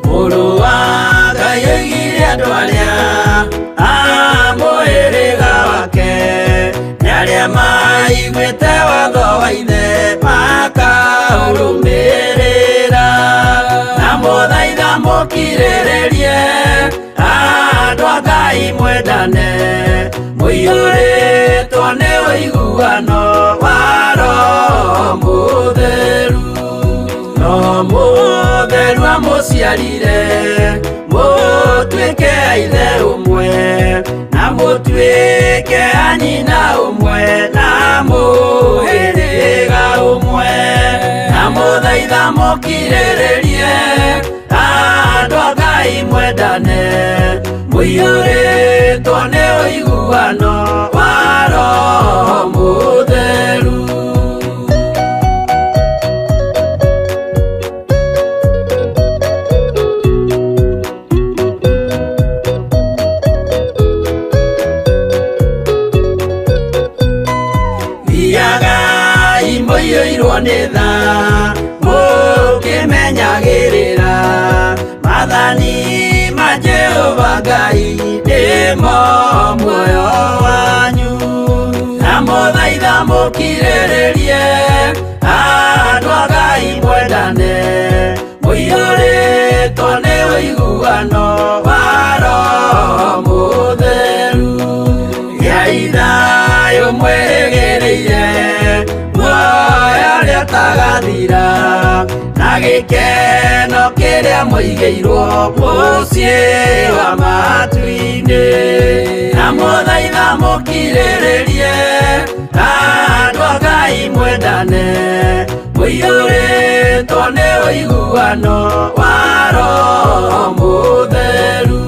Mũrũ wa Ngai oigire andũ arĩa a mũhĩrĩga wake nĩ arĩa maiguĩte watho wa ithe makaũrũmĩrĩra na mũthaitha mũkirĩrĩrie andũ a Ngai mwendane mũiyũrĩtwo nĩ ũiguano wa Roho Mũtheru. No mũtheru amũciarire mũtuĩke a ithe ũmwe na mũtuĩke a nyina ũmwe na mũhĩrĩga ũmwe na mũthaitha mũkirĩrĩrie andũ a Ngai mwendane mũiyũrĩtwo nĩ ũiguano wa Roho Mũtheru. Thiagai mũiyũirwo nĩ tha mũkĩmenyagĩrĩra maathani ma Jehova Ngai nĩmo muoyo wanyu na mũthaitha mũkirĩrĩrie andũ a Ngai mwendane mũiyũrĩtwo nĩ ũiguano wa Roho Mũtheru. Gĩai thayũ mwĩrĩgĩrĩire muoyo ũrĩa ũtagathira na gĩkeno kĩrĩa mũigĩirwo mũciĩ wa matu-inĩ na mũthaitha mũkirĩrĩrie andũ a Ngai mwendane mũiyũrĩtwo nĩ ũiguano wa Roho Mũtheru.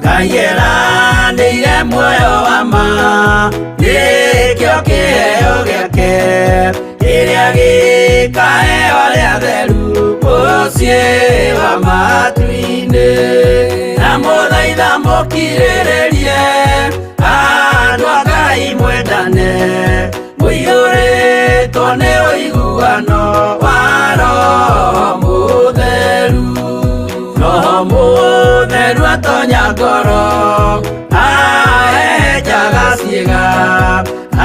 Ngai eranĩire muoyo wa ma nĩkĩo kĩheo gĩake kĩrĩa gĩkaheo arĩa atheru mũciĩ wa matu-inĩ na mũthaitha mũkirĩrĩrie andũ a Ngai mwendane mũiyũrĩtwo nĩ ũiguano wa Roho Mũtheru. Roho Mũtheru atonya ngoro ahehenjaga ciĩga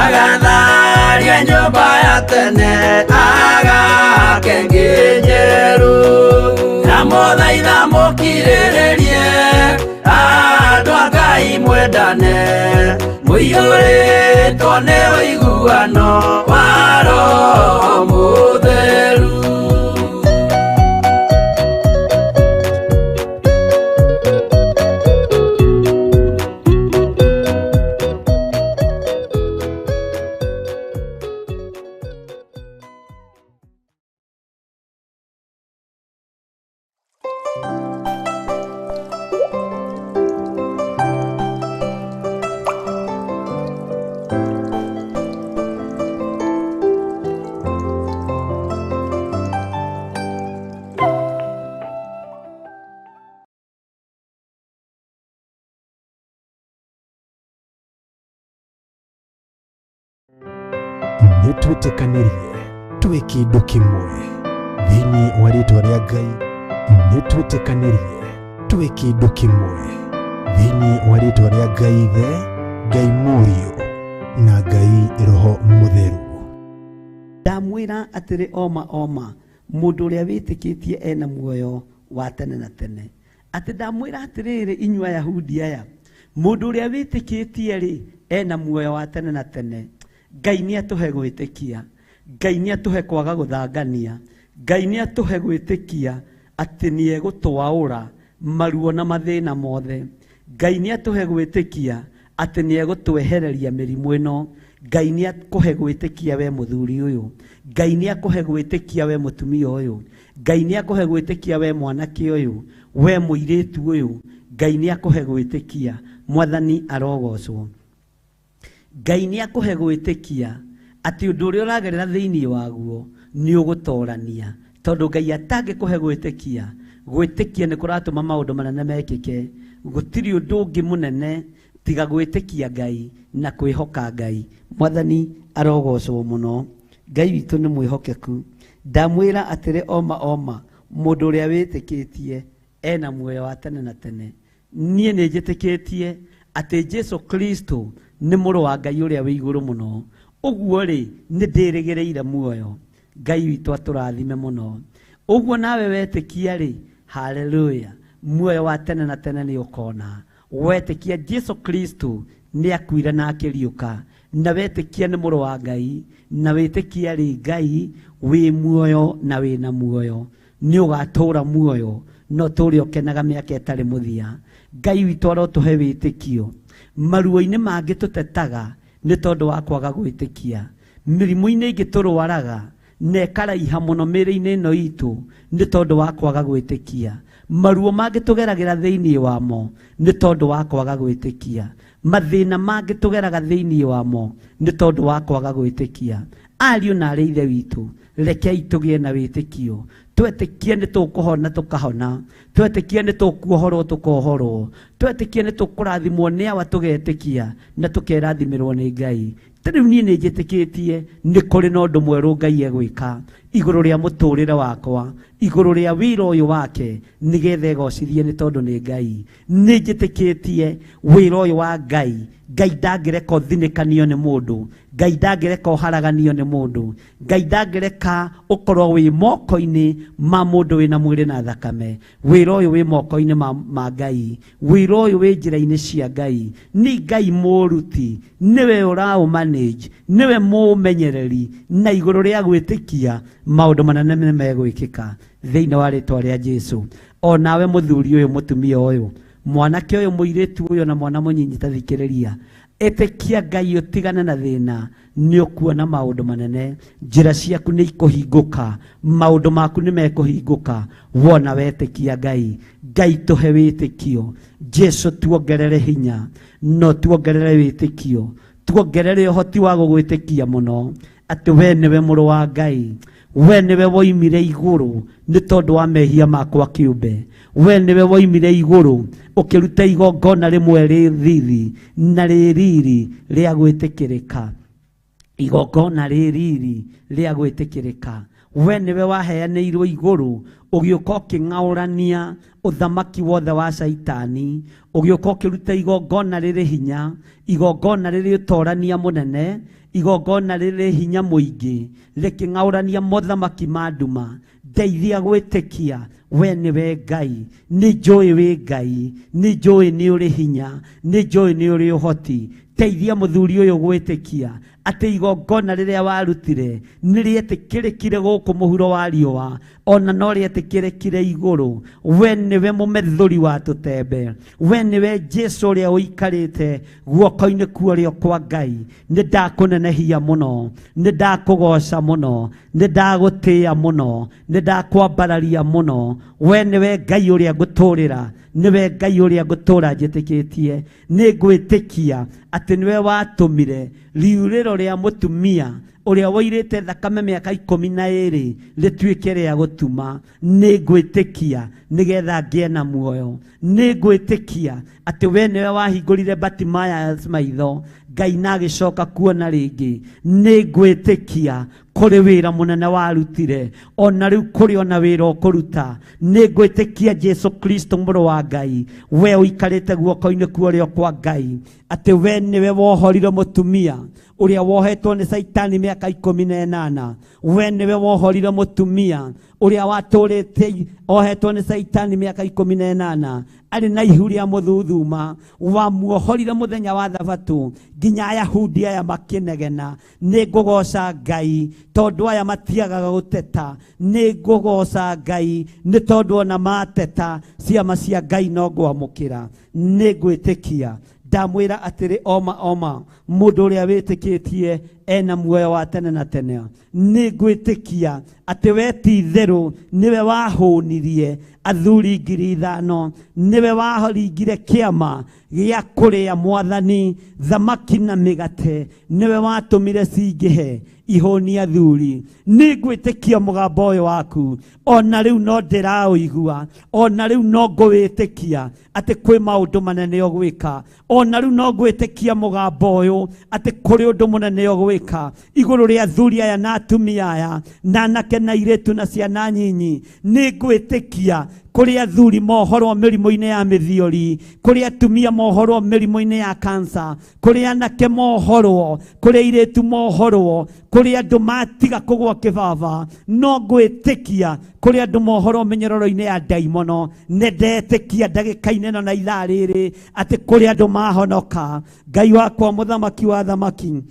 agatharia nyũmba ya tene agake ĩngĩ njerũ na mũthaitha mũkirĩrĩrie andũ a Ngai mwendane mũiyũrĩtwo nĩ ũiguano wa Roho Mũtheru. Nĩ twĩtĩkanĩrie twĩ kĩndũ kĩmwe thĩinĩ wa rĩtwa rĩa Ngai. Nĩ twĩtĩkanĩrie twĩ kĩndũ kĩmwe thĩinĩ wa rĩtwa rĩa Ngai Ithe, Ngai Mũriũ na Ngai Roho Mũtheru. Ndamwĩra atĩrĩ oma oma mũndũ ũrĩa wĩtĩkĩtie ena muoyo wa tene na tene. Atĩ ndamwĩra atĩrĩrĩ inyuĩ Ayahudi aya, mũndũ ũrĩa wĩtĩkĩtie rĩ ena muoyo wa tene na tene. Ngai nĩ atũhe gwĩtĩkia, Ngai nĩ atũhe kwaga gũthangania, Ngai nĩ atũhe gwĩtĩkia atĩ nĩ egũtwaũra Maruo na mathĩna mothe. Ngai nĩ atũhe gwĩtĩkia atĩ nĩ egũtwehereria mĩrimũ ĩno. Ngai nĩ akũhe gwĩtĩkia we mũthuri ũyũ. Ngai nĩ akũhe gwĩtĩkia we mũtumia ũyũ. Ngai nĩ akũhe gwĩtĩkia we mwanake ũyũ, we mũirĩtu ũyũ. Ngai nĩ akũhe gwĩtĩkia. Mwathani arogocwo. Ngai nĩ akũhe gwĩtĩkia atĩ ũndũ ũrĩa ũragerera thĩinĩ waguo nĩ ũgũtorania. Tondũ Ngai atangĩkũhe gwĩtĩkia, gwĩtĩkia nĩ kũratũma maũndũ manene mekĩke. Gũtirĩ ũndũ ũngĩ mũnene tiga gwĩtĩkia Ngai na kwĩhoka Ngai. Mwathani arogocwo mũno. Ngai witũ nĩ mwĩhokeku. Ndamwĩra atĩrĩ oma oma, mũndũ ũrĩa wĩtĩkĩtie ena muoyo wa tene na tene. Niĩ nĩ njĩtĩkĩtie atĩ Jesu Kristo nĩ mũrũ wa Ngai ũrĩa wĩ igũrũ mũno. Ũguo rĩ, nĩ ndĩrĩgĩrĩire muoyo. Ngai witũ atũrathime mũno. Ũguo nawe wetĩkia rĩ, haleluya, muoyo wa tene na tene nĩ ũkona. Wetĩkia Jesu Kristo nĩ akuire na akĩriũka, na wetĩkia nĩ mũrũ wa Ngai, na wĩtĩkia rĩ Ngai wĩ muoyo na wĩna muoyo, nĩ ũgatũra muoyo no tũre ũkenaga mĩaka ĩtarĩ mũthia. Ngai witũ arotũhe wĩtĩkio. Maruo-inĩ mangĩ tũtetaga nĩ tondũ wa kwaga gwĩtĩkia. Mĩrimũ-inĩ ĩngĩ tũrwaraga na ĩkaraiha mũno mĩĩrĩ-inĩ ĩno itũ nĩ tondũ wa kwaga gwĩtĩkia. Maruo mangĩ tũgeragĩra thĩinĩ wamo nĩ tondũ wa kwaga gwĩtĩkia. Mathĩna mangĩ tũgeraga thĩinĩ wamo nĩ tondũ wa kwaga gwĩtĩkia. Ariũ na arĩ ithe witũ, rekei tũgĩe na wĩtĩkio. Twetĩkie nĩ tũkũhona tũkahona, twetĩkie nĩ tũkuohorwo tũkohorwo, twetĩkie nĩ tũkũrathimwo nĩ awa tũgetĩkia na tũkerathimĩrwo nĩ Ngai. Ta rĩu niĩ nĩ njĩtĩkĩtie nĩ kũrĩ na ũndũ mwerũ Ngai egwĩka igũrũ rĩa mũtũrĩre wakwa, igũrũ rĩa wĩra ũyũ wake, nĩgetha egocithie nĩ tondũ nĩ Ngai. Nĩ njĩtĩkĩtie wĩra ũyũ wa Ngai. Ngai ndangĩreka ũthinĩkanio nĩ mũndũ. Ngai ndangĩreka ũharaganio nĩ mũndũ. Ngai ndangĩreka ũkorwo wĩ moko-inĩ ma mũndũ wĩna mwĩrĩ na thakame. Wĩra ũyũ wĩ moko-inĩ ma Ngai. Wĩra ũyũ wĩ njĩra-inĩ cia Ngai. Nĩ Ngai mũruti, nĩwe ũraũmanage, nĩwe mũũmenyereri, na igũrũ rĩa gwĩtĩkia maũndũ manene nĩ megwĩkĩka thĩinĩ wa rĩtwa rĩa Jesu. O nawe mũthuri ũyũ, mũtumia ũyũ, mwanake ũyũ, mũirĩtu ũyũ na mwana mũnyinyi ta thikĩrĩria. Ĩtĩkia Ngai ũtigane na thĩna, nĩ ũkuona maũndũ manene. Njĩra ciaku nĩ ikũhingũka, maũndũ maku nĩ mekũhingũka wona wetĩkia Ngai. Ngai tũhe wĩtĩkio. Jesu tuongerere hinya, no tuongerere wĩtĩkio, tuongerere ũhoti wa gũgwĩtĩkia mũno atĩ we nĩwe mũrũ wa Ngai, we nĩwe woimire igũrũ nĩ tondũ wa mehia makwa kĩũmbe, we nĩwe woimire igũrũ ũkĩruta igongona rĩmwe rĩ riri na rĩ riri rĩa gwĩtĩkĩrĩka, igongona rĩ riri rĩa gwĩtĩkĩrĩka. We nĩwe waheanĩirwo igũrũ ũgĩũka ũkĩng'aũrania ũthamaki wothe wa Caitani, ũgĩũka ũkĩruta igongona rĩrĩ hinya, igongona rĩrĩ ũtorania mũnene, igongona rĩrĩ hinya mũingĩ, rĩkĩng'aũrania mothamaki ma nduma. Ndeithia gwĩtĩkia we nĩwe Ngai. Nĩ njũĩ wĩ Ngai, nĩ njũĩ nĩ ũrĩ hinya, nĩ njũĩ nĩ ũrĩ ũhoti. Teithia mũthuri ũyũ gwĩtĩkia atĩ igongona rĩrĩa warutire nĩ rĩetĩkĩrĩkire gũkũ mũhuro wa riũa, ona no rĩetĩkĩrĩkire igũrũ. We nĩwe mũmethũri wa tũtembe, we nĩwe Jesu ũrĩa ũikarĩte guoko-inĩ kuorĩo kwa Ngai. Nĩ ndakũnenehia mũno, nĩ ndakũgoca mũno, nĩ ndagũtĩĩa mũno, nĩ ndakwambararia mũno. We nĩwe Ngai ũrĩa ngũtũrĩra, nĩwe Ngai ũrĩa ngũtũra njĩtĩkĩtie. Nĩ ngwĩtĩkia atĩ nĩwe watũmire riurĩro rĩa mũtumia ũrĩa woirĩte thakame mĩaka 12 rĩtuĩke rĩa gũtuma. Nĩ ngwĩtĩkia nĩgetha ngĩe na muoyo. Nĩ ngwĩtĩkia atĩ we nĩwe wahingũrire Bartimaeus maitho, Ngai na agĩcoka kuona rĩngĩ. Nĩ ngwĩtĩkia kũrĩ wĩra mũnene warutire, ona rĩu kũrĩ ona wĩra ũkũruta. Nĩ ngwĩtĩkia Jesu Kristo mũrũ wa Ngai, we ũikarĩte guoko-inĩ kuorĩo kwa Ngai, atĩ we nĩwe wohorire mũtumia ũrĩa wohetwo nĩ Caitani mĩaka 18. We nĩwe wohorire mũtumia ũrĩa watũrĩte ohetwo nĩ Caitani mĩaka 18. Arĩ na ihu rĩa mũthuthuma, wamuohorire mũthenya wa thabatũ, nginya Ayahudi aya makĩnegena. Nĩ ngũgoca Ngai tondũ aya matiagaga gũteta. Nĩ ngũgoca Ngai nĩ tondũ ona mateta, ciama cia Ngai no ngwamũkĩra. Nĩ ngwĩtĩkia. Ndamwĩra atĩrĩ oma oma, mũndũ ũrĩa wĩtĩkĩtie ena muoyo wa tene na tene. Nĩ ngwĩtĩkia atĩ we ti itherũ nĩwe wahũnirie athuri 5,000, nĩwe waringire kĩama gĩa kũrĩa mwathani thamaki na mĩgate, nĩwe watũmire cingĩhe ihũni athuri. Nĩ ngwĩtĩkia mũgambo ũyũ waku, ona rĩu no ndĩraũigua, ona rĩu no ngũwĩtĩkia atĩ kwĩ maũndũ manene ũgwĩka, ona rĩu no ngwĩtĩkia mũgambo ũyũ atĩ kũrĩ ũndũ mũnene ũgwĩka igũrũ rĩa athuri aya na atumia aya na anake na airĩtu na ciana nyinyi. Nĩ ngwĩtĩkia kũrĩ athuri mohorwo mĩrimũ-inĩ ya mĩthiori, kũrĩ atumia mohorwo mĩrimũ-inĩ ya kansa, kũrĩ anake mohorwo, kũrĩ airĩtu mohorwo, kũrĩ andũ matiga kũgwa kĩbaba. No ngwĩtĩkia kũrĩ andũ mohorwo mĩnyororo-inĩ ya ndaimono. Nĩ ndetĩkia ndagĩka-inĩ ĩno na ithaa rĩrĩ atĩ kũrĩ andũ mahonoka. Ngai wakwa, mũthamaki wa thamaki,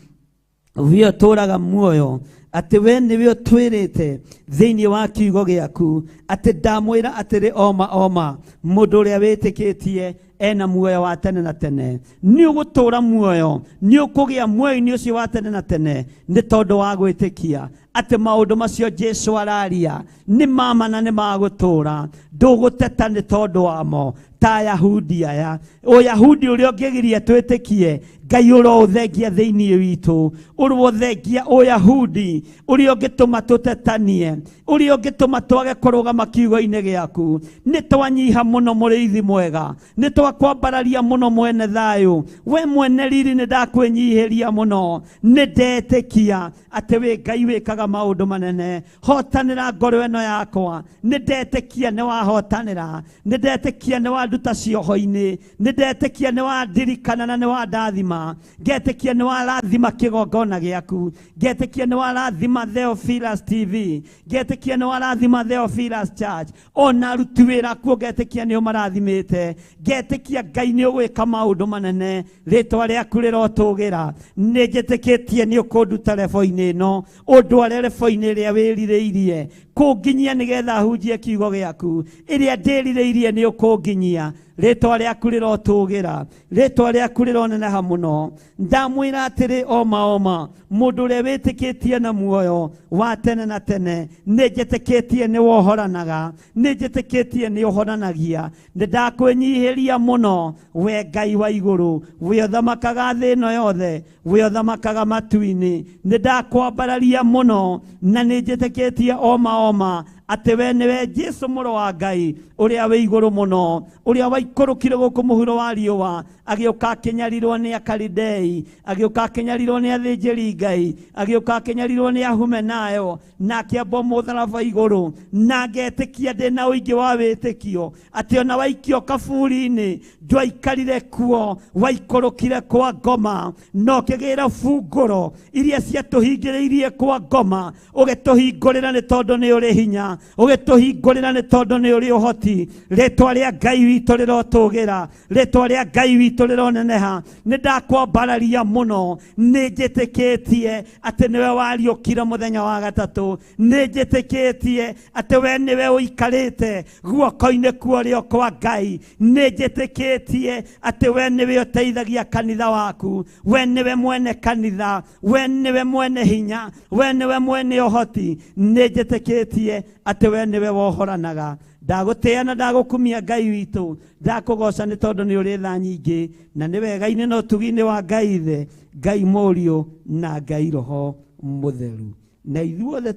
we ũtũũraga muoyo, atĩ we nĩwe ũtwĩrĩte thĩinĩ wa kiugo gĩaku atĩ ndamwĩra atĩrĩ oma oma, mũndũ ũrĩa wĩtĩkĩtie ena muoyo wa tene na tene. Nĩ ũgũtũũra muoyo, nĩ ũkũgĩa muoyo-inĩ ũcio wa tene na tene nĩ tondũ wa gwĩtĩkia atĩ maũndũ macio Jesũ araria nĩ mama na nĩ magũtũũra. Ndũgũteta nĩ tondũ wamo ta Ayahudi aya. Ũyahudi ũrĩa ũngĩgiria twĩtĩkie Ngai ũroũthengia thĩinĩ witũ, ũrothengia Ũyahudi ũrĩa ũngĩtũma tũtetanie, ũrĩa ũngĩtũma twage kũrũgama kiugo-inĩ gĩaku. Nĩ twanyiha mũno mũrĩithi mwega, nĩ twakwambararia mũno mwene thayũ, we mwene riri nĩ ndakwĩnyihĩria mũno. Nĩ ndetĩkia atĩ wĩ Ngai wĩkaga maũndũ manene. Hotanĩra ngoro ĩno yakwa, nĩ ndetĩkia nĩ wahotanĩra, nĩ ndetĩkia nĩ wanduta cioho-inĩ, nĩ ndetĩkia nĩ wandirikana na nĩ wandathima, ngetĩkia nĩ warathima kĩgongona gĩaku, ngetĩkia nĩ warathima Theophilus TV, ngetĩkia nĩ warathima Theophilus Church, ona aruti wĩra kuo ngetĩkia nĩ ũmarathimĩte, ngetĩkia Ngai nĩ ũgwĩka maũndũ manene, rĩtwa rĩaku rĩrotũgĩra. Nĩ njĩtĩkĩtie nĩ ũkũnduta rebo-inĩ ĩno, ũndware rebo-inĩ ĩrĩa wĩrirĩirie kũnginyia nĩgetha hunjie kiugo gĩaku, ĩrĩa ndĩrirĩirie nĩ ũkũnginyia. Rĩtwa rĩaku rĩrotũgĩra, rĩtwa rĩaku rĩroneneha mũno. Ndamwĩra atĩrĩ oma oma, mũndũ ũrĩa wĩtĩkĩtie na muoyo wa tene na tene, nĩ njĩtĩkĩtie nĩ wohoranaga, nĩ njĩtĩkĩtie nĩ ũhoranagia. Nĩ ndakwĩnyihĩria mũno we Ngai wa igũrũ, we ũthamakaga thĩ ĩno yothe, we ũthamakaga matu-inĩ. Nĩ ndakwambararia mũno na nĩ njĩtĩkĩtie oma oma atĩ we nĩwe Jesũ mũrũ wa Ngai ũrĩa wĩ igũrũ mũno, ũrĩa waikũrũkire gũkũ mũhuro wa riũa, agĩũka akĩnyarirwo nĩ Akalidei, agĩũka akĩnyarirwo nĩ athĩnjĩri Ngai, agĩũka akĩnyarirwo nĩ Ahumenayo, na akĩambwo mũtharaba igũrũ. Na ngetĩkia ndĩ na ũingĩ wa wĩtĩkio atĩ ona waikio kaburi-inĩ ndwaikarire kuo, waikũrũkire kwa ngoma na ũkĩgĩra bungũro iria ciatũhingĩrĩirie kwa ngoma, ũgĩtũhingũrĩra nĩ tondũ nĩ ũrĩ hinya, ũgĩtũhingũrĩra nĩ tondũ nĩ ũrĩ ũhoti. Rĩtwa rĩa Ngai witũ rĩrotũgĩra, rĩtwa rĩa Ngai witũ rĩroneneha. Nĩ ndakwambararia mũno, nĩ njĩtĩkĩtie atĩ nĩwe wariũkire mũthenya wa gatatũ, nĩ njĩtĩkĩtie atĩ we nĩwe ũikarĩte guoko-inĩ kwa ũrĩo kwa Ngai, nĩ njĩtĩkĩtie atĩ we nĩwe ũteithagia kanitha waku, we nĩwe mwene kanitha, we nĩwe mwene hinya, we nĩwe mwene ũhoti. Nĩ njĩtĩkĩtie atĩ we nĩwe wohoranaga. Ndagũtĩĩa na ndagũkumia Ngai witũ, ndakũgoca nĩ tondũ nĩ ũrĩ tha nyingĩ, na nĩ wega-inĩ na ũtugi-inĩ wa Ngai Ithe, Ngai Mũriũ na Ngai Roho Mũtheru. Na ithuothe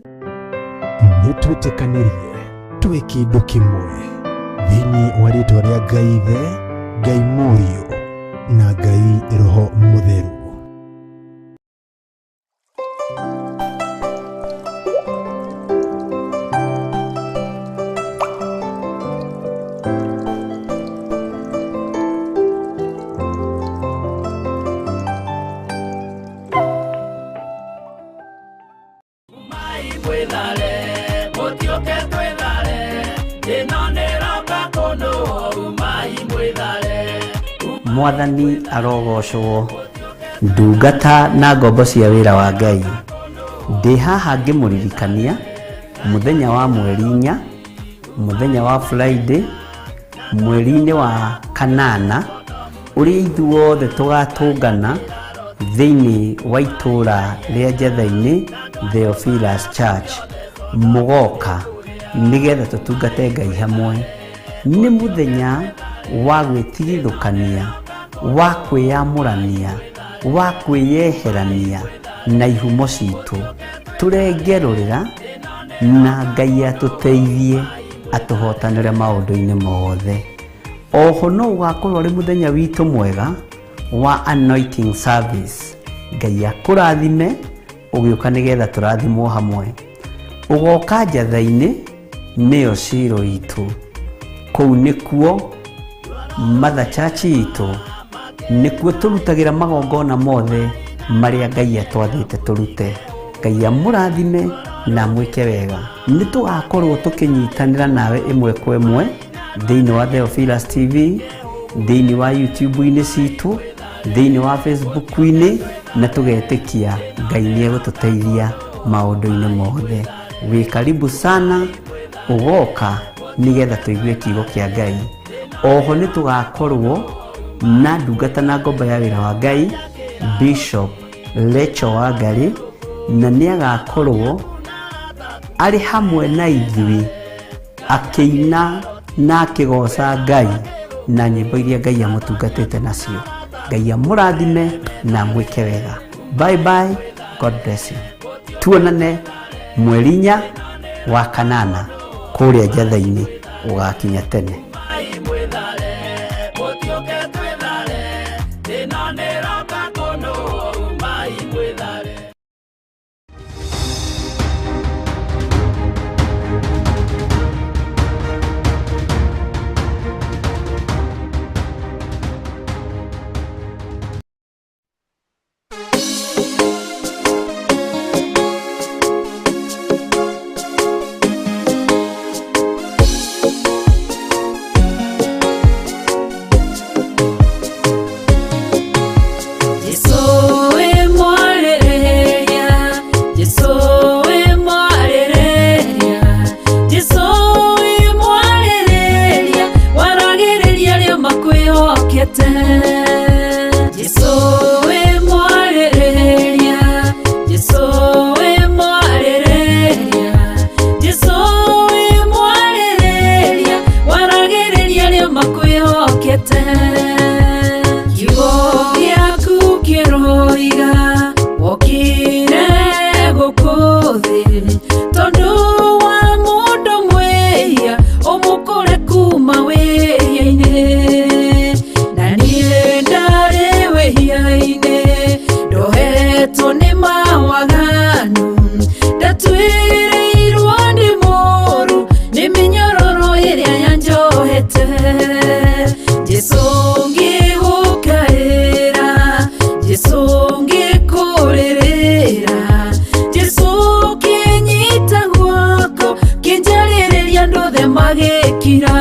nĩ twĩtĩkanĩrie twĩ kĩndũ kĩmwe thĩinĩ wa rĩtwa rĩa Ngai Ithe, Ngai Mũriũ na Ngai Roho Mũtheru. Mwĩthare, mũtiũke twĩthare, ĩno nĩ roka kũndũ, umai. Mwathani arogocwo. Ndungata na ngombo cia wĩra wa Ngai, ndĩ haha ngĩmũririkania mũthenya wa mweri 4, mũthenya wa Friday, mweri-inĩ wa kanana, ũrĩa ithuothe tũgatũngana thĩinĩ wa itũũra rĩa Njatha-inĩ Theophilus Church, mũgoka nĩgetha tũtungate Ngai hamwe. Nĩ mũthenya wa gwĩtigithũkania, wa kwĩyamũrania, wa kwĩyeherania na ihumo citũ, tũrengerũrĩra na Ngai atũteithie atũhotanĩre maũndũ-inĩ mothe. Oho no ũgakorwo ũrĩ mũthenya witũ mwega wa anointing service. Ngai akũrathime ũgĩũka nĩgetha tũrathimwo hamwe. Ũgoka Njatha-inĩ nĩyo Shilo itũ, kũu nĩkuo Mother Church itũ, nĩkuo tũrutagĩra magongona mothe marĩa Ngai atwathĩte tũrute. Ngai amũrathime na amwĩke wega. Nĩ tũgakorwo tũkĩnyitanĩra nawe ĩmwe kwa ĩmwe thĩinĩ wa Theophilus TV, thĩinĩ wa YouTube-inĩ citũ, thĩinĩ wa Facebook-inĩ, na tũgetĩkia Ngai nĩ egũtũteithia maũndũ-inĩ mothe. Wĩ karibu sana ũgoka nĩgetha tũigue kiugo kĩa Ngai. Oho nĩ tũgakorwo na ndungata na ngombo ya wĩra wa Ngai, Bishop Lecho Wangari, na nĩ agakorwo arĩ hamwe na ithuĩ akĩina na akĩgoca Ngai na nyĩmbo iria Ngai amũtungatĩte nacio. Ngai amũrathime na amwĩke wega. Bye bye, God bless you. Tuonane mweri 4 wa kanana kũrĩa Njatha-inĩ, ũgakinya tene. Jesu ngĩkũrĩrĩra, Jesu kĩnyita guoko, kĩnjarĩrĩria andũ othe magĩkira.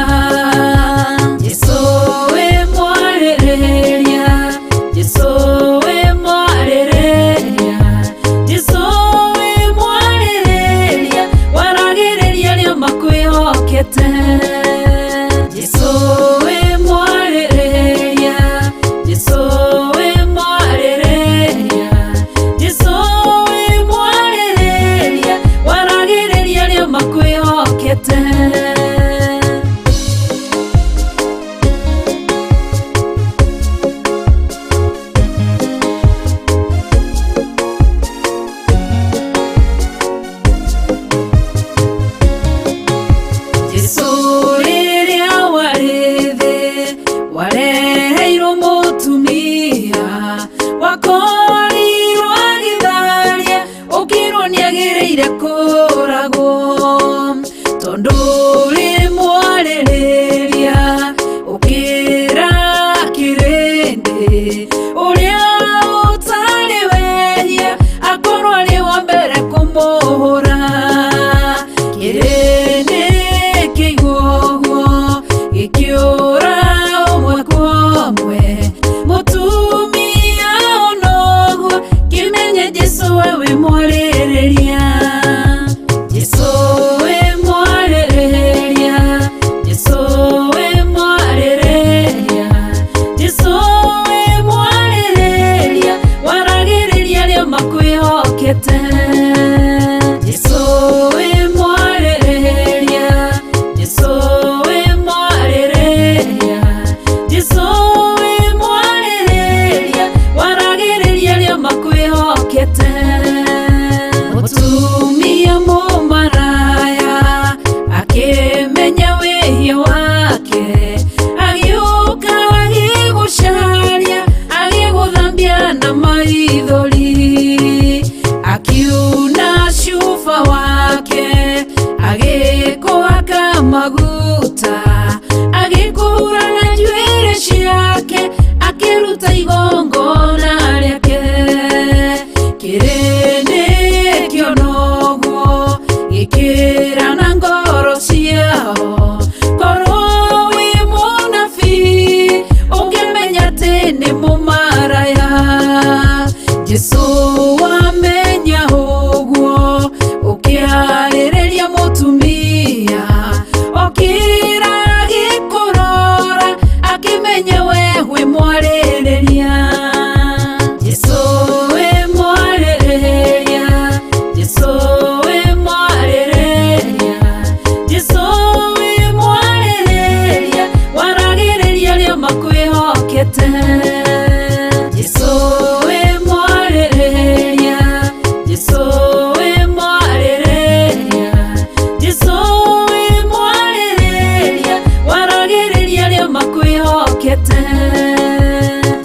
makwĩhokete.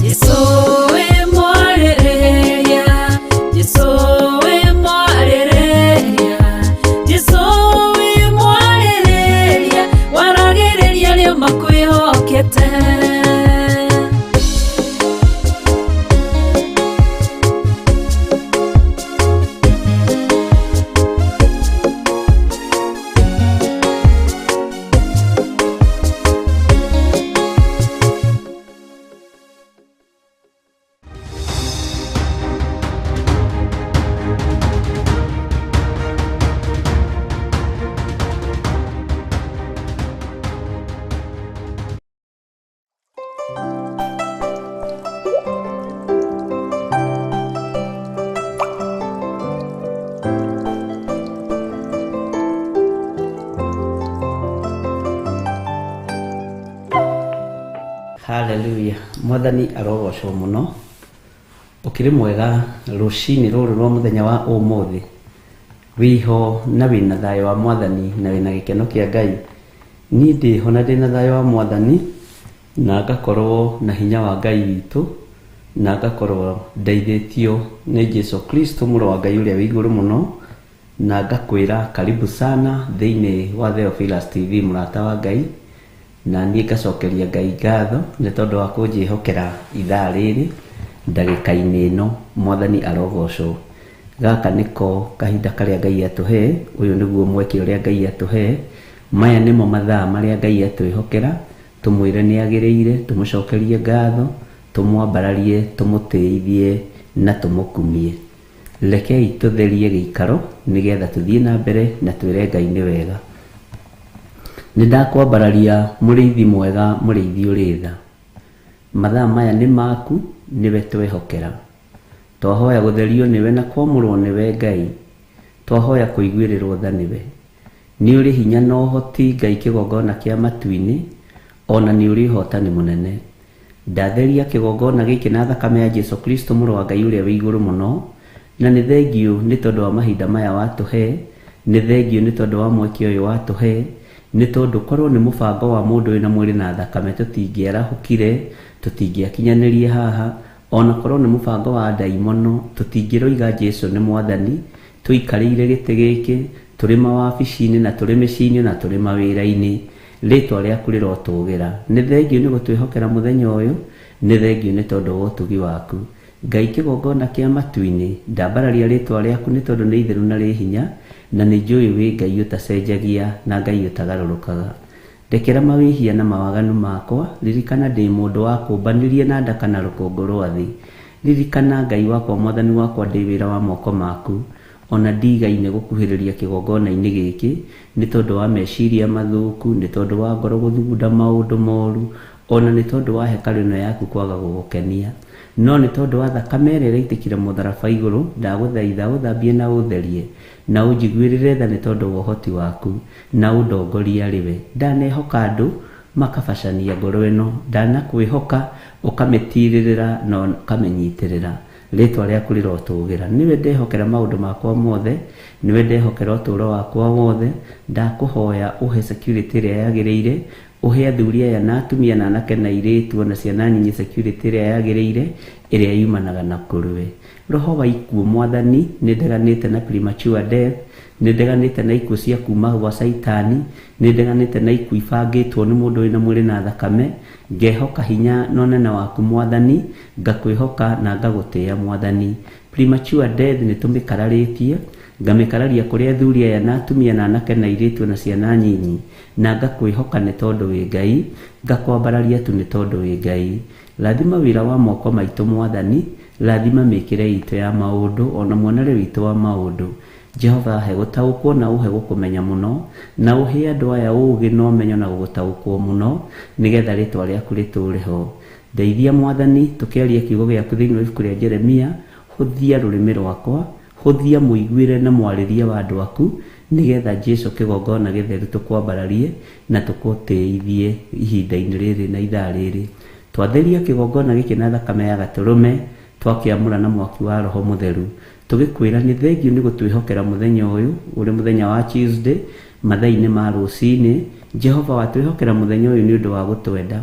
Jesũ wĩ mwarĩrĩria, Jesũ wĩ mwarĩrĩria, Jesũ wĩ mwarĩrĩria, waragĩrĩria arĩa makwĩhokete. Hallelujah. Mwathani arogocwo muno. Ukiri mwega rucini ruru rwa muthenya wa umuthi. Wiho na wina thayo wa mwathani na wina gikeno kia Ngai. Ni ndiho na ndina thayo wa mwathani na ngakorwo na hinya wa Ngai witũ na ngakorwo ndeithĩtio nĩ Jesu Kristo mũrũ wa Ngai ũrĩa wĩ igũrũ mũno, na ngakwĩra karibu sana thĩinĩ wa Theophilus TV mũrata wa Ngai. Na niĩ ngacokeria Ngai ngatho nĩ tondũ wa kũnjĩhokera ithaa rĩrĩ ndagĩka-inĩ ĩno. Mwathani arogocwo. Gaka nĩko kahinda karĩa Ngai atũhe, ũyũ nĩguo mweke ũrĩa Ngai atũhe. Maya nĩmo mathaa marĩa Ngai atwĩhokera, tũmwĩre nĩ agĩrĩire, tũmũcokerie ngatho, tũmwambararie, tũmũtĩithie na tũmũkumie. Rekei tũtherie gĩikaro nĩgetha tũthiĩ na mbere na twĩre Ngai nĩ wega. Nĩ ndakwambararia mũrĩithi mwega, mũrĩithi ũrĩ tha. Mathaa maya nĩ maku, nĩwe twehokera. Twahoya gũtherio nĩwe na kwamũrwo nĩwe Ngai. Twahoya kũiguĩrĩrwo tha nĩwe. Nĩ ũrĩ hinya na ũhoti Ngai kĩgongona kĩa matu-inĩ, ona nĩ ũrĩ ũhotani mũnene. Ndatheria kĩgongona gĩkĩ na thakame ya Jesu Kristo mũrũ wa Ngai ũrĩa wĩ igũrũ mũno, na nĩ thengiũ nĩ tondũ wa mahinda maya watũhe, nĩ thengiũ nĩ tondũ wa mweke ũyũ watũhe, nĩ tondũ korwo nĩ mũbango wa mũndũ wĩna mwĩrĩ na thakame tũtingĩarahũkire, tũtingĩakinyanĩrie haha. Ona korwo nĩ mũbango wa ndaimono tũtingĩroiga Jesu nĩ mwathani, tũikarĩire gĩtĩ gĩkĩ, tũrĩ mawabici-inĩ na tũrĩ mĩciĩ-inĩ na tũrĩ mawĩra-inĩ. Rĩtwa rĩaku rĩrotũgĩra. Nĩ thengiũ nĩ gũtwĩhokera mũthenya ũyũ, nĩ thengiũ nĩ tondũ wa ũtugi waku. Ngai kĩgongona kĩa matu-inĩ, ndambararia rĩtwa rĩaku nĩ tondũ nĩ itheru na rĩ hinya, na nĩ njũĩ wĩ Ngai ũtacenjagia na Ngai ũtagarũrũkaga. Ndekera mawĩhia na mawaganu makwa, ririkana ndĩ mũndũ wa kũmbanirie na ndaka na rũkũngũ rwa thĩ. Ririkana Ngai wakwa mwathani wakwa ndĩ wĩra wa moko maku, ona ndigaine gũkuhĩrĩria kĩgongona-inĩ gĩkĩ nĩ tondũ wa meciria mathũku, nĩ tondũ wa ngoro gũthugunda maũndũ moru, ona nĩ tondũ wa hekarũ ĩno yaku kwaga gũgũkenia. No nĩ tondũ wa thakame ĩrĩa ĩraitĩkire mũtharaba igũrũ, ndagũthaitha ũthambie na ũtherie, na ũnjiguĩrĩre tha nĩ tondũ wa ũhoti waku, na ũndongorie arĩ we. Ndanehoka andũ makabacania ngoro ĩno, ndanakwĩhoka ũkamĩtirĩrĩra na ũkamĩnyitĩrĩra. Rĩtwa rĩaku rĩrotũgĩra. Nĩwe ndehokera maũndũ makwa mothe, nĩwe ndehokera ũtũũro wakwa wothe. Ndakũhoya ũhe security ĩrĩa yagĩrĩire, ũhe athuri aya na atumia na anake na airĩtu ona ciana nyinyi security ĩrĩa yagĩrĩire, ĩrĩa yumanaga na kũrĩ we. Roho wa ikuũ mwathani, nĩ ndeganĩte na premature death, nĩ ndeganĩte na ikuũ cia kuma gwa Caitani, nĩ ndeganĩte na ikuũ ibangĩtwo nĩ mũndũ wĩna mwĩrĩ na thakame. Ngehoka hinya na ũnene waku mwathani, ngakwĩhoka na ngagũtĩĩa mwathani. Premature death nĩ tũmĩkararĩtie, ngamĩkararia kũrĩ athuri aya na atumia na anake na airĩtu na ciana nyinyi, na ngakwĩhoka nĩ tondũ wĩ Ngai, ngakwambararia tu nĩ tondũ wĩ Ngai. Rathima wĩra wa moko maitũ mwathani, rathima mĩkĩre itũ ya maũndũ ona muonere witũ wa maũndũ. Jehova he gũtaũkwo na ũhe gũkũmenya mũno, na ũhe andũ aya ũũgĩ na ũmenyo na gũgũtaũkwo mũno, nĩgetha rĩtwa rĩaku rĩtũũre ho. Ndeithia mwathani tũkĩaria kiugo gĩaku thĩinĩ wa ibuku rĩa Jeremia, hũthia rũrĩmĩ rwakwa, hũthia mũiguĩre na mwarĩrie wa andũ aku, nĩgetha Jesu kĩgongona gĩtheru tũkwambararie na tũkũtĩithie ihinda-inĩ rĩrĩ na ithaa rĩrĩ. Twatheria kĩgongona gĩkĩ na thakame ya gatũrũme, twakĩamũra na mwaki wa Roho Mũtheru. Tũgĩkwĩra nĩ thengiũ nĩ gũtwĩhokera mũthenya ũyũ, ũrĩ mũthenya wa Tuesday, mathaa-inĩ ma rũcinĩ. Jehova watwĩhokera mũthenya ũyũ nĩ ũndũ wa gũtwenda.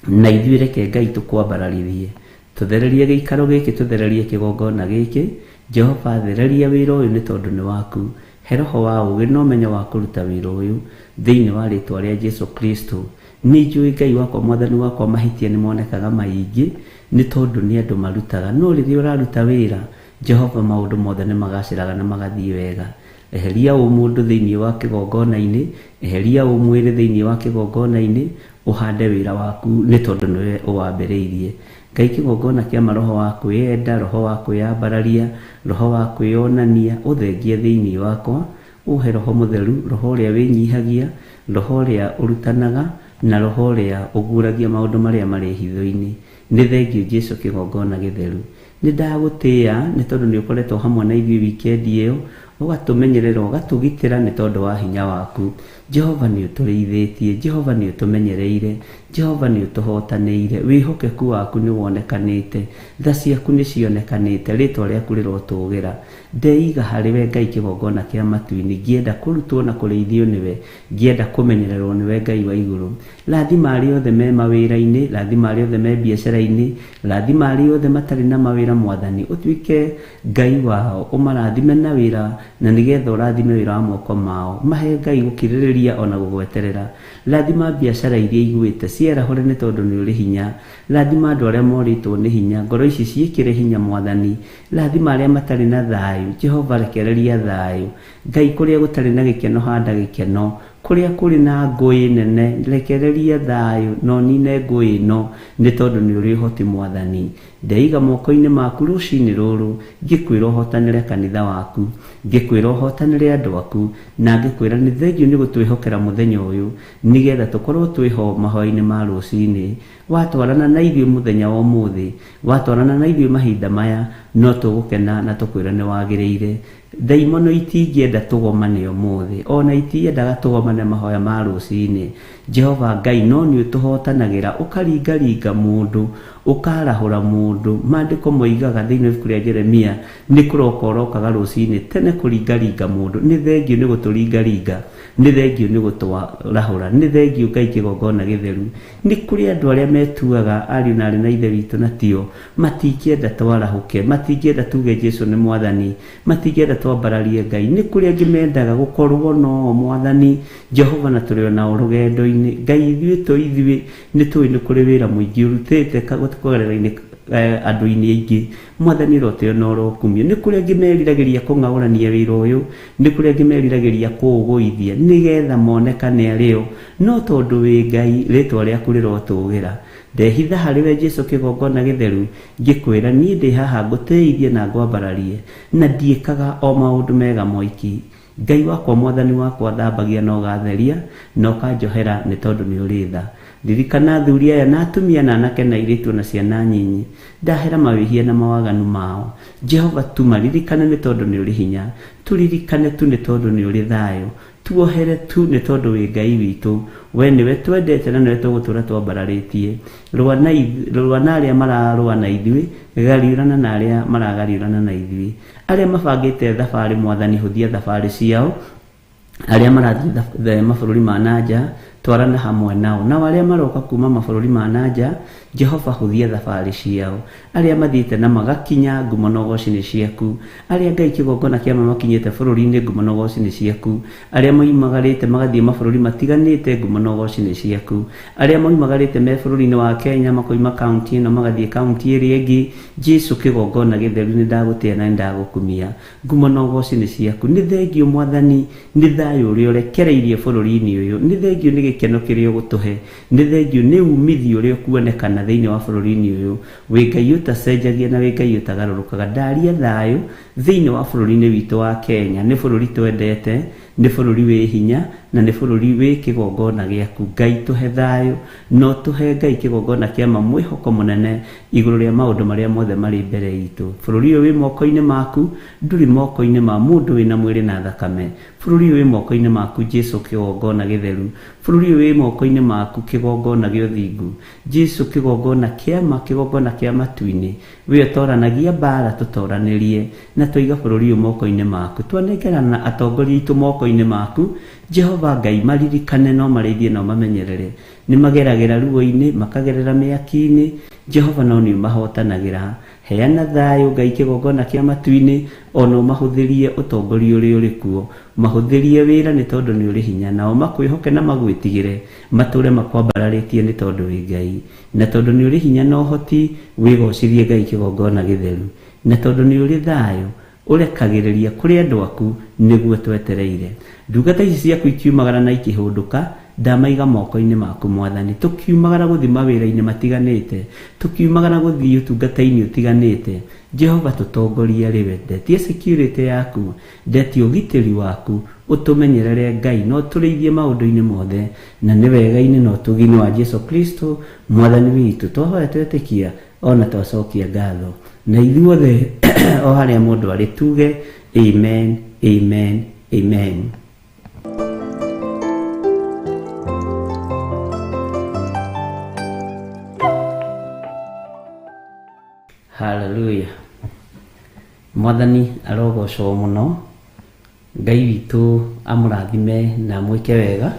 Na ithuĩ reke Ngai tũkwambararithie, tũthererie gĩikaro gĩkĩ, tũthererie kĩgongona gĩkĩ. Jehova, thereria wĩra ũyũ nĩ tondũ nĩ waku. He roho wa ũũgĩ na ũmenyo wa kũruta wĩra ũyũ thĩinĩ wa rĩtwa rĩa Jesu Kristo. Nĩ njũĩ Ngai wakwa, mwathani wakwa, mahĩtia nĩ monekaga maingĩ nĩ tondũ nĩ andũ marutaga, no rĩrĩa ũraruta wĩra Jehova, maũndũ mothe nĩ magacĩraga na magathiĩ wega. Eheria ũmũndũ thĩinĩ wa kĩgongona-inĩ, eheria ũmwĩrĩ thĩinĩ wa kĩgongona-inĩ, ũhande wĩra waku nĩ tondũ nĩwe ũwambĩrĩirie. Ngai, kĩgongona kĩa maroho wa kwĩyenda, roho wa kwĩyambararia, roho wa kwĩyonania, ũthengie thĩinĩ wakwa, ũhe roho mũtheru, roho ũrĩa wĩnyihagia, roho ũrĩa ũrutanaga, na roho ũrĩa ũguũragia maũndũ marĩa marĩ hitho-inĩ. Nĩ thengiũ Jesu kĩgongona gĩtheru. Nĩ ndagũtĩĩa nĩ tondũ nĩ ũkoretwo hamwe na ithuĩ wikendi ĩyo, ũgatũmenyerera, ũgatũgitĩra nĩ tondũ wa hinya waku. Jehova nĩ ũtũrĩithĩtie, Jehova nĩ ũtũmenyereire, Jehova nĩ ũtũhotanĩire, wĩhokeku waku nĩ wonekanĩte, tha ciaku nĩ cionekanĩte, rĩtwa rĩaku rĩrotũgĩra. Ndeiga harĩ we Ngai kĩgongona kĩa matu-inĩ, ngĩenda kũrutwo na kũrĩithio nĩwe, ngĩenda kũmenyererwo nĩwe Ngai wa igũrũ. Rathima arĩa othe me mawĩra-inĩ, rathima arĩa othe me biacara-inĩ, rathima arĩa othe matarĩ na mawĩra mwathani, ũtuĩke Ngai wao, ũmarathime na wĩra, na nĩgetha ũrathime wĩra wa moko mao. Mahe Ngai gũkirĩrĩria ona gũgweterera. Rathima biacara iria igwĩte, ciarahũre nĩ tondũ nĩ ũrĩ hinya. Rathima andũ arĩa morĩtwo nĩ hinya, ngoro ici ciĩkĩre hinya mwathani. Rathima arĩa matarĩ na thayũ, Jehova rekereria thayũ. Ngai, kũrĩa gũtarĩ na gĩkeno handa gĩkeno, kũrĩa kũrĩ na ngũĩ nene rekereria thayũ na ũnine ngũĩ ĩno nĩ tondũ nĩ ũrĩ ũhoti mwathani. Ndeiga moko-inĩ maku rũcinĩ rũrũ, ngĩkwĩra ũhotanĩre kanitha waku, ngĩkwĩra ũhotanĩre andũ aku, na ngĩkwĩra nĩ thengiũ nĩ gũtwĩhokera mũthenya ũyũ nĩgetha tũkorwo twĩho mahoya-inĩ ma rũcinĩ. Watwarana na ithuĩ mũthenya wa ũmũthĩ, watwarana na ithuĩ mahinda maya, no tũgũkena na tũkwĩra nĩ wagĩrĩire. Ndaimono itingĩenda tũgomane ũmũthĩ, ona itiendaga tũgomane mahoya ma rũcinĩ. Jehova Ngai, no nĩ ũtũhotanagĩra, ũkaringaringa mũndũ, ũkarahũra mũndũ. Maandĩko moigaga thĩinĩ wa ibuku rĩa Jeremia, nĩ kũroka ũrokaga rũcinĩ tene kũringaringa mũndũ. Nĩ thengiũ nĩ gũtũringaringa, nĩ thengiũ nĩ gũtwarahũra, nĩ thengiũ Ngai kĩgongona gĩtheru. Nĩ kũrĩ andũ arĩa metuaga ariũ na aarĩ na ithe witũ na tio, matingĩenda twarahũke, matingĩenda tuge Jesu nĩ mwathani, matingĩenda twambararie Ngai. Nĩ kũrĩ angĩ mendaga gũkorwo no mwathani Jehova na tũrĩ onao rũgendo-inĩ. Ngai, ithuĩ to ithuĩ nĩ tũĩ nĩ kũrĩ wĩra mũingĩ ũrutĩte kũgerera-inĩ andũ-inĩ aingĩ. Mwathani roteo na ũrokumio. Nĩ kũrĩ angĩ meriragĩria kũng'aũrania wĩra ũyũ, nĩ kũrĩ angĩ meriragĩria kũũgũithia nĩgetha monekane arĩo, no tondũ wĩ Ngai, rĩtwa rĩaku rĩrotũgĩra. Ndehitha harĩ we Jesu kĩgongona gĩtheru, ngĩkwĩra niĩ ndĩ haha ngũtĩithie na ngwambararie, na ndiĩkaga o maũndũ mega moiki. Ngai wakwa, mwathani wakwa, thambagia na ũgatheria na ũkanjohera nĩ tondũ nĩ ũrĩ tha. Ririkana athuri aya na atumia na anake na airĩtu na ciana nyinyi, ndahera mawĩhia na mawaganu mao. Jehova, tumaririkane nĩ tondũ nĩ ũrĩ hinya, tũririkane tu nĩ tondũ nĩ ũrĩ thayũ, tuohere tu nĩ tondũ wĩ Ngai witũ. We nĩwe twendete na nĩwe tũgũtũra twambararĩtie. Rũa na arĩa mararũa na ithuĩ, gariũrana na arĩa maragariũrana na ithuĩ. Arĩa mabangĩte thabarĩ mwathani, hũthia thabarĩ ciao. Arĩa marathiĩ mabũrũri ma nanja, twarana hamwe nao. Nao arĩa maroka kuma mabũrũri ma nanja, Jehova hũthia thabarĩ ciao. Arĩa mathiĩte na magakinya, ngumo na ũgoci nĩ ciaku. Arĩa Ngai kĩgongona kĩa makinyĩte bũrũri-inĩ, ngumo na ũgoci nĩ ciaku. Arĩa moimagarĩte magathiĩ mabũrũri matiganĩte, ngumo na ũgoci nĩ ciaku. Arĩa moimagarĩte me bũrũri-inĩ wa Kenya, makoima kaunti ĩno magathiĩ kaunti ĩrĩa ĩngĩ, Jesu kĩgongona gĩtheru nĩ ndagũtĩa na nĩ ndagũkumia. Ngumo na ũgoci nĩ ciaku. Nĩ thengiũ mwathani, nĩ thayũ ũrĩa ũrekereirie bũrũri-inĩ ũyũ, nĩ thengiũ nĩ gĩkeno kĩrĩa ũgũtũhe, nĩ thengiũ nĩ umithio ũrĩa ũkuonekana thĩinĩ wa bũrũri-inĩ ũyũ. Wĩ Ngai ũtacenjagia na wĩ Ngai ũtagarũrũkaga. Ndaria thayũ thĩinĩ wa bũrũri-inĩ witũ wa Kenya. Nĩ bũrũri twendete, nĩ bũrũri wĩ hinya, na nĩ bũrũri wĩ kĩgongona gĩaku. Ngai tũhe thayũ, no tũhe Ngai kĩgongona kĩa ma mwĩhoko mũnene igũrũ rĩa maũndũ marĩa mothe marĩ mbere itũ. Bũrũri ũyũ wĩ moko-inĩ maku, ndũrĩ moko-inĩ ma mũndũ wĩna mwĩrĩ na thakame. Bũrũri ũyũ wĩ moko-inĩ maku Jesu kĩgongona gĩtheru. Bũrũri ũyũ wĩ moko-inĩ maku, kĩgongona gĩa ũthingu. Jesu kĩgongona kĩa ma, kĩgongona kĩa matu-inĩ. We ũtoranagia mbara tũtoranĩrie, na twaiga bũrũri ũyũ moko-inĩ maku. Twanengerana atongoria aitũ moko-inĩ maku. Jehova Ngai, maririkane no marĩithie no mamenyerere. Nĩ mageragĩra ruo-inĩ, makagerera mĩaki-inĩ. Jehova no nĩ ũmahotanagĩra. Heana thayũ Ngai kĩgongona kĩa matu-inĩ, ona ũmahũthĩrie ũtongoria ũrĩa ũrĩ kuo. Mahũthĩrie wĩra nĩ tondũ nĩ ũrĩ hinya, nao makwĩhoke na magwĩtigĩre, matũre makwambararĩtie nĩ tondũ wĩ Ngai. Na tondũ nĩ ũrĩ hinya na ũhoti, wĩgocithie Ngai kĩgongona gĩtheru. Na tondũ nĩ ũrĩ thayũ, ũrekagĩrĩria kũrĩ andũ aku nĩguo twetereire. Ndungata ici ciaku ikiumagara na ikĩhũndũka, ndamaiga moko-inĩ maku Mwathani. Tũkiumagara gũthiĩ mawĩra-inĩ matiganĩte, tũkiumagara gũthiĩ ũtungata-inĩ ũtiganĩte. Jehova tũtongorie rĩwe, ndetie security yaku, ndetie ũgitĩri waku, ũtũmenyerere Ngai na ũtũrĩithie maũndũ-inĩ mothe, na nĩ wega-inĩ na ũtugi-inĩ wa Jesu Kristo Mwathani witũ. Twahoya twetĩkia ona twacokia ngatho, na ithuothe o harĩa mũndũ arĩ tuge amen, amen, amen. Hallelujah. Mwathani arogocwo mũno. Ngai witũ amũrathime na amwĩke wega.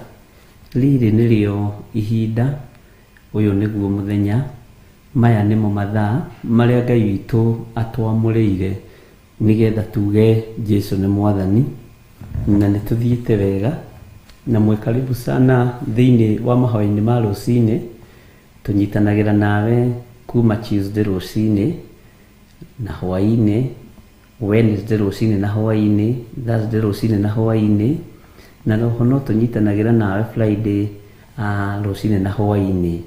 Rĩrĩ nĩrĩo ihinda, ũyũ nĩguo mũthenya, maya nĩmo mathaa marĩa Ngai witũ atwamũrĩire nĩgetha tuge Jesu nĩ Mwathani, na nĩ tũthiĩte wega. Na mwĩ karibu sana thĩinĩ wa mahoya-inĩ ma rũcinĩ. Tũnyitanagĩra nawe kuma Tuesday rũcinĩ na hwaĩ-inĩ, Wednesday rũcinĩ na hwaĩ-inĩ, Thursday rũcinĩ na hwaĩ-inĩ, na roho no tũnyitanagĩra nawe Friday rũcinĩ na hwaĩ-inĩ.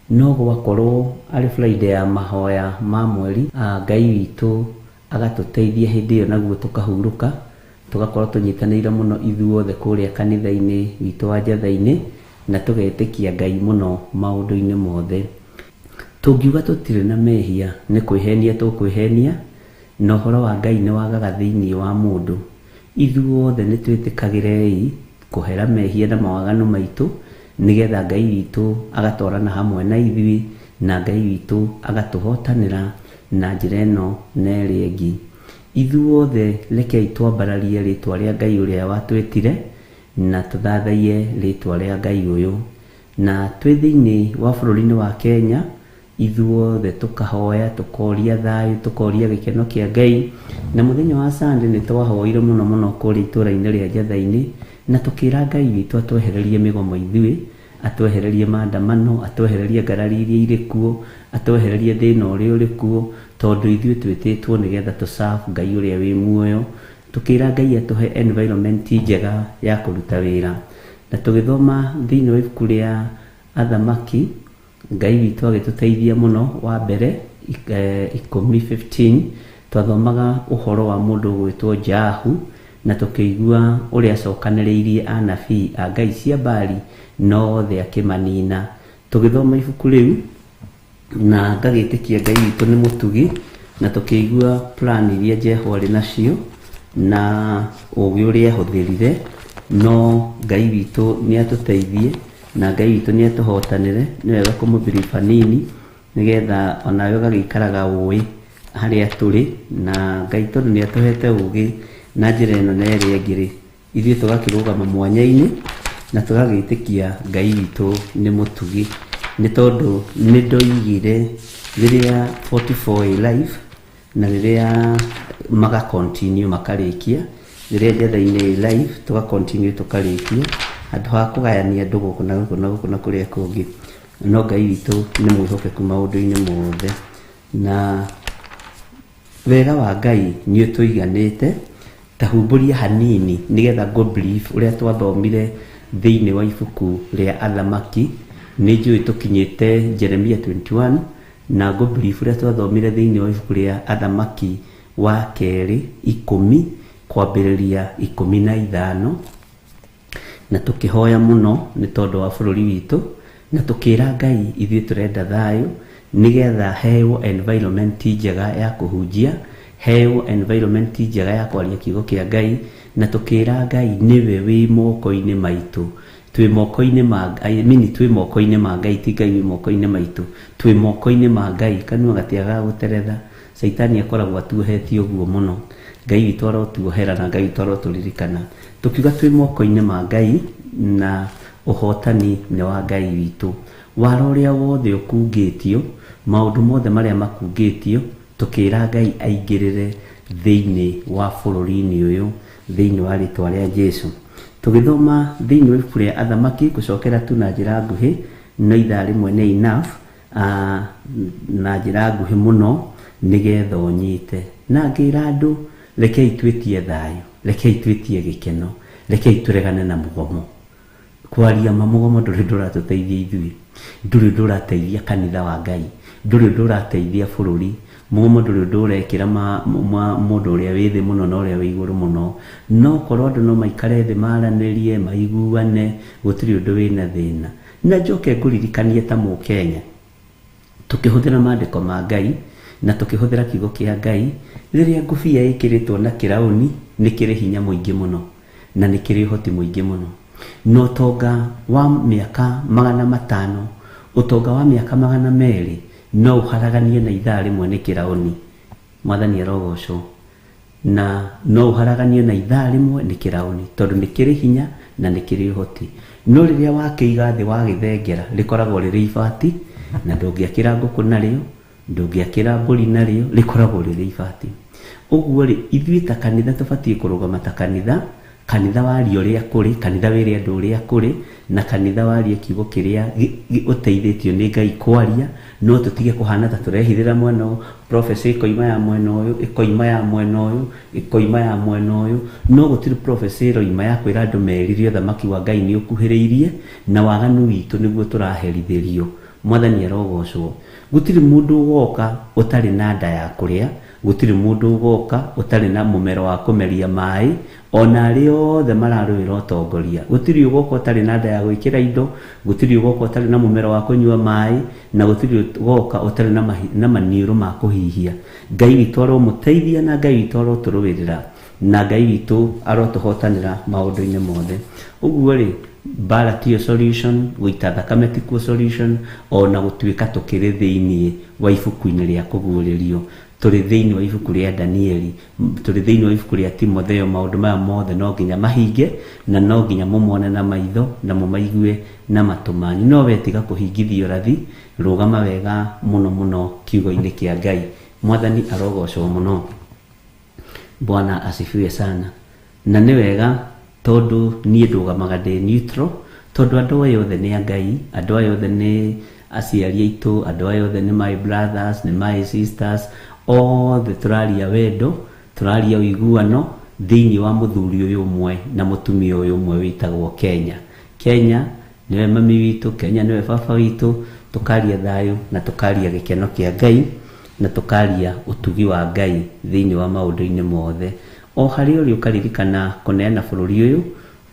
No gwakorwo arĩ Friday ya mahoya ma mweri, Ngai witũ agatũteithia hĩndĩ ĩyo naguo tũkahurũka, tũgakorwo tũnyitanĩire mũno ithuothe kũrĩa kanitha-inĩ witũ wa Njatha-inĩ, na tũgetĩkia Ngai mũno maũndũ-inĩ mothe. Tũngiuga tũtirĩ na mehia nĩ kwĩhenia tũkwĩhenia, na ũhoro wa Ngai nĩ wagaga thĩinĩ wa mũndũ. Ithuothe nĩ twĩtĩkagĩrei kũhera mehia na mawaganu maitũ, nĩgetha Ngai witũ agatwarana hamwe na ithuĩ, na Ngai witũ agatũhotanĩra na njĩra ĩno na ĩrĩa ĩngĩ. Ithuothe rekei twambararie rĩtwa rĩa Ngai ũrĩa watwĩtire, na tũthathaiye rĩtwa rĩa Ngai ũyũ. Na twĩ thĩinĩ wa bũrũri-inĩ wa Kenya, ithuothe tũkahoya, tũkoria thayũ, tũkoria gĩkeno kĩa Ngai. Na mũthenya wa Sunday nĩ twahoire mũno mũno kũrĩa itũũra-inĩ rĩa Njatha-inĩ, na tũkĩra Ngai witũ atwehererie mĩgomo ithuĩ, atwehererie maandamano, atwehererie ngarari iria irĩ kuo, atwehererie thĩna ũrĩa ũrĩ kuo, tondũ ithuĩ twĩtĩtwo nĩgetha tũ serve Ngai ũrĩa wĩ muoyo. Tũkĩra Ngai atũhe environment njega ya kũruta wĩra. Na tũgĩthoma thĩinĩ wa ibuku rĩa Athamaki, Ngai witũ agĩtũteithia mũno. Wa mbere 10:15 twathomaga ũhoro wa mũndũ ũgwĩtwo Jahu, na tũkĩigua ũrĩa acokanĩrĩirie anabii a Ngai cia Baali na othe akĩmanina. Tũgĩthoma ibuku rĩu na ngagĩtĩkia Ngai witũ nĩ mũtugi, na tũkĩigua plan iria Jehu arĩ nacio na ũgĩ ũrĩa ahũthĩrire. No Ngai witũ nĩ atũteithie na Ngai witũ nĩ atũhotanĩre. Nĩ wega kũmũbiriba hanini nĩgetha onawe ũgagĩikaraga ũĩ harĩa tũrĩ, na Ngai tondũ nĩ atũhete ũgĩ na njĩra ĩno na ĩrĩa ĩngĩ rĩ, ithuĩ tũgakĩrũgama mwanya-inĩ na tũgagĩtĩkia Ngai witũ nĩ mũtugi. Nĩ tondũ nĩ ndoigire rĩrĩa 44 live na rĩrĩa maga continue makarĩkia, rĩrĩa Njatha-inĩ live tũga continue tũkarĩkia, handũ ha kũgayania andũ gũkũ na gũkũ na gũkũ na kũrĩa kũngĩ. No Ngai witũ nĩ mwĩhokeku maũndũ-inĩ mothe, na wega wa Ngai nĩ ũtũiganĩte. Ta humbũria hanini nĩgetha go brief ũrĩa twathomire thĩinĩ wa ibuku rĩa Athamaki. Nĩ njũĩ tũkinyĩte Jeremia 21, na go brief ũrĩa twathomire thĩinĩ wa ibuku rĩa Athamaki wa kerĩ 10 kwambĩrĩria 15, na tũkĩhoya mũno nĩ tondũ wa bũrũri witũ, na tũkĩra Ngai ithuĩ tũrenda thayũ nĩgetha hewo environment njega ya kũhunjia, hewo environment njega ya kwaria kiugo kĩa Ngai, na tũkĩra Ngai nĩwe wĩ moko-inĩ maitũ. Twĩ moko-inĩ ma, I mean, twĩ moko-inĩ ma Ngai, ti Ngai wĩ moko-inĩ maitũ, twĩ moko-inĩ ma Ngai. Kanua gatiagaga gũteretha. Caitani akoragwo atuohetie ũguo mũno. Ngai witũ arotuohera na Ngai witũ arotũririkana. Tũkiuga twĩ moko-inĩ ma Ngai na ũhotani nĩ wa Ngai witũ. Wara ũrĩa wothe ũkungĩtio, maũndũ mothe marĩa makungĩtio, tũkĩra Ngai aingĩrĩre thĩinĩ wa bũrũri-inĩ ũyũ, thĩinĩ wa rĩtwa rĩa Jesu. Tũgĩthoma thĩinĩ wa ibuku rĩa Athamaki, gũcokera tu na njĩra nguhĩ, no ithaa rĩmwe nĩ enough, na njĩra nguhĩ mũno nĩgetha ũnyite. Na ngĩra andũ, rekei twĩtie thayũ, rekei twĩtie gĩkeno, rekei tũregane na mũgomo. Kwaria ma mũgomo ndũrĩ ndũratũteithia ithuĩ, ndũrĩ ndũrateithia kanitha wa Ngai, ndũrĩ ndũrateithia bũrũri. Mũgomo ndũrĩ ũndũ ũrekĩra mũndũ ũrĩa wĩ thĩ mũno na ũrĩa wĩ igũrũ mũno. No korwo andũ no maikare thĩ maranĩrie, maiguane, gũtirĩ ũndũ wĩna thĩna. Na njoke ngũririkanie ta Mũkenya, tũkĩhũthĩra maandĩko ma Ngai na tũkĩhũthĩra kiugo kĩa Ngai, rĩrĩa ngũbia ĩkĩrĩtwo na kĩraũni nĩ kĩrĩ hinya mũingĩ mũno na nĩ kĩrĩ ũhoti mũingĩ mũno. Na ũtonga wa mĩaka 500, ũtonga wa mĩaka 200 no ũharaganio na ithaa rĩmwe nĩ kĩraũni. Mwathani arogocwo. Na no ũharaganio na ithaa rĩmwe nĩ kĩraũni, tondũ nĩ kĩrĩ hinya na nĩ kĩrĩ ũhoti. No rĩrĩa wakĩiga thĩ wagĩthengera, rĩkoragwo rĩrĩ ibati, na ndũngĩakĩra ngũkũ narĩo, ndũngĩakĩra mbũri narĩo, rĩkoragwo rĩrĩ ibati. Ũguo rĩ, ithuĩ ta kanitha tũbatiĩ kũrũgama ta kanitha, kanitha warie ũrĩa kũrĩ, kanitha wĩre andũ ũrĩa kũrĩ, na kanitha warie kiugo kĩrĩa ũteithĩtio nĩ Ngai kwaria, no tũtige kũhana ta tũrehithĩra mwena ũyũ, prophecy ĩkoima ya mwena ũyũ, ĩkoima ya mwena ũyũ, ĩkoima ya mwena ũyũ, no gũtirĩ prophecy ĩroima ya kwĩra andũ merire ũthamaki wa Ngai nĩ ũkuhĩrĩirie, na waganu witũ nĩguo tũraherithĩrio. Mwathani arogocwo. Gũtirĩ mũndũ ũgoka ũtarĩ na nda ya kũrĩa, gũtirĩ mũndũ ũgoka ũtarĩ na mũmero wa kũmeria maĩ, ona arĩa othe mararũĩra ũtongoria. Gũtirĩ ũgoka ũtarĩ na nda ya gwĩkĩra indo, gũtirĩ ũgoka ũtarĩ na mũmero wa kũnyua maĩ, na gũtirĩ ũgoka ũtarĩ na maniũrũ ma kũhihia. Ngai witũ aromũteithia na Ngai witũ arotũrũĩrĩra, na Ngai witũ arotũhotanĩra maũndũ-inĩ mothe. Ũguo rĩ, mbara tiyo solution, gũita thakame tikuo solution, ona gũtuĩka tũkĩrĩ thĩinĩ wa ibuku-inĩ rĩa kũguũrĩrio, tũrĩ thĩinĩ wa ibuku rĩa Danieli, tũrĩ thĩinĩ wa ibuku rĩa Timotheo. Maũndũ maya mothe no nginya mahinge, na no nginya mũmone na maitho na mũmaigue na matũ manyu. No we tiga kũhingithia ũrathi, rũgama wega mũno mũno kiugo-inĩ kĩa Ngai. Mwathani arogocwo mũno. Bwana asifiwe sana. Na nĩ wega tondũ niĩ ndũgamaga ndĩ neutral, tondũ andũ aya othe nĩ a Ngai, andũ aya othe nĩ aciari aitũ, andũ aya othe nĩ my brothers, nĩ my sisters, othe tũraria wendo, tũraria ũiguano thĩinĩ wa mũthuri ũyũ ũmwe na mũtumia ũyũ ũmwe wĩtagwo Kenya. Kenya nĩwe mami witũ, Kenya nĩwe baba witũ, tũkaria thayũ na tũkaria gĩkeno kĩa Ngai na tũkaria ũtugi wa Ngai thĩinĩ wa maũndũ-inĩ mothe. O harĩa ũrĩ ũkaririkana kũneana bũrũri ũyũ,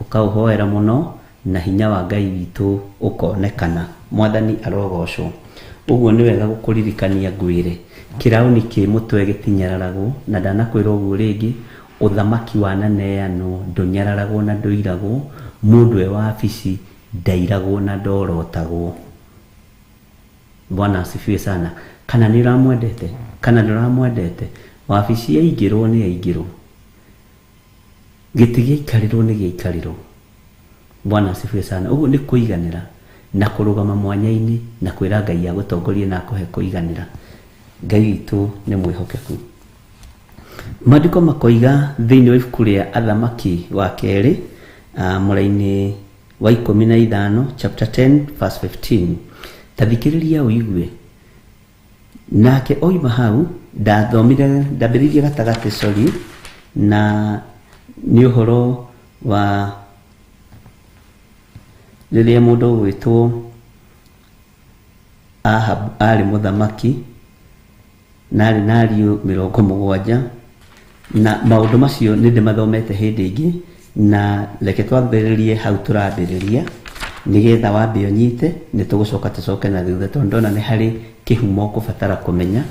ũkaũhoera mũno na hinya wa Ngai witũ ũkonekana. Mwathani arogocwo. Ũguo nĩ wega gũkũririkania ngwĩre, kĩraũni kĩ mũtwe gĩtinyararagwo, na ndanakwĩra ũguo rĩngĩ, ũthamaki wananeanwo ndũnyararagwo na ndũiragwo, mũndũ e wabici ndairagwo na ndorotagwo. Bwana asifiwe sana. Kana nĩ ũramwendete, kana ndũramwendete, wabici yaingĩrwo nĩ yaingĩrwo, gĩtĩ gĩaikarĩrwo nĩ gĩaikarĩrwo. Bwana asifiwe sana. Ũguo nĩ kũiganĩra na kũrũgama mwanya-inĩ na kwĩra Ngai agũtongorie na akũhe kũiganĩra. Ngai witũ nĩ mwĩhokeku. Maandĩko makoiga thĩinĩ wa ibuku rĩa Athamaki wa kerĩ, mũraini wa 15, chapter 10 verse 15. Ta thikĩrĩria ũigue. Nake oima hau, ndathomire, ndambĩrĩirie gatagatĩ, sorry, na nĩ ũhoro wa rĩrĩa mũndũ ũgwĩtwo Ahab arĩ mũthamaki na arĩ na ariũ 70, na maũndũ macio nĩ ndĩmathomete hĩndĩ ĩngĩ, na reke twambĩrĩrie hau tũrambĩrĩria nĩgetha wambe ũnyite, nĩ tũgũcoka tũcoke na thutha, tondũ ndona nĩ harĩ kĩhumo ũkũbatara kũmenya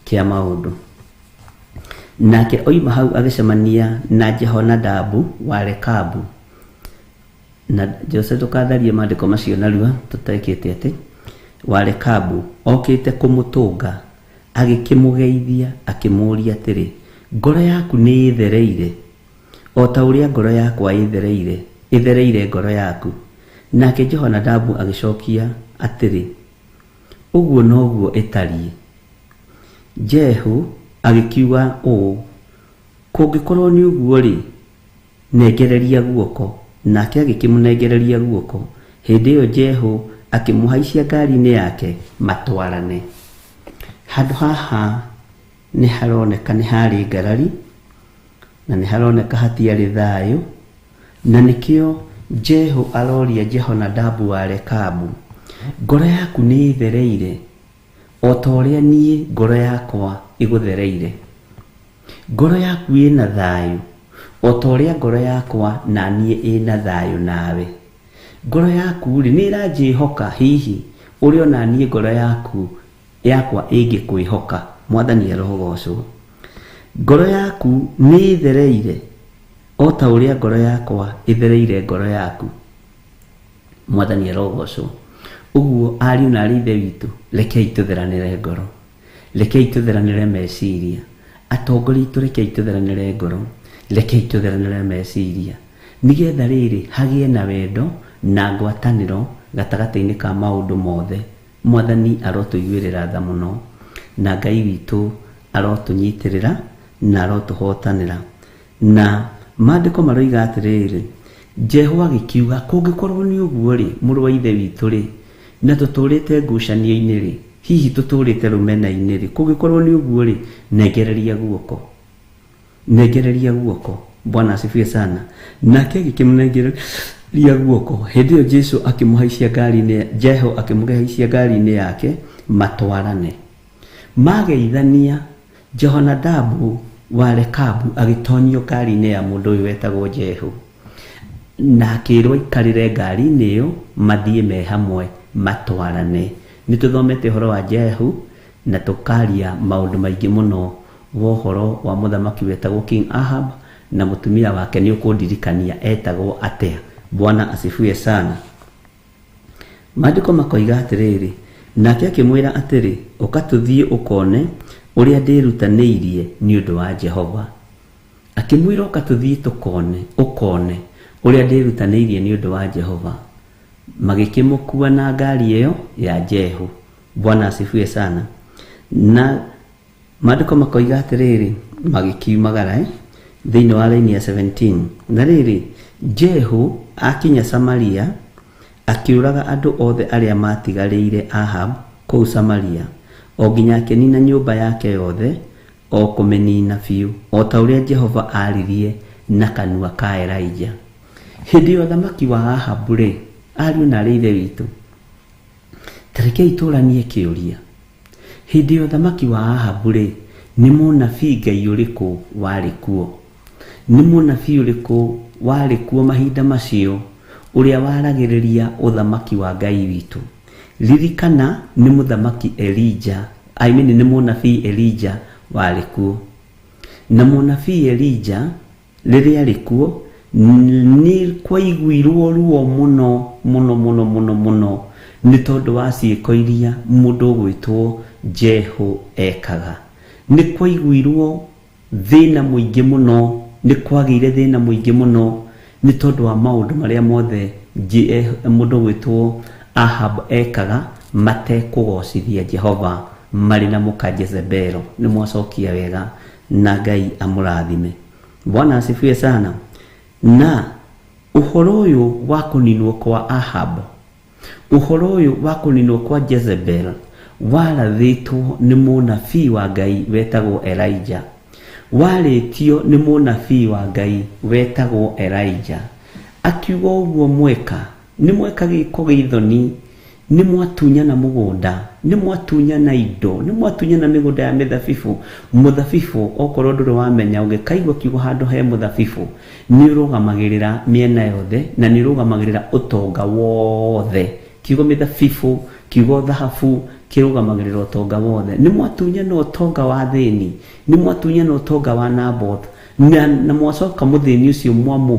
kĩa maũndũ. Nake oima hau agĩcemania na Jehonadabu wa Rekabu. Na Jose, ndũkatharie maandĩko macio narua tũtekĩte atĩ wa Rekabu okĩte kũmũtũnga, agĩkĩmũgeithia akĩmũũria atĩrĩ, ngoro yaku nĩ ĩthereire o ta ũrĩa ngoro yakwa ĩthereire ĩthereire ngoro yaku? Nake Jehonadabu agĩcokia atĩrĩ, ũguo noguo ĩtariĩ. Jehu agĩkiuga ũũ, kũngĩkorwo nĩ ũguo-rĩ, nengereria guoko. Nake agĩkĩmũnengereria guoko. Hĩndĩ ĩyo Jehu akĩmũhaicia ngari-inĩ yake matwarane. Handũ haha nĩ haroneka nĩ harĩ ngarari, na nĩ haroneka hatiarĩ thayũ, na nĩkĩo Jehu aroria Jehonadabu wa Rekabu, ngoro yaku nĩ ĩthereire o ta ũrĩa niĩ ngoro yakwa ĩgũthereire? Ngoro yaku ĩna thayũ o ta ũrĩa ngoro yakwa na niĩ ĩna thayũ nawe? Ngoro yaku rĩ, nĩ ĩranjĩhoka hihi ũrĩa ona niĩ ngoro yaku yakwa ĩngĩkwĩhoka? Mwathani arogocwo. Ngoro yaku nĩ ĩthereire o ta ũrĩa ngoro yakwa ĩthereire ngoro yaku? Mwathani arogocwo. Ũguo ariũ na arĩ ithe witũ, rekei tũtheranĩre ngoro, rekei tũtheranĩre meciria. Atongoria aitũ, rekei tũtheranĩre ngoro, rekei tũtheranĩre meciria, nĩgetha rĩrĩ hagĩe na wendo na ngwatanĩro gatagatĩ-inĩ ka maũndũ mothe. Mwathani arotũiguĩrĩra tha mũno, na Ngai witũ arotũnyitĩrĩra na arotũhotanĩra. Na maandĩko maroiga atĩrĩrĩ, Jehu agĩkiuga, kũngĩkorwo nĩ ũguo rĩ, mũrũ wa ithe witũ rĩ, na tũtũrĩte ngucanio-inĩ rĩ, hihi tũtũrĩte rũmena-inĩ rĩ, kũngĩkorwo nĩ ũguo rĩ, nengereria guoko, nengereria guoko. Bwana asifiwe sana. Nake agĩkĩmũnengereria guoko. Hĩndĩ ĩyo Jesu akĩmũhaicia ngari-inĩ, Jehu akĩmũhaicia ngari-inĩ yake matwarane. Mageithania, Jehonadabu wa Rekabu agĩtonyio ngari-inĩ ya mũndũ ũyũ wetagwo Jehu, na akĩrwo aikarĩre ngari-inĩ ĩyo mathiĩ me hamwe matwarane. Nĩ tũthomete ũhoro wa Jehu na tũkaria maũndũ maingĩ mũno wa ũhoro wa mũthamaki wetagwo King Ahab na mũtumia wake. Nĩ ũkũndirikania etagwo atĩa? Bwana asifiwe sana. Maandĩko makoiga atĩrĩrĩ, nake akĩmwĩra atĩrĩ, ũka tũthiĩ ũkone ũrĩa ndĩrutanĩirie nĩ ũndũ wa Jehova. Akĩmwĩra, ũka tũthiĩ tũkone, ũkone ũrĩa ndĩrutanĩirie nĩ ũndũ wa Jehova. Magĩkĩmũkua na ngari ĩyo ya Jehu. Bwana asifiwe sana. Na maandĩko makoiga atĩrĩrĩ, magĩkiumagara thĩinĩ wa raini ya 17. Na rĩrĩ, Jehu akinya Samaria, akĩũraga andũ othe arĩa matigarĩire Ahab kũu Samaria, o nginya akĩnina nyũmba yake yothe, o kũmĩnina biũ, o ta ũrĩa Jehova aaririe na kanua ka Elijah. Hĩndĩ ya ũthamaki wa Ahabu rĩ, ariũ na arĩ ithe witũ, ta rekei tũranie kĩũria. Hĩndĩ ya ũthamaki wa Ahabu rĩ, nĩ mũnabii Ngai ũrĩkũ warĩ kuo? Nĩ mũnabii ũrĩkũ warĩ kuo mahinda macio ũrĩa waragĩrĩria ũthamaki wa Ngai witũ? Ririkana nĩ mũthamaki Elijah, I mean nĩ mũnabii Elijah warĩ kuo. Na mũnabii Elijah rĩrĩa arĩ kuo, nĩ kwaiguirwo ruo mũno mũno mũno mũno mũno nĩ tondũ wa ciĩko iria mũndũ ũgwĩtwo Jehu ekaga. Nĩ kwaiguirwo thĩna mũingĩ mũno, nĩ kwagĩire thĩna mũingĩ mũno nĩ tondũ wa maũndũ marĩa mothe mũndũ ũgwĩtwo Ahab ekaga matekũgocithia Jehova marĩ na mũka Jezebelo. Nĩ mwacokia wega na Ngai amũrathime. Bwana asifiwe sana. Na ũhoro ũyũ wa kũninwo kwa Ahab, ũhoro ũyũ wa kũninwo kwa Jezebel warathĩtwo nĩ mũnabii wa Ngai wetagwo Elijah. Warĩtio nĩ mũnabii wa Ngai wetagwo Elijah. Akiuga ũguo, mweka nĩ mweka gĩko gĩthoni, nĩ mwatunyana mũgũnda, nĩ mwatunyana indo, nĩ mwatunyana mĩgũnda ya mĩthabibũ. Mũthabibũ, okorwo ndũrĩ wamenya, ũngĩkaigua kiugo handũ he mũthabibũ, nĩ ũrũgamagĩrĩra mĩena yothe na nĩ ũrũgamagĩrĩra ũtonga wothe. Kiugo mĩthabibũ, kiugo thahabu kĩrũgamagĩrĩra ũtonga wothe. Nĩ mwatunyana ũtonga wa thĩni, nĩ mwatunyana ũtonga wa Naboth, na mwacoka mũthĩni ũcio mwamũ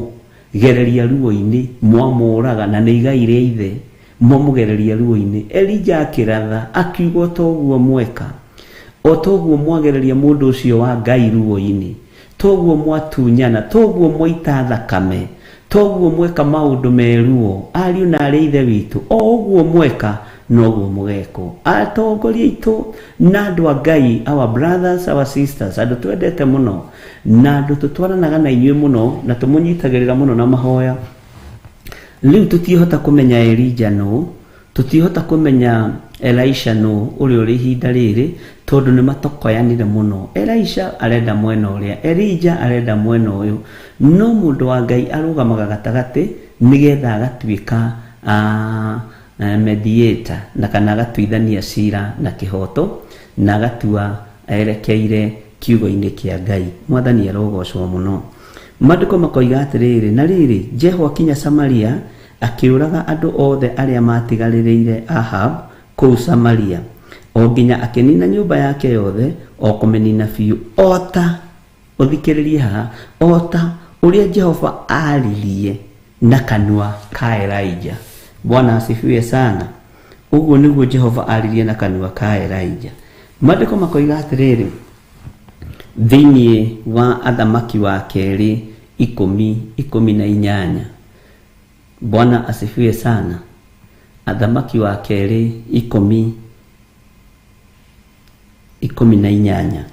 Gereria ruo-inĩ mwamũraga na nĩ igai rĩa ithe mwamũgereria ruo-inĩ. Elija akĩratha akiuga toguo mweka, o toguo mwagereria mũndũ ũcio wa Ngai ruo-inĩ, toguo mwatunyana, toguo mwaita thakame, toguo mweka maũndũ meruo, ariũ na arĩ ithe witũ, o ũguo mweka noguo mũgekwo. Atongoria aitũ na andũ a Ngai, our brothers, our sisters, andũ twendete mũno na andũ tũtwaranaga na inyuĩ mũno na tũmũnyitagĩrĩra mũno na mahoya. Rĩu tũtiĩhota kũmenya Elija nũ, tũtiĩhota kũmenya Elisha nũ ũrĩa ũrĩ ihinda rĩrĩ, tondũ nĩ matokoyanire mũno. Elisha arenda mwena ũrĩa, Elija arenda mwena ũyũ, no mũndũ wa Ngai arũgamaga gatagatĩ nĩgetha agatuĩka mediator, na kana agatuithania cira na kĩhoto, na agatua erekeire kiugo-inĩ kĩa Ngai. Mwathani arogocwo mũno. Maandĩko makoiga atĩrĩrĩ, na rĩrĩ, Jehu akinya Samaria akĩũraga andũ othe arĩa matigarĩrĩire Ahab kũu Samaria, o nginya akĩnina nyũmba yake yothe, o kũmĩnina biũ, ota ũthikĩrĩrie haha, ota ũrĩa Jehova aaririe na kanua ka Elijah. Bwana asifiwe sana. Ũguo nĩguo Jehova aaririe na kanua ka Elijah. Maandĩko makoiga atĩrĩrĩ, thĩinĩ wa Athamaki wa kerĩ 10:18. Bwana asifiwe sana. Athamaki wa kerĩ 10:18.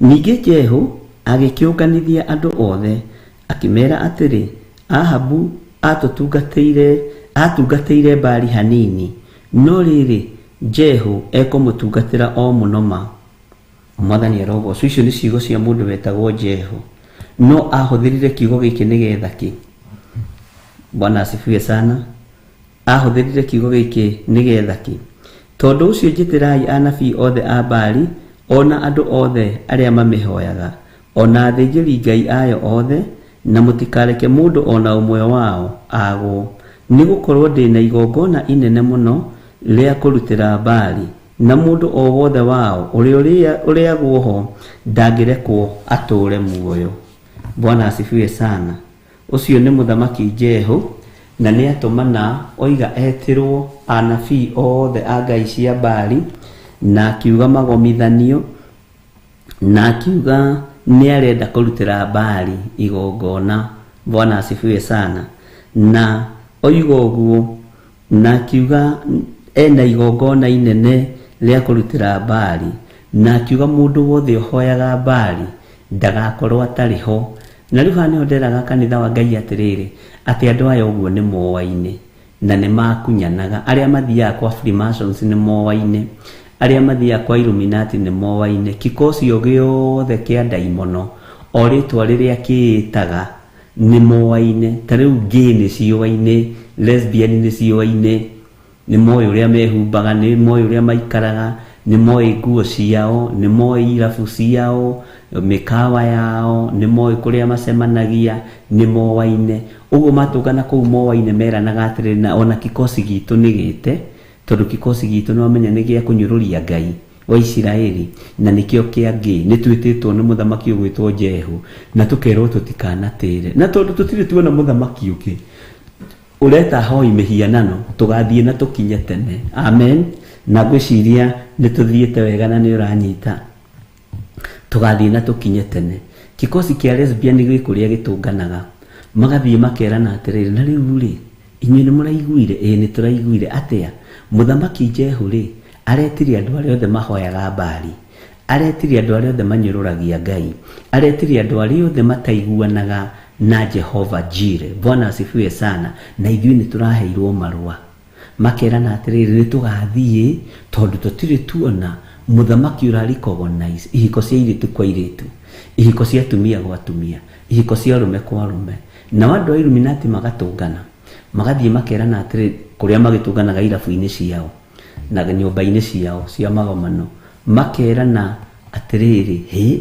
Ningĩ Jehu agĩkĩũnganithia andũ othe akĩmera atĩrĩ, Ahabu atungatĩire Baali hanini, no rĩrĩ Jehu ekũmũtungatĩra o mũno ma. Mwathani arogocwo. Icio nĩ ciugo cia mũndũ wetagwo Jehu, no ahũthĩrire kiugo gĩkĩ nĩgetha kĩ? Bwana asifiwe sana. Ahũthĩrire kiugo gĩkĩ nĩgetha kĩ? Tondũ ũcio njĩtĩrai anabii othe a Baali, ona andũ othe arĩa mamĩhoyaga, ona athĩnjĩri Ngai ayo othe, na mũtikareke mũndũ ona ũmwe wao agwo, nĩgũkorwo ndĩna igongona inene mũno rĩa kũrutĩra Baali, na mũndũ o wothe wao ũrĩa ũrĩagwo ho ndangĩrekwo atũũre muoyo. Bwana asifiwe sana. Ũcio nĩ mũthamaki Jehu, na nĩ atũmana oiga etĩrwo anabii othe a ngai cia Baali, na akiuga magomithanio, na akiuga nĩ arenda kũrutĩra Baali igongona. Bwana asifiwe sana. Na oiga ũguo, na akiuga ena igongona inene rĩa kũrutĩra Baali, na akiuga mũndũ wothe ũhoyaga Baali ndagakorwo atarĩ ho. Na rĩu haha nĩho nderaga kanitha wa Ngai atĩrĩrĩ, atĩ andũ aya ũguo nĩ moaine na nĩ makunyanaga. Arĩa mathiaga kwa Freemasons nĩ moaine, arĩa mathiaga kwa Illuminati nĩ moaine. Kikosi o gĩothe kĩa ndaimono, o rĩtwa rĩrĩa kĩĩtaga nĩ moaine. Ta rĩu gay nĩ ciũaine, lesbian nĩ ciũaine, nĩ moĩ ũrĩa mehumbaga, nĩ moĩ ũrĩa maikaraga, nĩ moĩ nguo ciao, nĩ moĩ irabu ciao, mĩkawa yao, nĩ moĩ kũrĩa macemanagia, nĩ moaine. Ũguo matũngana kũu moaine meranaga atĩrĩrĩ, na ona kikosi gitũ nĩ gĩte, tondũ kikosi gitũ nĩ wamenya nĩ gĩa kũnyũrũria Ngai wa Isiraeli, na nĩkĩo kĩa gay. Nĩ twĩtĩtwo nĩ mũthamaki ũgwĩtwo Jehu, na tũkerwo tũtikanatĩre, na tondũ tũtirĩ tuona mũthamaki ũngĩ ũreta hoi mĩhianano, tũgathiĩ na tũkinye tene. Amen. Na ngwĩciria nĩ tũthiĩte wega na nĩ ũranyita. Tũgathiĩ na tũkinye tene. Kikosi kĩa lesbian gĩ kũrĩa gĩtũnganaga, magathiĩ makerana atĩrĩrĩ, na rĩu rĩ, inyuĩ nĩ mũraiguire? Ĩĩ nĩ tũraiguire. Atĩa? Mũthamaki Jehu rĩ, aretire andũ arĩa othe mahoyaga Baali, aretire andũ arĩa othe manyũrũragia Ngai, aretire andũ arĩa othe mataiguanaga na Jehova Jire. Bwana asifiwe sana. Na ithuĩ nĩ tũraheirwo marũa, makerana atĩrĩrĩ, nĩ tũgathiĩ tondũ tũtirĩ tuona mũthamaki ũra recognize ihiko cia airĩtu kwa airĩtu, ihiko cia atumia gwa atumia, ihiko cia arũme kwa arũme. Nao andũ a Illuminati magatũngana, magathiĩ makerana atĩrĩ, kũrĩa magĩtũnganaga irabu-inĩ ciao na nyũmba-inĩ ciao cia magomano, makerana atĩrĩrĩ, hĩ,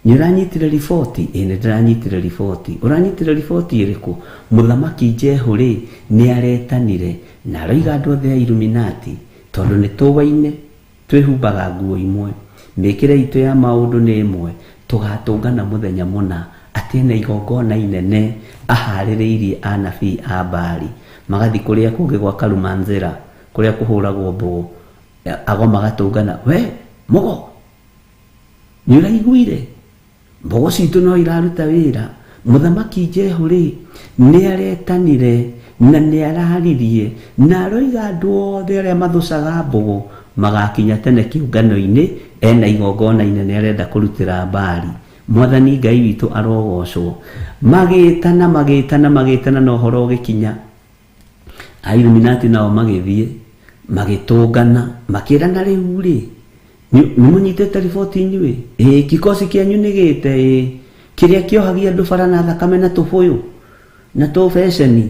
nĩ ũranyitire riboti? Ĩĩ nĩ ndĩranyitire riboti. Ũranyitire riboti ĩrĩkũ? Mũthamaki Jehu rĩ, nĩ aretanire na aroiga andũ othe a Illuminati, tondũ nĩ tũwaine, twĩhumbaga nguo imwe, mĩkĩre itũ ya maũndũ nĩ ĩmwe, tũgatũngana mũthenya mũna Atĩ ena igongona inene aharĩrĩirie anabii a Baali. Magathiĩ kũrĩa kũngĩ gwa Karumanzĩra, kũrĩa kũhũragwo mbũgũ. Ago magatũngana, we mũgo, nĩ ũraiguire? Mbũgũ citũ no iraruta wĩra. Mũthamaki Jehu rĩ, nĩ aretanire na nĩ araririe na aroiga andũ othe arĩa mathũcaga mbũgũ magakinya tene kĩũngano-inĩ, ena igongona inene arenda kũrutĩra Baali. Mwathani Ngai witũ arogocwo. Magĩtana, magĩtana, magĩtana na ũhoro ũgĩkinya. A Illuminati nao magĩthiĩ, magĩtũngana, makĩrana rĩu rĩ, nĩ mũnyitĩte riboti inyuĩ? Ĩĩ, kikosi kĩanyu nĩ gĩte, ĩĩ. Kĩrĩa kĩohagia andũ bara na thakame na tũbũyũ na tũbeceni,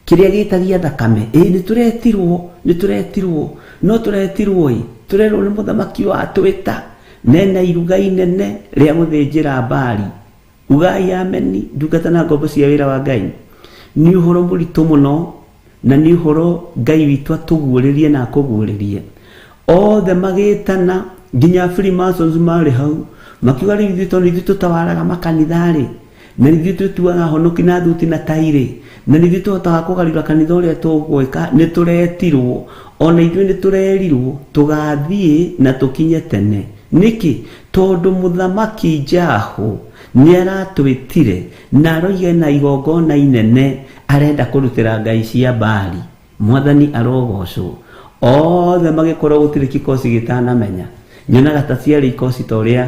kĩrĩa gĩtagia thakame, ĩĩ nĩ tũretirwo, nĩ tũretirwo, no tũretirwo ĩ, tũrerwo nĩ mũthamaki watwĩta, nena iruga inene rĩa gũthĩnjĩra Baali. Ugai ameni, ndungata na ngombo cia wĩra wa Ngai. Nĩ ũhoro mũritũ mũno, na nĩ ũhoro Ngai witũ atũguũrĩrie na akũguũrĩrie. Othe magĩtana, nginya Freemasons marĩ hau, makiuga rĩu ithuĩ tondũ ithuĩ tũtawaraga makanitha-rĩ, na nĩ ithuĩ twĩtuaga honoki na thuti na tai-rĩ, na nĩ ithuĩ tũhotaga kũgarũra kanitha ũrĩa tũgwĩka, nĩ tũretirwo, ona ithuĩ nĩ tũrerirwo tũgathiĩ na tũkinye tene. Nĩkĩ? Tondũ mũthamaki Jahu nĩ aratwĩtire na aroiga ena igongona inene arenda kũrutĩra ngai cia Baali. Mwathani arogocwo. Othe magĩkorwo gũtirĩ kikosi gĩtanamenya. Nyonaga ta ciarĩ ikosi ta ũrĩa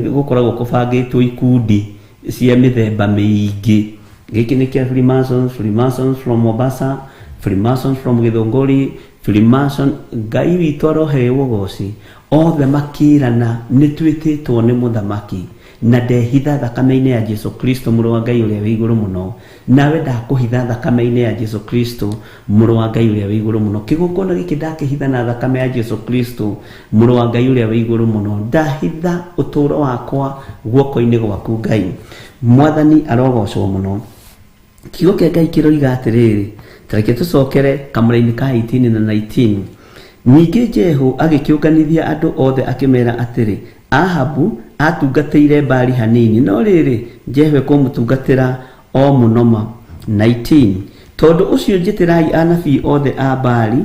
gũkoragwo kũbangĩtwo ikundi cia mĩthemba mĩingĩ. Gĩkĩ nĩ kĩa Freemasons, Freemasons from Mombasa, Freemasons from Gĩthũngũri, Freemason. Ngai witũ aroheo ũgoci. Othe makĩrana nĩ twĩtĩtwo nĩ mũthamaki na ndehitha thakame-inĩ ya Jesu Kristo mũrũ wa Ngai ũrĩa wĩ igũrũ mũno. Nawe ndakũhitha thakame-inĩ ya Jesu Kristo mũrũ wa Ngai ũrĩa wĩ igũrũ mũno. Kĩgongona gĩkĩ ndakĩhitha na thakame ya Jesu Kristo mũrũ wa Ngai ũrĩa wĩ igũrũ mũno. Ndahitha ũtũũro wakwa guoko-inĩ gwaku Ngai. Mwathani arogocwo mũno. Kiugo kĩa Ngai kĩroiga atĩrĩrĩ, ta reke tũcokere kamũra-inĩ ka 18 na 19. Ningĩ Jehu agĩkĩũnganithia andũ othe akĩmera atĩrĩ, Ahabu atungatĩire Baali hanini, no rĩrĩ, Jehu ekũmũtungatĩra o mũno ma. 19 Tondũ ũcio njĩtĩrai anabii othe a Baali,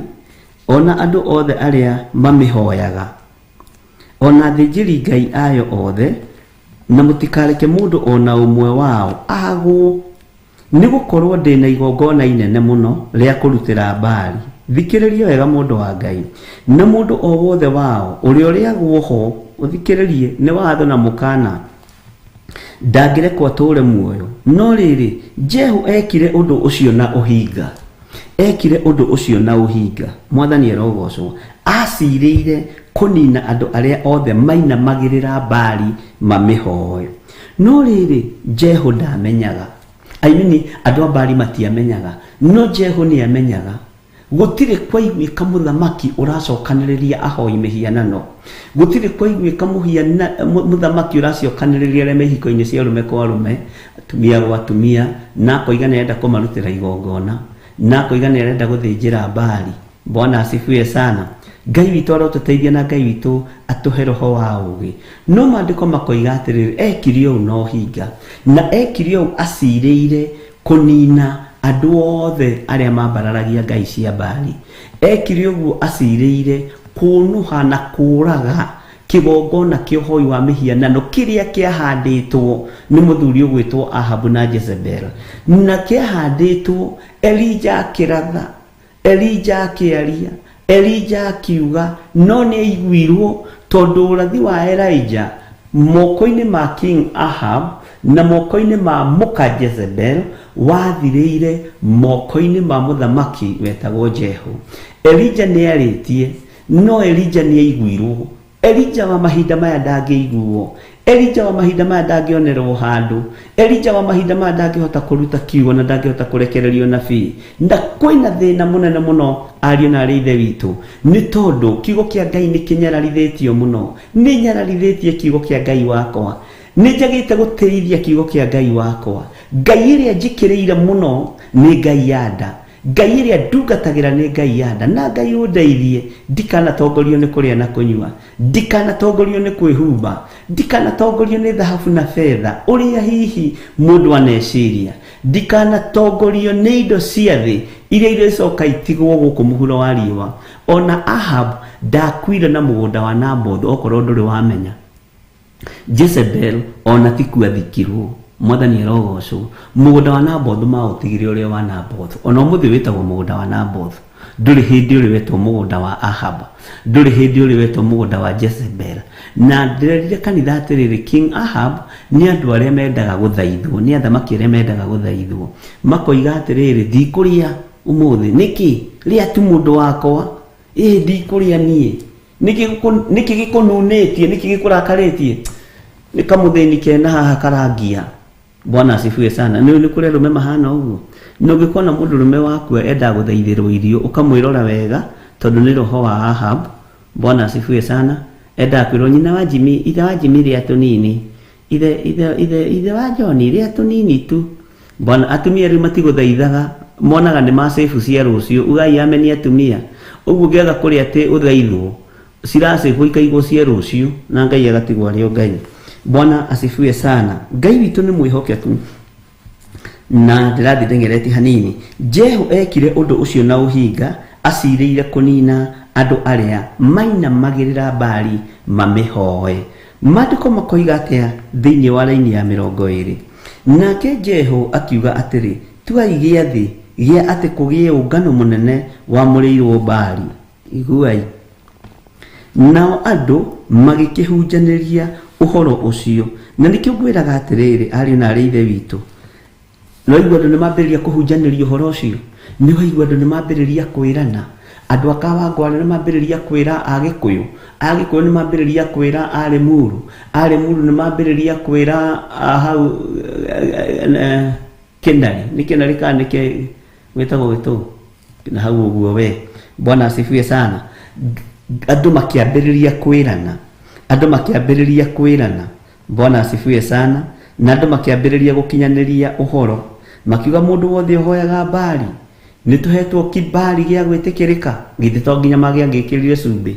o na andũ othe arĩa mamĩhoyaga, o na athĩnjĩri-ngai ayo othe, na mũtikareke mũndũ o na ũmwe wao agwo, nĩ gũkorwo ndĩ na igongona inene mũno rĩa kũrutĩra Baali. Thikĩrĩria wega mũndũ wa Ngai. Na mũndũ o wothe wao ũrĩa ũrĩagwo ho, ũthikĩrĩrie, nĩ watho na mũkana, ndangĩrekwo atũũre muoyo. No rĩrĩ, Jehu ekire ũndũ ũcio na ũhinga. Ekire ũndũ ũcio na ũhinga. Mwathani arogocwo. Acirĩire kũnina andũ arĩa othe mainamagĩrĩra Baali mamĩhoe. No rĩrĩ, Jehu ndamenyaga. I mean, andũ a Baali matiamenyaga. No Jehu nĩ amenyaga. Gũtirĩ kwaiguĩka mũthamaki ũracokanĩrĩria ahoi mĩhianano. Gũtirĩ kwaiguĩka mũthamaki ũracokanĩrĩria arĩa me ihiko-inĩ cia arũme kwa arũme, atumia gwa atumia, na akoiga nĩ arenda kũmarutĩra igongona, na akoiga nĩ arenda gũthĩnjĩra Baali. Bwana asifiwe sana. Ngai witũ arotũteithia na Ngai witũ atũhe roho wa ũũgĩ. No maandĩko makoiga atĩrĩrĩ, ekire ũũ na ũhinga, na ekire ũũ acirĩire kũnina andũ othe arĩa mambararagia ngai cia Baali. Ekire ũguo acirĩire kũũnũha na kũũraga kĩgongona kĩa ũhoi wa mĩhianano kĩrĩa kĩahandĩtwo nĩ mũthuri ũgwĩtwo Ahabu na Jezebel. Na kĩahandĩtwo Elija akĩratha, Elija akĩaria, Elija akiuga, no nĩ aiguirwo tondũ ũrathi wa Elijah moko-inĩ ma King Ahab na moko-inĩ ma mũka Jezebel wathirĩire moko-inĩ ma mũthamaki wetagwo Jehu. Elija nĩ arĩtie, no Elija nĩ aiguirwo. Elija wa mahinda maya ndangĩiguo. Elija wa mahinda maya ndangĩonerwo handũ. Elija wa mahinda maya ndangĩhota kũruta kiugo na ndangĩhota kũrekererio nabii. Na kwĩna thĩna mũnene mũno ariũ na arĩ ithe witũ, nĩ tondũ kiugo kĩa Ngai nĩ kĩnyararithĩtio mũno. Nĩ nyararithĩtie kiugo kĩa Ngai wakwa. Nĩ njagĩte gũtĩithia kiugo kĩa Ngai wakwa. Ngai ĩrĩa njĩkĩrĩire mũno nĩ Ngai ya nda. Ngai ĩrĩa ndungatagĩra nĩ Ngai ya nda, na Ngai ũndeithie ndikanatongorio nĩ kũrĩa na kũnyua, ndikanatongorio nĩ kwĩhumba, ndikanatongorio nĩ thahabu na betha ũrĩa hihi mũndũ aneciria, ndikanatongorio nĩ indo cia thĩ iria irĩcoka itigwo gũkũ mũhuro wa riũa. Ona Ahab ndakuire na mũgũnda wa Nabothu, okorwo ndũrĩ wamenya. Jezebel ona ti kuo athikirwo. Mwathani arogocwo. Mũgũnda wa Nabothu maũtigire ũrĩa wa Nabothu. Ona ũmũthĩ wĩtagwo mũgũnda wa Nabothu. Ndũrĩ hĩndĩ ũrĩ wetwo mũgũnda wa Ahab. Ndũrĩ hĩndĩ ũrĩ wetwo mũgũnda wa Jezebel. Na ndĩrerire kanitha atĩrĩrĩ, King Ahab nĩ andũ arĩa mendaga gũthaithwo, nĩ athamaki arĩa mendaga gũthaithwo. Makoiga atĩrĩrĩ, ndikũrĩa ũmũthĩ. Nĩkĩ? Rĩa tu mũndũ wakwa. Ĩĩ ndikũrĩa niĩ. Nĩkĩ gĩkũnunĩtie? Nĩkĩ gĩkũrakarĩtie? Nĩ kamũthĩni kena haha karangia. Bwana asifiwe sana. Nĩ nĩ kũrĩ arũme mahana ũguo. Na ũngĩkona mũndũrũme waku endaga gũthaithĩrwo irio, ũkamwĩrora wega tondũ nĩ roho wa Ahab. Bwana asifiwe sana. Endaga kwĩrwo nyina wa Jimmy, ithe wa Jimmy rĩa tũnini. Ithe ithe ithe ithe wa John rĩa tũnini tu. Bwana atumia rĩu matigũthaithaga, monaga nĩ ma save cia rũciũ. Ugai ameni atumia. Ũguo ũngĩaga kũrĩa atĩ ũthaithwo, ciracĩbwo ikaigwo cia rũciũ na Ngai agatigwo arĩ o Ngai. Bwana asifiwe sana. Ngai witũ nĩ mwĩhokeku. Na ndĩrathiĩ ndeng'erete hanini. Jehu ekire ũndũ ũcio na ũhinga, acirĩire kũnina andũ arĩa mainamagĩrĩra Baali mamĩhoe. Maandĩko makoiga atĩa thĩinĩ wa raini ya 20? Nake Jehu akiuga atĩrĩ, tuai gĩathĩ gĩa atĩ kũgĩe ũngano mũnene wamũrĩirwo Baali. Iguai. Nao andũ magĩkĩhunjanĩria ũhoro ũcio. Na nĩkĩo ngwĩraga atĩrĩrĩ, ariũ na arĩ ithe witũ, nĩwaigua andũ nĩmambĩrĩria kũhunjanĩria ũhoro ũcio, nĩwaigua andũ nĩmambĩrĩria kwĩrana, andũ a Kawangware nĩmambĩrĩria kwĩra Agĩkũyũ, Agĩkũyũ nĩmambĩrĩria kwĩra Arĩmuru, Arĩmuru nĩmambĩrĩria kwĩra hau Kĩnarĩ, nĩ Kĩnarĩ kana nĩ wĩtagwo gĩtũ na hau ũguo we. Bwana asifiwe sana. Andũ makĩambĩrĩria kwĩrana, andũ makĩambĩrĩria kwĩrana. Bwana asifiwe sana. Na andũ makĩambĩrĩria gũkinyanĩria ũhoro, makiuga mũndũ wothe ũhoyaga Baali nĩ tũhetwo kibali gĩa gwĩtĩkĩrĩka. Githĩ to nginya mangĩangĩkĩrire cumbĩ?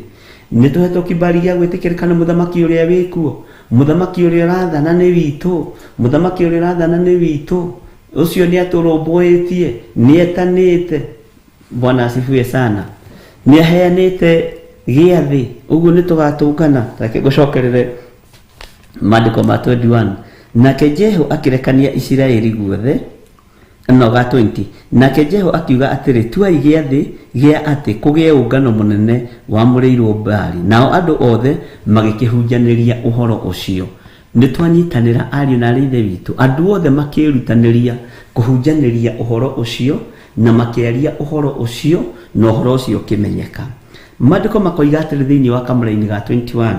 Nĩ tũhetwo kibali gĩa gwĩtĩkĩrĩka nĩ mũthamaki ũrĩa wĩkuo, mũthamaki ũrĩa ũrathana nĩ witũ, mũthamaki ũrĩa ũrathana nĩ witũ, ũcio nĩ atũrũmbũĩtie, nĩ etanĩte. Bwana asifiwe sana. Nĩ aheanĩte gĩathĩ, ũguo nĩ tũgatũngana. Reke ngũcokerere maandĩko ma 21. Nake Jehu akĩrekania Isiraeli guothe, no ga 20. Nake Jehu akiuga atĩrĩ, tuai gĩathĩ gĩa atĩ kũgĩe ũngano mũnene wamũrĩirwo Baali. Nao andũ othe magĩkĩhunjanĩria ũhoro ũcio. Nĩ twanyitanĩra ariũ na arĩ ithe witũ. Andũ othe makĩĩrutanĩria kũhunjanĩria ũhoro ũcio na makĩaria ũhoro ũcio, na ũhoro ũcio ũkĩmenyeka. Maandĩko makoiga atĩrĩ thĩinĩ wa kamũraini ga 21.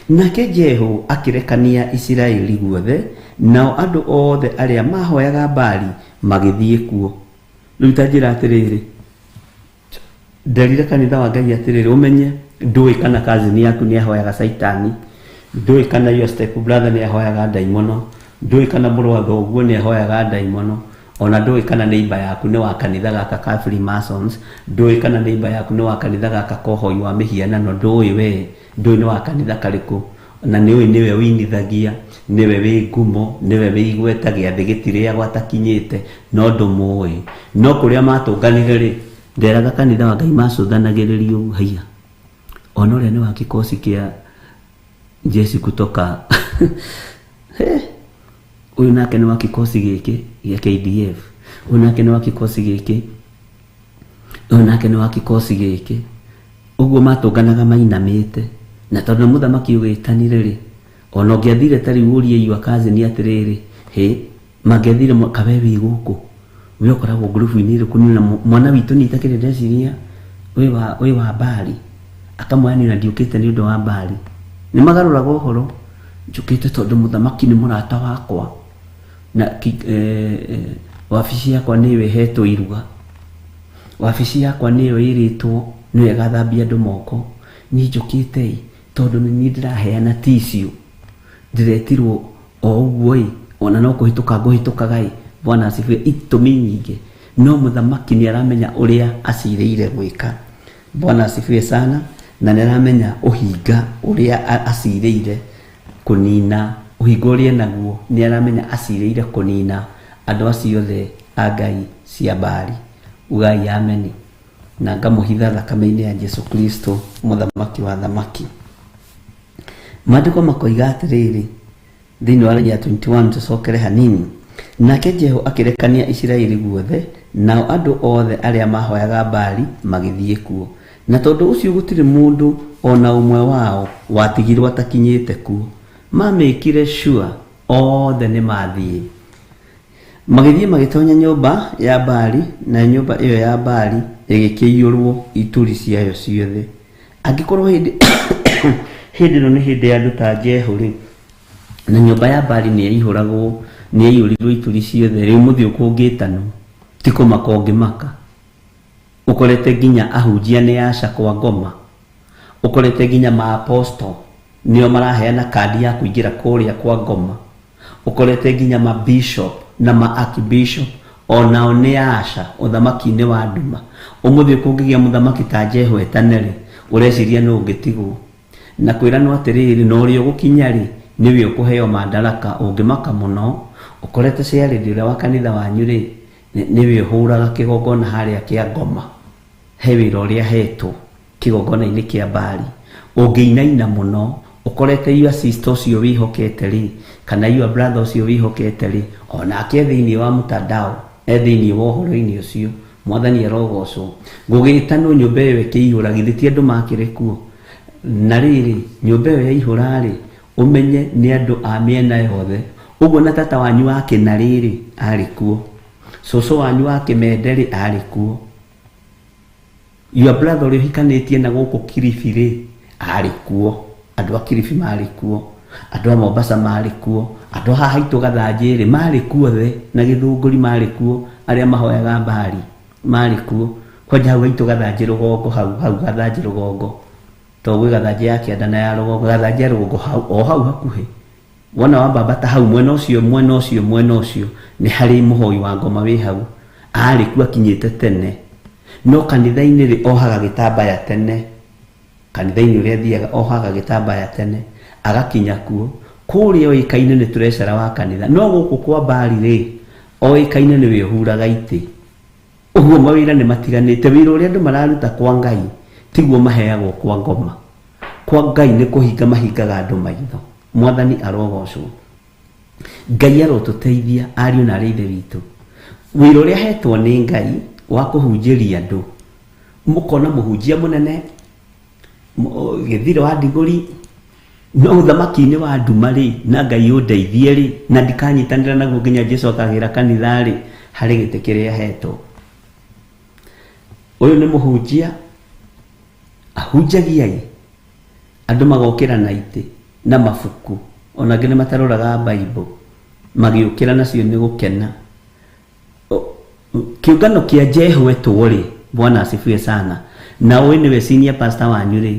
Nake Jehu akĩrekania Isiraeli guothe, nao andũ othe arĩa mahoyaga Baali magĩthiĩ kuo. Rĩu ta njĩra atĩrĩrĩ, nderire kanitha wa Ngai atĩrĩrĩ, ũmenye ndũĩ kana cousin yaku nĩ ahoyaga Caitani, ndũĩ kana your step brother nĩ ahoyaga ndaimono, ndũĩ kana mũrũ wa thoguo nĩ ahoyaga ndaimono, ona ndũĩ kana neighbor yaku nĩ wa kanitha gaka ka Freemasons, ndũĩ kana neighbor yaku nĩ wa kanitha gaka ka ũhoi wa mĩhianano, ndũĩ we, ndũĩ nĩ wa kanitha karĩkũ, na nĩ ũĩ nĩwe ũinithagia, nĩwe wĩ ngumo, nĩwe wĩ igweta, gĩathĩ gĩtirĩagwo atakinyĩte, no ndũmũĩ. No kũrĩa matũnganire rĩ, nderaga kanitha wa Ngai macũthanagĩrĩria ũguo, haiya, ona ũrĩa nĩ wa kikosi kĩa jeshi kutoka ũyũ nake nĩ wa kikosi gĩkĩ gĩa KDF, ũyũ nake nĩ wa kikosi gĩkĩ, ũyũ nake nĩ wa kikosi gĩkĩ. Ũguo matũnganaga mainamĩte, na tondũ nĩ mũthamaki ũgĩtanire rĩ, ona ũngĩathire ta rĩu ũrie your cousin atĩrĩrĩ, hĩ, mangĩathire kawe wĩ gũkũ, we ũkoragwo ngurubu-inĩ ĩrĩkũ, niĩ na mwana witũ niĩ itakĩrĩ ndeciria wĩ wa Baali, akamwĩra niĩ ona ndiũkĩte nĩ ũndũ wa Baali. Nĩ magarũraga ũhoro, njũkĩte tondũ mũthamaki nĩ mũrata wakwa, na wabici yakwa nĩyo ĩhetwo iruga, wabici yakwa nĩyo ĩrĩtwo nĩyo ĩgathambia andũ moko, niĩ njũkĩte ĩ tondũ nĩ niĩ ndĩraheana tissue, ndĩretirwo o ũguo ĩ, ona no kũhĩtũka ngũhĩtũkaga ĩ. Bwana asifiwe. Itũmi nyingĩ. No mũthamaki nĩ aramenya ũrĩa acirĩire gwĩka. Bwana asifiwe sana. Na nĩ aramenya ũhinga ũrĩa acirĩire kũnina, ũhinga ũrĩa enaguo nĩ aramenya acirĩire kũnina andũ acio othe a ngai cia Baali. Ugai ameni. Na ngamũhitha thakame-inĩ ya Jesu Kristo mũthamaki wa thamaki. Maandĩko makoiga atĩrĩrĩ thĩinĩ wa ya 21, tũcokere hanini. Nake Jehu akĩrekania Isiraeli guothe, nao andũ othe arĩa mahoyaga Baali magĩthiĩ kuo. Na tondũ ũcio gũtirĩ mũndũ o na ũmwe wao watigirwo atakinyĩte kuo. Mamĩkire sure othe nĩ mathiĩ. Magĩthiĩ magĩtonya nyũmba ya Baali, na nyũmba ĩyo ya Baali ĩgĩkĩiyũrwo ituri ciayo ciothe. Angĩkorwo hĩndĩ hĩndĩ ĩno nĩ hĩndĩ ya andũ ta Jehu rĩ, na nyũmba ya Baali nĩ yaihũragwo, nĩ yaiyũrirwo ituri ciothe rĩ, ũmũthĩ ũkũngĩtanwo ti kũmaka ũngĩmaka. Ũkorete nginya ahunjia nĩ aca kwa ngoma, ũkorete nginya ma-apostle nĩo maraheana kandi ya kũingĩra kũrĩa kwa ngoma, ũkorete nginya ma-bishop na ma-archbishop onao nĩ aca ũthamaki-inĩ wa nduma. Ũmũthĩ kũngĩgĩa mũthamaki ta Jehu etane rĩ, ũreciria nũ ũngĩtigwo? Na kwĩranwo atĩrĩrĩ, na ũrĩa ũgũkinya rĩ, nĩwe ũkũheo mandaraka. Ũngĩmaka mũno ũkorete chairlady ũrĩa wa kanitha wanyu rĩ, nĩwe ũhũraga kĩgongona harĩa kĩa ngoma, he wĩra ũrĩa ahetwo kĩgongona-inĩ kĩa Baali. Ũngĩinaina mũno ũkorete your sister ũcio wĩhokete rĩ, kana your brother ũcio wĩhokete rĩ, onake thĩinĩ wa mtandao, e thĩinĩ wa ũhoro-inĩ ũcio. Mwathani arogocwo. Gũgĩtanwo nyũmba ĩyo ĩkĩihũra, githĩ ti andũ makĩrĩ kuo? Na rĩrĩ, nyũmba ĩyo yaihũra rĩ, ũmenye nĩ andũ a mĩena yothe. Ũguo na tata wanyu wa kĩnarĩ rĩ, arĩ kuo. Cũcũ wanyu wa kĩmende rĩ, arĩ kuo. Your brother ũrĩa ũhikanĩtie na gũkũ Kilifi rĩ, arĩ kuo. Andũ a Kilifi marĩ kuo, andũ a Mombasa marĩ kuo, andũ a haha haitũ Gathanjĩ rĩ, marĩ kuo othe, na Gĩthũngũri marĩ kuo, arĩa mahoyaga Baali marĩ kuo. Kwanja hau haitũ Gathanjĩ rũgongo, hau hau Gathanjĩ rũgongo, tondũ gwĩ Gathanjĩ ya kĩanda na ya rũgongo, Gathanjĩ ya rũgongo hau o hau hakuhĩ. Wona wambambata hau mwena ũcio, mwena ũcio, mwena ũcio, nĩ harĩ mũhoi wa ngoma wĩ hau. Arĩ kuo akinyĩte tene. No kanitha-inĩ rĩ, ohaga gĩtambaya tene. Kanitha-inĩ ũrĩa athiaga ohaga gĩtambaya tene, agakinya kuo. Kũrĩa oĩkaine nĩ treasurer wa kanitha. No gũkũ kwa Baali rĩ, oĩkaine nĩwe ũhuraga itĩ. Ũguo mawĩra nĩ matiganĩte. Wĩra ũrĩa andũ mararuta kwa Ngai tiguo maheagwo kwa ngoma. Kwa Ngai nĩ kũhinga mahingaga andũ maitho. Mwathani arogocwo. Ngai arotũteithia ariũ na arĩ ithe witũ. Wĩra ũrĩa ahetwo nĩ Ngai wa kũhunjĩria andũ, mũkona mũhunjia mũnene Gĩthiro wa Ndigũri, no ũthamaki-inĩ wa nduma rĩ, na Ngai ũndeithie rĩ, na ndikanyitanĩra naguo nginya Jesu akagĩra kanitha rĩ, harĩ gĩtĩ kĩrĩa ahetwo. Ũyũ nĩ mũhunjia, ahunjagiai andũ magokĩra na itĩ na mabuku, ona angĩ nĩ mataroraga Bible, magĩũkĩra nacio nĩ gũkena. Kĩũngano kĩa Jehu etwo rĩ, Bwana asifiwe sana, na ũĩ nĩwe senior pastor wanyu rĩ,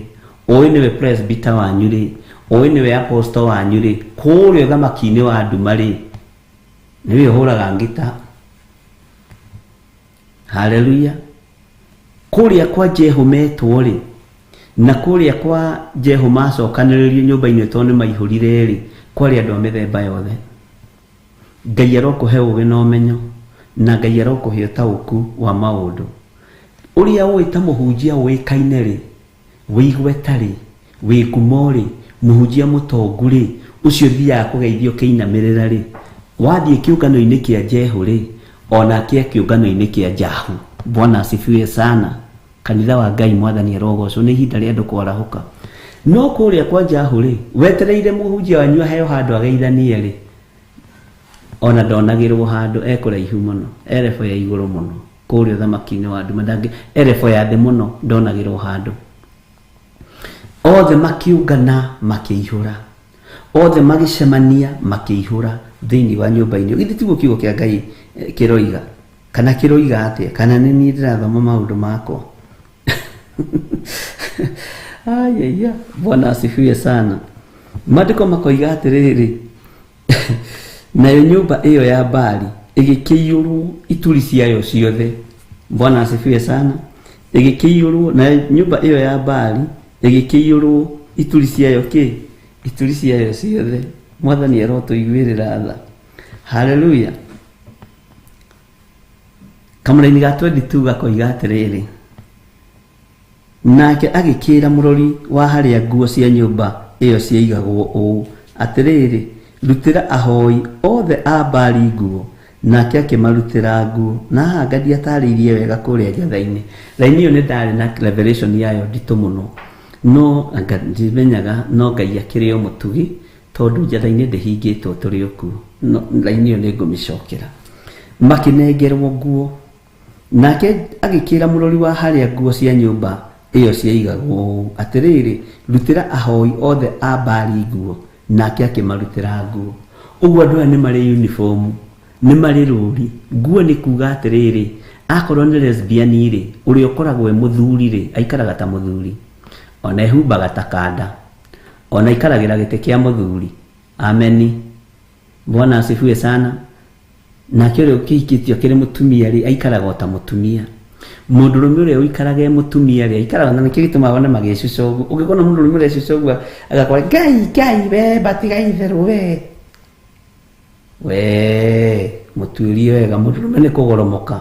ũĩ nĩwe presbyter wanyu rĩ, ũĩ nĩwe apostle wanyu rĩ, kũrĩa ũthamaki-inĩ wa nduma rĩ, nĩwe ũhũraga ngita. Haleluya. Kũrĩa kwa Jehu metwo rĩ, na kũrĩa kwa Jehu macokanĩrĩrio nyũmba-inĩ tondũ nĩ maihũrire rĩ, kwarĩ andũ a mĩthemba yothe. Ngai arokũhe ũũgĩ na ũmenyo, na Ngai arokũhe ũtaũku wa maũndũ. Ũrĩa ũĩ ta mũhunjia ũĩkaine rĩ, wĩ igweta rĩ, wĩ ngumo rĩ, mũhunjia mũtongu rĩ, ũcio ũthiaga kũgeithio ũkĩinamĩrĩra rĩ, wathiĩ kĩũngano-inĩ kĩa Jehu rĩ, onake e kĩũngano-inĩ kĩa Jahu. Bwana asifiwe sana. Kanitha wa Ngai, Mwathani arogocwo, nĩ ihinda rĩa andũ kwarahũka. No kũrĩa kwa Jahu rĩ, wetereire mũhunjia wanyu aheo handũ ageithanie rĩ, ona ndonagĩrwo handũ, e kũraihu mũno, e level ya igũrũ mũno, kũrĩa ũthamaki-inĩ wa nduma, ndangĩ, e level ya thĩ mũno, ndonagĩrwo handũ. Othe makĩũngana makĩihũra, othe magĩcemania makĩihũra thĩinĩ wa nyũmba-inĩ. Githĩ tiguo kiugo kĩa Ngai kĩroiga? Kana kĩroiga atĩa? Kana nĩ niĩ ndĩrathoma maũndũ makwa? Ayaya, Bwana asifiwe sana. Maandĩko makoiga atĩrĩrĩ, nayo nyũmba ĩyo ya Baali Ĩgĩkĩiyũrwo ituri ciayo ciothe. Bwana asifiwe sana. Ĩgĩkĩiyũrwo na nyũmba ĩyo ya Baali ĩgĩkĩiyũrwo ituri ciayo kĩ? Ituri ciayo ciothe. Mwathani arotũiguĩrĩra tha. Haleluya. Kamũraini ga 22 gakoiga atĩrĩrĩ, Nake agĩkĩĩra mũrori wa harĩa nguo cia nyũmba ĩyo ciaigagwo ũũ, Atĩrĩrĩ, rutĩra ahoi othe a Baali nguo. Nake akĩmarutĩra nguo. Na haha anga ndiatarĩirie wega kũrĩa njatha-inĩ. Raini ĩyo nĩ ndarĩ na revelation yayo nditũ mũno, no anga ndimenyaga, no Ngai akĩrĩ o mũtugi, tondũ njatha-inĩ ndĩhingĩtwo tũrĩ o kuo. No raini ĩyo nĩ ngũmĩcokera. Makĩnengerwo nguo. Nake agĩkĩĩra mũrori wa harĩa nguo cia nyũmba ĩyo ciaigagwo ũũ, Atĩrĩrĩ, rutĩra ahoi othe a Baali nguo. Nake akĩmarutĩra nguo. Ũguo andũ aya nĩ marĩ uniform, nĩ marĩ rũri. Nguo nĩ kuuga atĩrĩrĩ, akorwo nĩ lesbian-rĩ, ũrĩa ũkoragwo e mũthuri-rĩ, aikaraga ta mũthuri. Ona ehumbaga ta kanda. Ona aikaragĩra gĩtĩ kĩa mũthuri. Ameni. Bwana asifiwe sana. Nake ũrĩa ũkĩhikĩtio akĩrĩ mũtumia rĩ, aikaraga o ta mũtumia. Mũndũrũme ũrĩa ũikaraga e mũtumia rĩ, aikaraga na nĩkĩo gĩtũmaga wone magĩcuca ũguo. Ũngĩkona mũndũrũme ũrecuca ũguo agakora Ngai Ngai we batiga itherũ we. We mũtuĩrie wega mũndũrũme nĩ kũgoromoka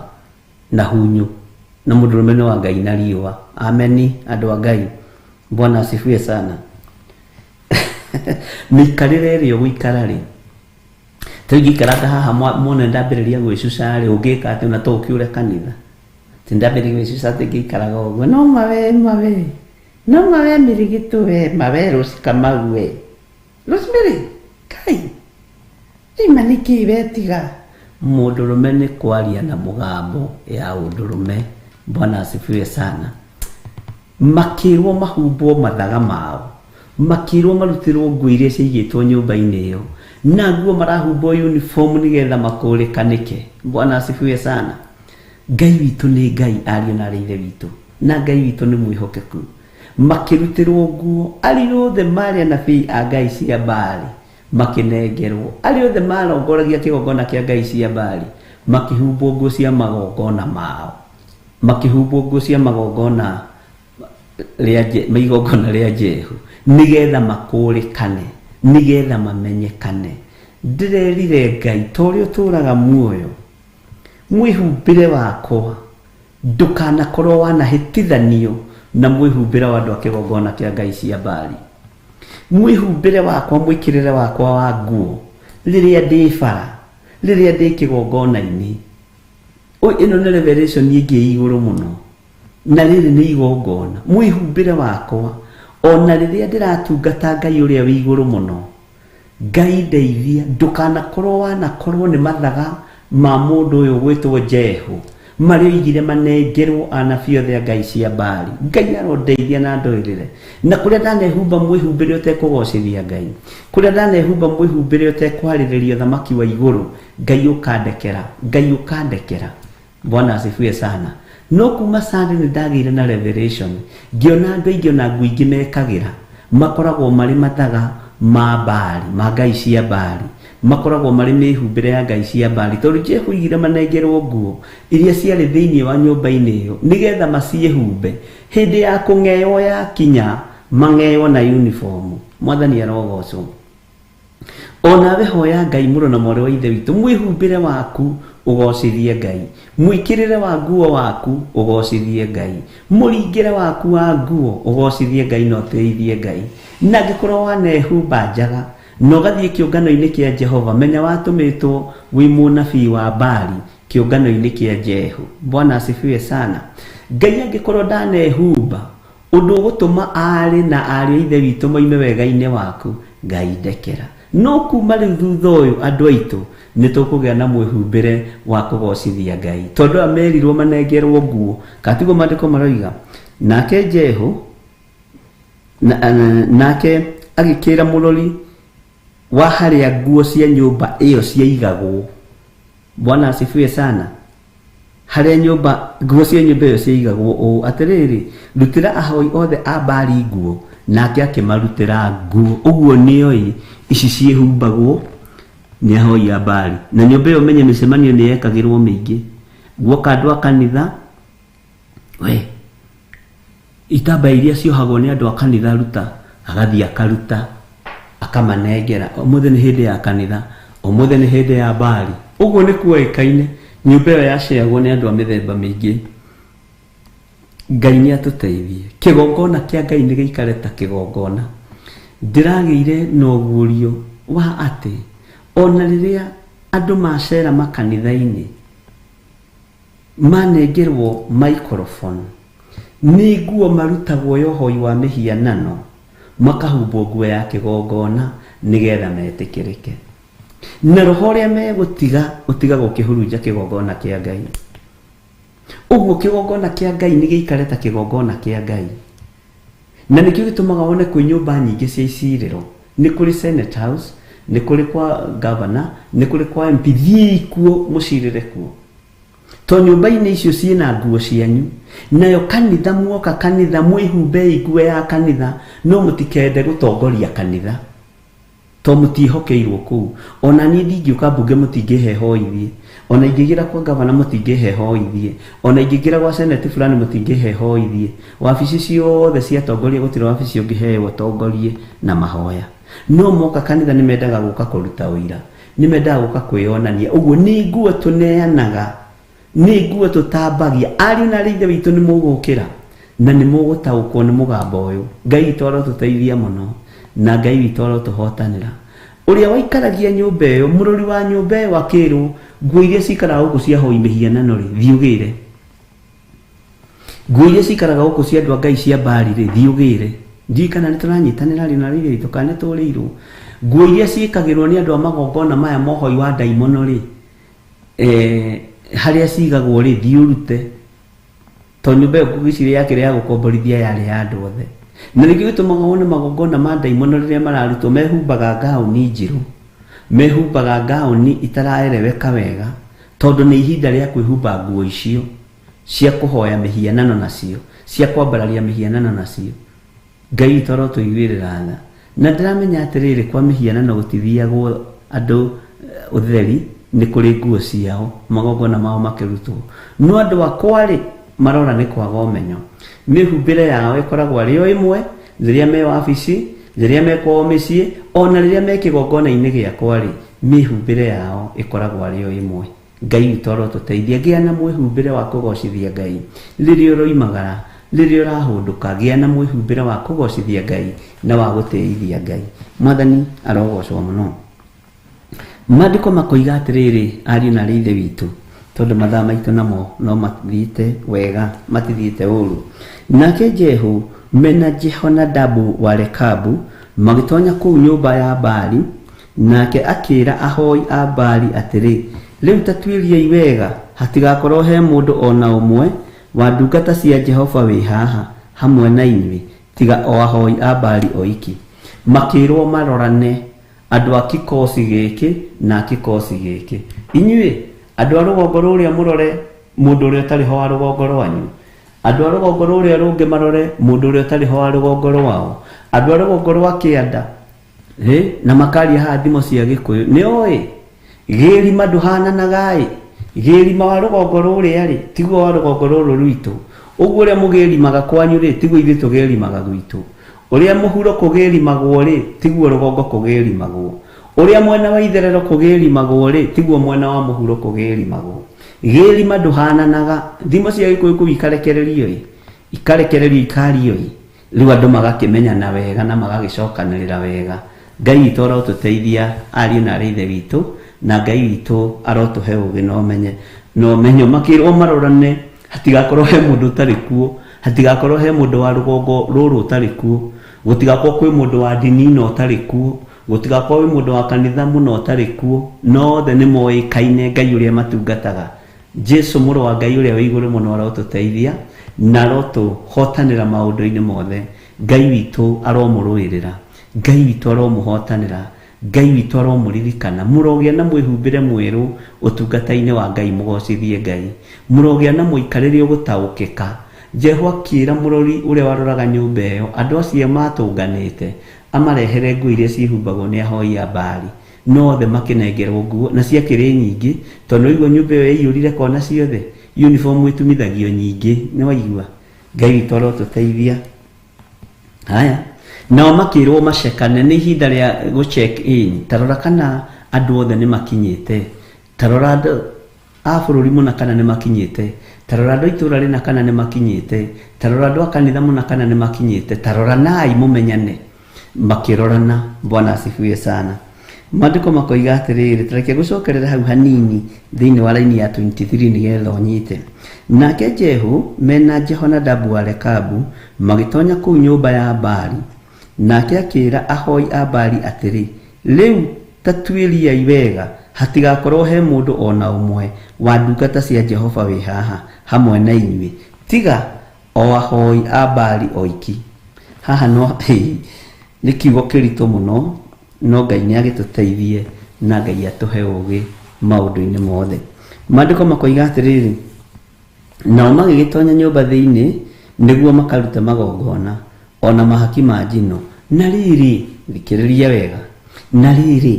na hunyũ na mũndũrũme nĩ wa Ngai na riũa. Ameni andũ a Ngai. Bwana asifiwe sana. Mĩikarĩre ĩrĩa ũgũikara rĩ, ta rĩu ingĩikaranga haha muone ndambĩrĩria gwĩcuca rĩ, ũngĩka atĩa ona to ũkĩũre kanitha? Atĩ ndambĩrĩria gwĩcuca atĩ ngĩikaraga ũguo, no ma we ma we, no ma we Mĩrĩgĩtũ we, ma we Rose Kamau we, Rosemary, Ngai, ima nĩkĩĩ we tiga. Mũndũrũme nĩ kwaria na mũgambo ya ũndũrũme. Bwana asifiwe sana. Makĩĩrwo mahumbwo mathaga mao, makĩĩrwo marutĩrwo nguo iria ciaigĩtwo nyũmba-inĩ ĩyo, na nguo marahumbwo uniform nĩgetha makũrĩkanĩke. Bwana asifiwe sana. Ngai witũ nĩ Ngai ariũ na arĩ ithe witũ, na Ngai witũ nĩ mwĩhokeku. Makĩrutĩrwo nguo, arĩa othe maarĩ anabii a ngai cia Baali makĩnengerwo, arĩa othe maarongoragia kĩgongona kĩa ngai cia Baali makĩhumbwo nguo cia magongona mao. Makĩhumbwo nguo cia magongona rĩa ma igongona rĩa Jehu nĩgetha makũũrĩkane, nĩgetha mamenyekane. Ndĩrerire Ngai ta ũrĩa ũtũũraga muoyo, mwĩhumbĩre wakwa ndũkanakorwo wanahĩtithanio na mwĩhumbĩre wa andũ a kĩgongona kĩa ngai cia Baali. Mwĩhumbĩre wakwa, mwĩkĩrĩre wakwa wa nguo rĩrĩa ndĩ bara, rĩrĩa ndĩ kĩgongona-inĩ, Ũ, ĩno nĩ revelation ĩngĩ ĩ igũrũ mũno. Na rĩrĩ nĩ igongona. Mwĩhumbĩre wakwa, o na rĩrĩa ndĩratungata Ngai ũrĩa wĩ igũrũ mũno. Ngai ndeithia, ndũkanakorwo wanakorwo nĩ mathaga ma mũndũ ũyũ ũgwĩtwo Jehu, marĩa oigire manengerwo anabii othe a ngai cia Baali. Ngai arondeithia na ndoĩrĩre. Na kũrĩa ndanehumba mwĩhumbĩre ũtekũgocithia Ngai, kũrĩa ndanehumba mwĩhumbĩre ũtekwarĩrĩria ũthamaki wa igũrũ, Ngai ũkandekera, Ngai ũkandekera. Bwana asifiwe sana. No kuma Sunday nĩ ndagĩire na revelation, ngĩona andũ aingĩ ona nguo ingĩ mekagĩra, makoragwo marĩ mathaga ma Baali, ma ngai cia Baali, makoragwo marĩ mĩhumbĩre ya ngai cia Baali, tondũ Jehu oigire manengerwo nguo iria ciarĩ thĩinĩ wa nyũmba-inĩ ĩyo, nĩgetha maciĩhumbe, hĩndĩ ya kũng'eywo yakinya, mang'eywo na uniform. Mwathani arogocwo. O nawe hoya Ngai mũrũ na mwarĩ wa ithe witũ, mwĩhumbĩre waku ũgocithie Ngai, mwĩkĩrĩre wa nguo waku ũgocithie Ngai, mũringĩre waku wa nguo ũgocithie Ngai na ũtĩithie Ngai. Na angĩkorwo wanehumba njaga na ũgathiĩ kĩũngano-inĩ kĩa Jehova, menya watũmĩtwo wĩ mũnabii wa Baali kĩũngano-inĩ kĩa Jehu. Bwana asifiwe sana. Ngai angĩkorwo ndanehumba Ũndũ ũgũtũma aarĩ na ariũ a Ithe witũ moime wega-inĩ waku, Ngai ndekera. No kuuma rĩu thutha ũyũ andũ aitũ nĩ tũkũgĩa na mwĩhumbĩre wa kũgoocithia Ngai. Tondũ aya merirwo manengerwo nguo, kana tiguo maandĩko maroiga? Nake Jehu na, nake agĩkĩra mũrori wa harĩa nguo cia nyũmba ĩyo ciaigagwo. Bwana asifiwe sana. Harĩa nyũmba, nguo cia nyũmba ĩyo ciaigagwo ũũ, Atĩrĩrĩ, rutĩra ahoi othe a Baali nguo. Nake akĩmarutĩra nguo. Ũguo nĩoĩ ici ciĩhumbagwo Nĩ ahoi a Baali. Na nyũmba ĩyo ũmenye mĩcemanio nĩ yekagĩrwo mĩingĩ. Guoka andũ a kanitha, we itambaya iria ciohagwo nĩ andũ a kanitha ruta, agathiĩ akaruta, akamanengera. Ũmũthĩ nĩ hĩndĩ ya kanitha, ũmũthĩ nĩ hĩndĩ ya Baali. Ũguo nĩ kuoĩkaine, nyũmba ĩyo yaceagwo nĩ andũ a mĩthemba mĩingĩ. Ngai nĩ atũteithie. Kĩgongona kĩa Ngai nĩ gĩikare ta kĩgongona. Ndĩragĩire na ũguũrio wa atĩ ona rĩrĩa andũ macera makanitha-inĩ manengerwo microphone, nĩ nguo marutagwo ya ũhoi wa mĩhianano, makahumbwo nguo ya kĩgongona nĩgetha metĩkĩrĩke. Na roho ũrĩa megũtiga ũtigagwo ũkĩhurunja kĩgongona kĩa Ngai. Ũguo kĩgongona kĩa Ngai nĩ gĩikare ta kĩgongona kĩa Ngai. Na nĩkĩo gĩtũmaga wone kwĩ nyũmba nyingĩ cia icirĩro. Nĩ kũrĩ Senate House, nĩ kũrĩ kwa governor, nĩ kũrĩ kwa MP, thiĩi kuo mũcirĩre kuo. To nyũmba-inĩ icio ciĩna nguo cianyu. Nayo kanitha muoka kanitha mwĩhumbei nguo ya kanitha, no mũtikende gũtongoria kanitha. To mũtiĩhokeirwo kũu. Ona niĩ ndingĩũka mbunge mũtingĩhe hoithie. Ona ingĩgĩra kwa gavana mũtingĩhe hoithie. Ona ingĩgĩra gwa senate fulani mũtingĩhe hoithie. Wabici ciothe cia atongoria gũtirĩ wabici ũngĩheo ũtongorie na mahoya. No moka kanitha nĩ mendaga gũka kũruta ũira. Nĩ mendaga gũka kwĩyonania. Ũguo nĩ nguo tũneanaga, nĩ nguo tũtambagia. Ariũ na aarĩ a Ithe witũ nĩ mũgũkĩra na nĩ mũgũtaũkwo nĩ mũgambo ũyũ. Ngai witũ arotũteithia mũno na Ngai witũ arotũhotanĩra. Ũrĩa waikaragia nyũmba ĩyo, mũrori wa nyũmba ĩyo akĩrwo, nguo iria cikaraga gũkũ cia hoi mĩhianano rĩ, thiĩ ũgĩre. Nguo iria cikaraga gũkũ cia andũ a Ngai cia Baali rĩ, thiĩ ũgĩre. Ndiũĩ kana nĩ tũranyitanĩra ariũ na aarĩ a Ithe witũ kana nĩ tũrĩirwo. Nguo iria ciĩkagĩrwo nĩ andũ a magongona maya ma ũhoi wa ndaimono rĩ, harĩa cigagwo rĩ, thiĩ ũrute. To nyũmba ĩyo ngwĩciria yakĩrĩ ya gũkomborithia yarĩ ya andũ othe. Na nĩkĩo gĩtũmaga wone magongona ma ndaimono rĩrĩa mararutwo mehumbaga ngaũni njirũ, mehumbaga ngaũni itaraereweka wega, tondũ nĩ ihinda rĩa kwĩhumba nguo icio cia kũhoya mĩhianano nacio, cia kwambararia mĩhianano nacio. Ngai witũ arotũiguĩrĩra tha. Na ndĩramenya atĩrĩrĩ, kwa mĩhianano gũtithiagwo andũ ũtheri, nĩ kũrĩ nguo ciao, magongona mao makĩrutwo. No andũ akwa rĩ, marora nĩ kwaga ũmenyo. Mĩhumbĩre yao ĩkoragwo arĩ o ĩmwe, rĩrĩa me wabici, rĩrĩa me kwao mĩciĩ, ona rĩrĩa me kĩgongona-inĩ gĩakwa rĩ, mĩhumbĩre yao ĩkoragwo arĩ o ĩmwe. Ngai witũ arotũteithia. Gĩa na mwĩhumbĩre wa kũgocithia Ngai. Rĩrĩa ũroimagara, rĩrĩa ũrahũndũka, gĩa na mwĩhumbĩre wa kũgocithia Ngai na wa gũtĩithia Ngai. Mwathani arogocwo mũno. Maandĩko makoiga atĩrĩrĩ, ariũ na aarĩ a Ithe witũ, tondũ mathaa maitũ namo no mathiĩte wega, matithiĩte ũru. Nake Jehu mena Jehonadabu wa Rekabu magĩtonya kũu nyũmba ya Baali, nake akĩĩra ahoi a Baali atĩrĩ, rĩu ta tuĩriai wega, hatigakorwo he mũndũ o na ũmwe wa ndungata cia Jehova wĩ haha hamwe na inyuĩ, tiga o ahoi a Baali oiki. Makĩĩrwo marorane, andũ a kikosi gĩkĩ na a kikosi gĩkĩ. Inyuĩ andũ a rũgongo rũrĩa mũrore mũndũ ũrĩa ũtarĩ ho wa rũgongo rwanyu. Andũ a rũgongo rũrĩa rũngĩ marore mũndũ ũrĩa ũtarĩ ho wa rũgongo rwao. Andũ a rũgongo rwa kĩanda, na makaria haha thimo cia Gĩkũyũ. Nĩ oĩ, gĩrima ndũhananaga ĩ. Gĩrima wa rũgongo rũrĩa rĩ, tiguo wa rũgongo rũrũ rwitũ. Ũguo ũrĩa mũgĩrimaga kwanyu rĩ, tiguo ithuĩ tũgĩrimaga gwitũ. Ũrĩa mũhuro kũgĩrimagwo rĩ, tiguo rũgongo kũgĩrimagwo. Ũrĩa mwena wa itherero kũgĩrimagwo rĩ, tiguo mwena wa mũhuro kũgĩrimagwo. Gĩrima ndũhananaga. Thimo cia Gĩkũyũ kũu ikarekererio ĩ, ikarekererio ikario ĩ. Rĩu andũ magakĩmenyana wega na magagĩcokanĩrĩra wega. Ngai witũ arotũteithia ariũ na aarĩ a Ithe witũ, na Ngai witũ arotũhe ũũgĩ na ũmenye na ũmenyo. Makĩrwo marorane, hatigakorwo he mũndũ ũtarĩ kuo, hatigakorwo he mũndũ wa rũgongo rũrũ ũtarĩ kuo, gũtigakorwo kwĩ mũndũ wa ndini ĩno ũtarĩ kuo, gũtigakorwo kwĩ mũndũ wa kanitha mũna ũtarĩ kuo, no othe nĩ moĩkaine Ngai ũrĩa matungataga. Jesu mũrũ wa Ngai ũrĩa wĩ igũrũ mũno arotũteithia na arotũhotanĩra maũndũ-inĩ mothe. Ngai witũ aromũrũĩrĩra, Ngai witũ aromũhotanĩra, Ngai witũ aromũririkana. Mũrogĩa na mwĩhumbĩre mwerũ ũtungata-inĩ wa Ngai, mũgocithie Ngai. Mũrogĩa na mũikarĩre ũgũtaũkĩka. Jehu akĩĩra mũrori ũrĩa waroraga nyũmba ĩyo, andũ acio matũnganĩte, amarehere nguo iria ciĩhumbagwo nĩ ahoi a Baali. No othe makĩnengerwo nguo na ciakĩrĩ nyingĩ, tondũ nĩwaigua nyũmba ĩyo yaiyũrire kona ciothe, uniform ĩtumithagio nyingĩ, nĩwaigua? Ngai witũ arotũteithia. Haya, nao makĩrwo macekane, nĩ ihinda rĩa gũ check in, ta rora kana andũ othe nĩ makinyĩte, ta rora andũ a bũrũri mũna kana nĩ makinyĩte, ta rora andũ a itũũra rĩna kana nĩ makinyĩte, ta rora andũ a kanitha mũna kana nĩ makinyĩte, ta roranai mũmenyane. Makĩrorana. Bwana asifiwe sana. Maandĩko makoiga atĩrĩrĩ, ta reke ngũcokerere hau hanini thĩinĩ wa raini ya 23 nĩgetha ũnyite. Nake Jehu mena Jehonadabu wa Rekabu magĩtonya kũu nyũmba ya Baali, nake akĩĩra ahoi a Baali atĩrĩ, Rĩu ta tuĩriai wega hatigakorwo he mũndũ o na ũmwe wa ndungata cia Jehova wĩ haha hamwe na inyuĩ, tiga o ahoi a Baali oiki. Haha no nĩ kiugo kĩritũ mũno, no Ngai nĩ agĩtũteithie na Ngai atũhe ũgĩ maũndũ-inĩ mothe. Maandĩko makoiga atĩrĩrĩ, nao magĩgĩtonya nyũmba thĩinĩ nĩguo makarute magongona o na mahaki ma njino. Na rĩrĩ, thikĩrĩria wega, na rĩrĩ,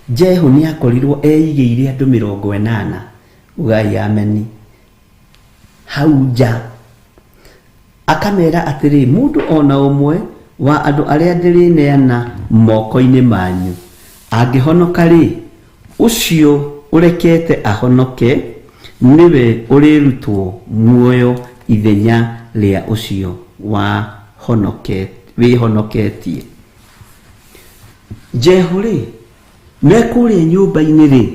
Jehu nĩ akorirwo eigĩire andũ 80, ugai ameni, hau nja, akamera atĩrĩ, mũndũ o na ũmwe wa andũ arĩa ndĩrĩneana moko-inĩ manyu angĩhonoka-rĩ, ũcio ũrekete ahonoke nĩwe ũrĩrutwo muoyo ithenya rĩa ũcio wĩhonoketie. Jehu-rĩ, me kũrĩa nyũmba-inĩ-rĩ,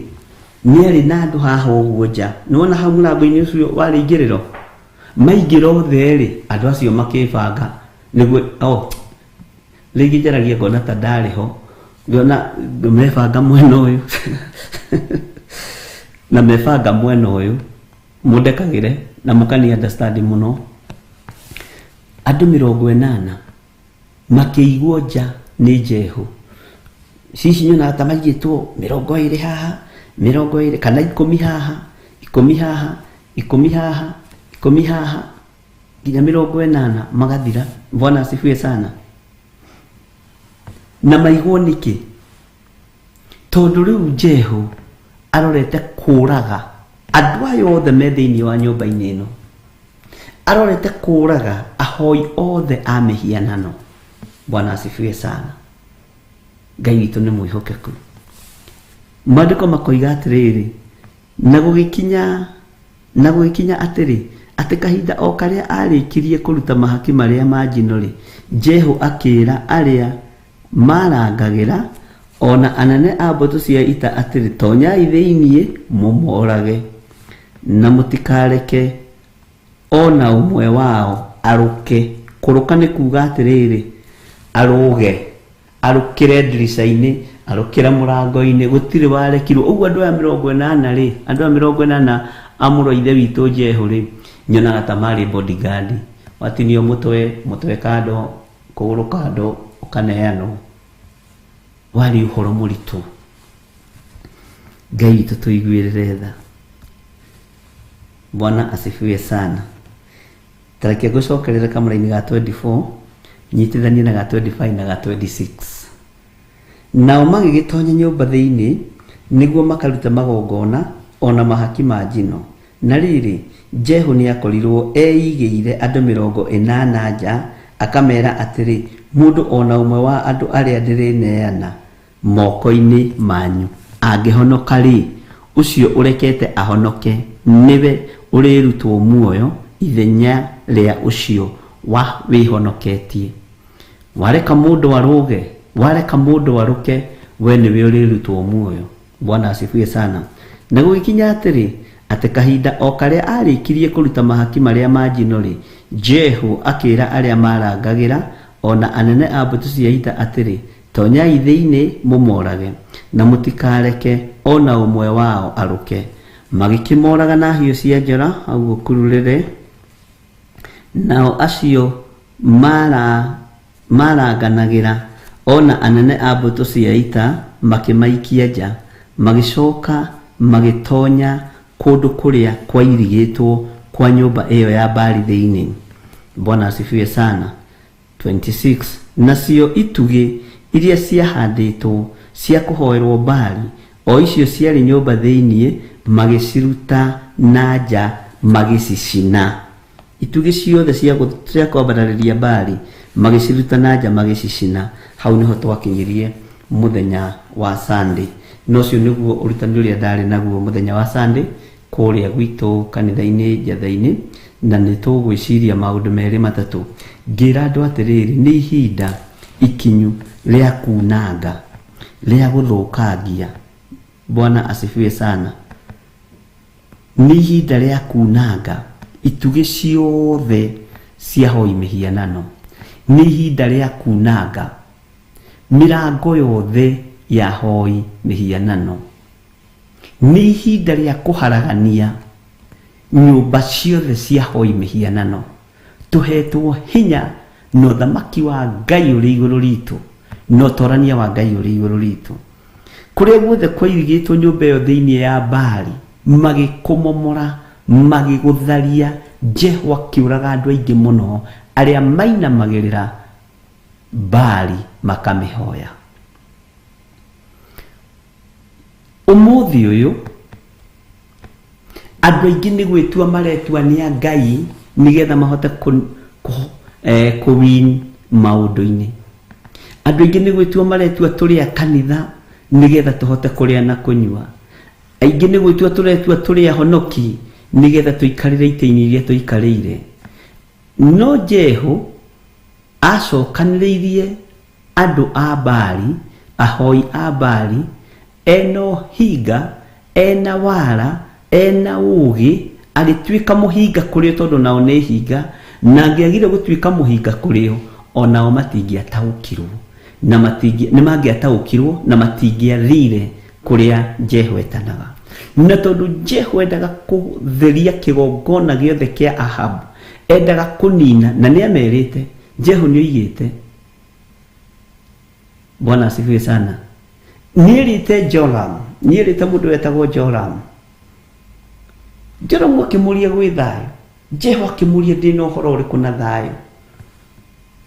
nĩarĩ na andũ haha ũguo nja, nĩwona hau mũrango-inĩ ũcio wa rĩingĩrĩro, maingĩra othe-rĩ, andũ acio makĩbanga nĩguo oh, rĩngĩ njaragia ngona ta ndarĩ ho, ngona mebanga mwena ũyũ na mebanga mwena ũyũ, mũndekagĩre na mũkani understand mũno. Andũ 80 makĩigwo nja nĩ Jehu. Cici nyonaga ta maigĩtwo 20 haha, 20 kana 10 haha, 10 haha, 10 haha, 10 haha, nginya 80 magathira. Bwana asifiwe sana. Na maigwo nĩkĩ? Tondũ rĩu Jehu arorete kũraga andũ aya othe me thĩinĩ wa nyũmba-inĩ ĩno, arorete kũraga ahoi othe a mĩhianano. Bwana asifiwe sana. Ngai witũ nĩ mwĩhokeku. Maandĩko makoiga atĩrĩrĩ, na gũgĩkinya atĩrĩ, atĩ kahinda o karĩa arĩkirie kũruta mahaki marĩa ma njino-rĩ, Jehu akĩĩra arĩa marangagĩra o na anene a mbũtũ cia ita atĩrĩ, tonyai thĩinĩ mũmorage, na mũtikareke o na ũmwe wao arũke. Kũrũka nĩ kuga atĩrĩrĩ, arũge, arũkĩre ndirica-inĩ, arũkĩre mũrango-inĩ, gũtirĩ warekirwo. Ũguo andũ aya 80 rĩ, andũ aya 80 a mũrũ wa ithe witũ Jehu rĩ, nyonaga ta marĩ bodyguard. Watinio mũtwe, mũtwe kando, kũgũrũ kando, ũkaneanwo. Warĩ ũhoro mũritũ. Ngai witũ tũiguĩrĩre tha. Bwana asifiwe sana. Ta reke ngũcokerere kamũra-inĩ ga 24, nyitithanie na ga 25 na ga 26. Nao magĩgĩtonya nyũmba thĩinĩ nĩguo makarute magongona o na mahaki ma njino. Na rĩrĩ, Jehu nĩakorirwo eigĩire andũ 80 nja, akamera atĩrĩ, mũndũ o na ũmwe wa andũ arĩa ndĩrĩneana moko-inĩ manyu angĩhonoka-rĩ, ũcio ũrekete ahonoke nĩwe ũrĩrutwo muoyo ithenya rĩa ũcio wĩhonoketie. Wareka mũndũ arũge, wareka mũndũ arũke, we nĩwe ũrĩrutwo muoyo. Bwana asifiwe sana. Na gũgĩkinya atĩrĩ, atĩ kahinda o karĩa arĩkirie kũruta mahaki marĩa ma njino-rĩ, Jehu akĩĩra arĩa marangagĩra o na anene a mbũtũ cia ita atĩrĩ, tonyai thĩinĩ mũmorage, na mũtikareke o na ũmwe wao arũke. Magĩkĩmoraga na hiũ cia njora hau ũkururĩre. Nao acio maranganagĩra o na anene a mbũtũ cia ita makĩmaikia nja, magĩcoka magĩtonya kũndũ kũrĩa kwairigĩtwo kwa nyũmba ĩyo ya Baali thĩinĩ. Bwana asifiwe sana. 26 nacio itugĩ iria ciahandĩtwo cia kũhoerwo Baali, o icio ciarĩ nyũmba thĩinĩ, magĩciruta na nja magĩcicina. Itugĩ ciothe cia kwambararĩria Baali magĩciruta na nja magĩcicina. Hau nĩho twakinyirie mũthenya wa Sunday. Na ũcio nĩguo ũrutani ũrĩa ndarĩ naguo mũthenya wa Sunday kũrĩa gwitũ kanitha-inĩ Njatha-inĩ, na nĩ tũgwĩciria maũndũ merĩ matatũ. Ngĩra andũ atĩrĩrĩ, nĩ ihinda ikinyu rĩa kunanga, rĩa gũthũkangia. Bwana asifiwe sana. Nĩ ihinda rĩa kunanga itugĩ ciothe cia hoi mĩhianano. Nĩ ihinda rĩa kunanga mĩrango yothe ya hoi mĩhianano. Nĩ ihinda rĩa kũharagania nyũmba ciothe cia hoi mĩhianano. Tũhetwo hinya na ũthamaki wa Ngai ũrĩ igũrũ ritũ, na ũtorania wa Ngai ũrĩ igũrũ ritũ. Kũrĩa guothe kwairigĩtwo nyũmba ĩyo thĩinĩ ya Baali, magĩkũmomora, magĩgũtharia. Jehu akĩũraga andũ aingĩ mũno arĩa mainamagĩrĩra Baali makamĩhoya. Ũmũthĩ ũyũ andũ aingĩ nĩ gwĩtua maretua nĩ a Ngai nĩgetha mahote kũwin maũndũ-inĩ. Andũ aingĩ nĩ gwĩtua maretua tũrĩ a kanitha nĩgetha tũhote kũrĩa na kũnyua. Aingĩ nĩ gwĩtua tũretua tũrĩ ahonoki nĩgetha tũikarĩre itĩ-inĩ iria tũikarĩire. No Jehu acokanĩrĩirie andũ a Baali, ahoi a Baali, ena ũhinga, ena wara, ena ũũgĩ, agĩtuĩka mũhinga kũrĩ o tondũ nao nĩ hinga, na angĩagire gũtuĩka mũhinga kũrĩ o, onao matingĩataũkirwo na nĩ mangĩataũkirwo na matingĩathire kũrĩa Jehu etanaga. Na tondũ Jehu endaga kũtheria kĩgongona gĩothe kĩa Ahabu, endaga kũnina, na nĩ amerite, Jehu nĩ oigĩte, Bwana asifiwe sana, nĩ erĩte Joram, nĩ erĩte mũndũ wetagwo Joram. Joram akĩmũria gwĩ thayũ, Jehu akĩmũria ndĩna ũhoro ũrĩkũ na thayũ.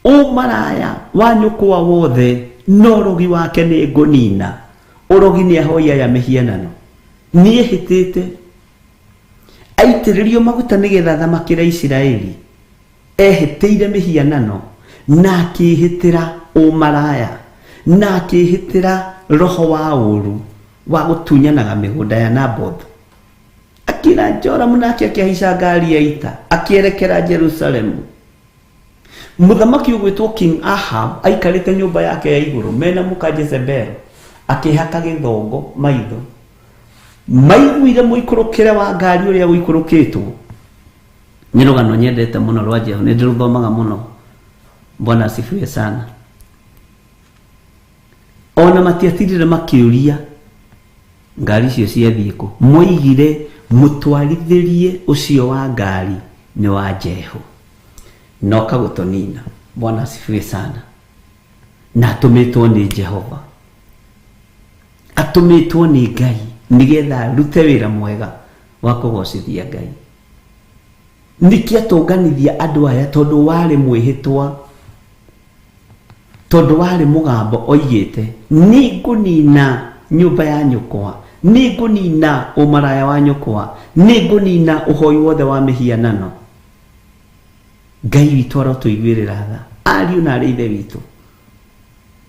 Ũmaraya wa nyũkwa wothe na ũrogi wake nĩ ngũnina. Ũrogi nĩ ahoi aya mĩhianano. Nĩ ehĩtĩte aitĩrĩrio maguta nĩgetha athamakĩre Isiraeli. Ehĩtĩire mĩhianano na akĩhĩtĩra ũmaraya na akĩhĩtĩra roho wa ũru wa gũtunyanaga mĩgũnda ya Naboth. Akĩra Joramu nake akĩhaica ngari ya ita akĩerekera Jerusalemu. Mũthamaki ũgwĩtwo King Ahab aikarĩte nyũmba yake ya igũrũ mena mũka Jezebel akĩhaka gĩthongo maitho. Maiguire mũikũrũkĩre wa ngari ũrĩa ũikũrũkĩtwo. Nĩ rũgano nyendete mũno rwa Jehu, nĩ ndĩrũthomaga mũno. Bwana asifiwe sana. Ona matiatirire makĩũria ngari icio ciathiĩ kũ. Moigire mũtwarithĩrie ũcio wa ngari nĩ wa Jehu. Noka gũtũnina. Bwana asifiwe sana. Na atũmĩtwo nĩ Jehova, atũmĩtwo nĩ Ngai nĩgetha arute wĩra mwega wa kũgocithia Ngai. Nĩkĩ atũnganithia andũ aya? Tondũ warĩ mwĩhĩtwa, tondũ warĩ mũgambo oigĩte nĩngũnina nyũmba ya nyũkwa, nĩngũnina ũmaraya wa nyũkwa, nĩngũnina ũhoi wothe wa mĩhianano. Ngai witũ arotũiguĩrĩra tha, ariũ na arĩ ithe witũ.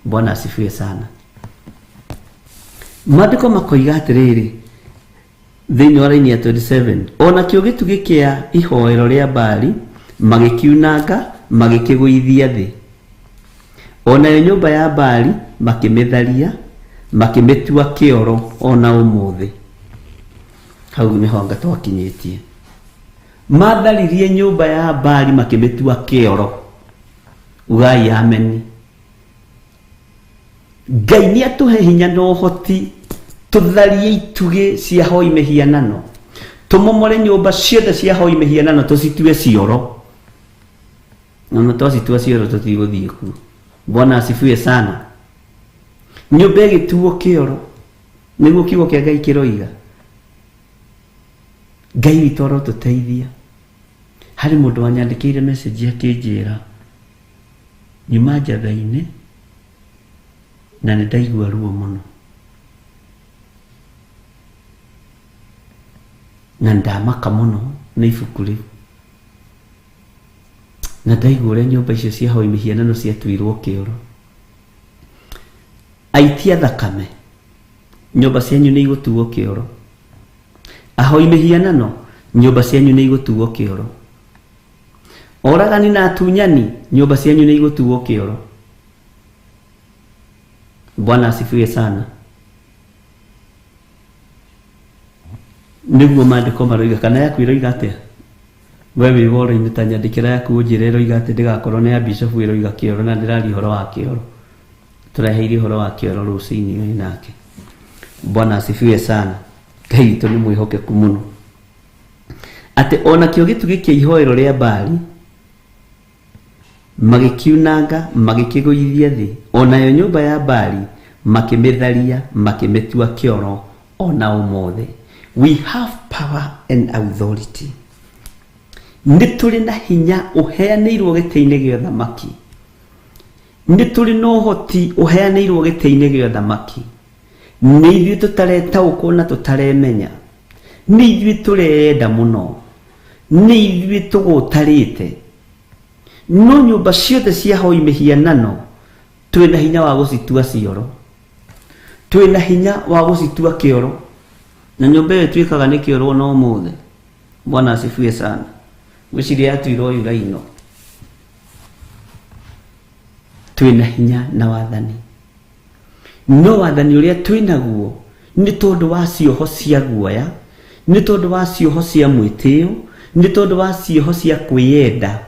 Bwana asifiwe sana. Maandĩko makoiga atĩrĩrĩ thĩinĩ wa raini ya 27, ona kĩo gĩtugĩ kĩa ihoero rĩa Baali magĩkiunanga magĩkĩgũithia thĩ, onayo nyũmba ya Baali makĩmĩtharia makĩmĩtua kĩoro ona ũmũthĩ. Hau nĩho anga twakinyĩtie. Matharirie nyũmba ya Baali makĩmĩtua kĩoro. Ugai ameni. Ngai nĩ atũhe hinya na ũhoti tũtharie itugĩ cia hoi mĩhianano, tũmomore nyũmba ciothe cia hoi mĩhianano tũcitue cioro. Na twacitua cioro tũtigũthiĩ kuo. Bwana asifiwe sana. Nyũmba ĩgĩtuo kĩoro nĩguo kiugo kĩa Ngai kĩroiga. Ngai witũ arotũteithia. Harĩ mũndũ wanyandĩkĩire message akĩnjĩra nyuma Njatha-inĩ, Na nĩ ndaigua ruo mũno na ndamaka mũno nĩ ibuku rĩu na ndaigua ũrĩa nyũmba icio cia hoi mĩhianano ciatuirwo kĩoro. Aitia thakame, nyũmba cianyu nĩ igũtuo kĩoro. Ahoi mĩhianano, nyũmba cianyu nĩ igũtuo kĩoro. Oragani na atunyani, nyũmba cianyu nĩ igũtuo kĩoro. Bwana asifiwe sana. Nĩguo maandĩko maroiga, kana yaku ĩroiga atĩa? We wĩ woro-inĩ ta nyandĩkĩra yaku ũnjĩre ĩroiga atĩ ndĩgakorwo nĩ ya bishofu ĩroiga kĩoro na ndĩraria ũhoro wa kĩoro. Tũreheire ũhoro wa kĩoro rũcinĩ ũyũ nake. Bwana asifiwe sana. Ngai witũ nĩ mwĩhokeku mũno. Atĩ onakĩo gĩtugĩ kĩa ihoero rĩa Baali magĩkiunanga magĩkĩgũithia thĩ, onayo nyũmba ya Baali makĩmĩtharia makĩmĩtua kĩoro ona ũmũthĩ. We have power and authority. Nĩ tũrĩ na hinya ũheanĩirwo gĩtĩ-inĩ gĩa ũthamaki. Nĩ tũrĩ na ũhoti ũheanĩirwo gĩtĩ-inĩ gĩa ũthamaki. Nĩ ithuĩ tũtaretaũkwo na tũtaremenya. Nĩ ithuĩ tũreyenda mũno. Nĩ ithuĩ tũgũtarĩte. No nyũmba ciothe cia hoi mĩhianano twĩna hinya wa gũcitua cioro. Twĩna hinya wa gũcitua kĩoro. Na nyũmba ĩyo ĩtuĩkaga nĩ kĩoro ona ũmũthĩ. Bwana asifiwe sana. Ngwĩciria yatuirwo Yuraino. Twĩna hinya na wathani. No wathani ũrĩa twĩnaguo nĩ tondũ wa cioho cia guoya, nĩ tondũ wa cioho cia mwĩtĩo, nĩ tondũ wa cioho cia kwĩyenda.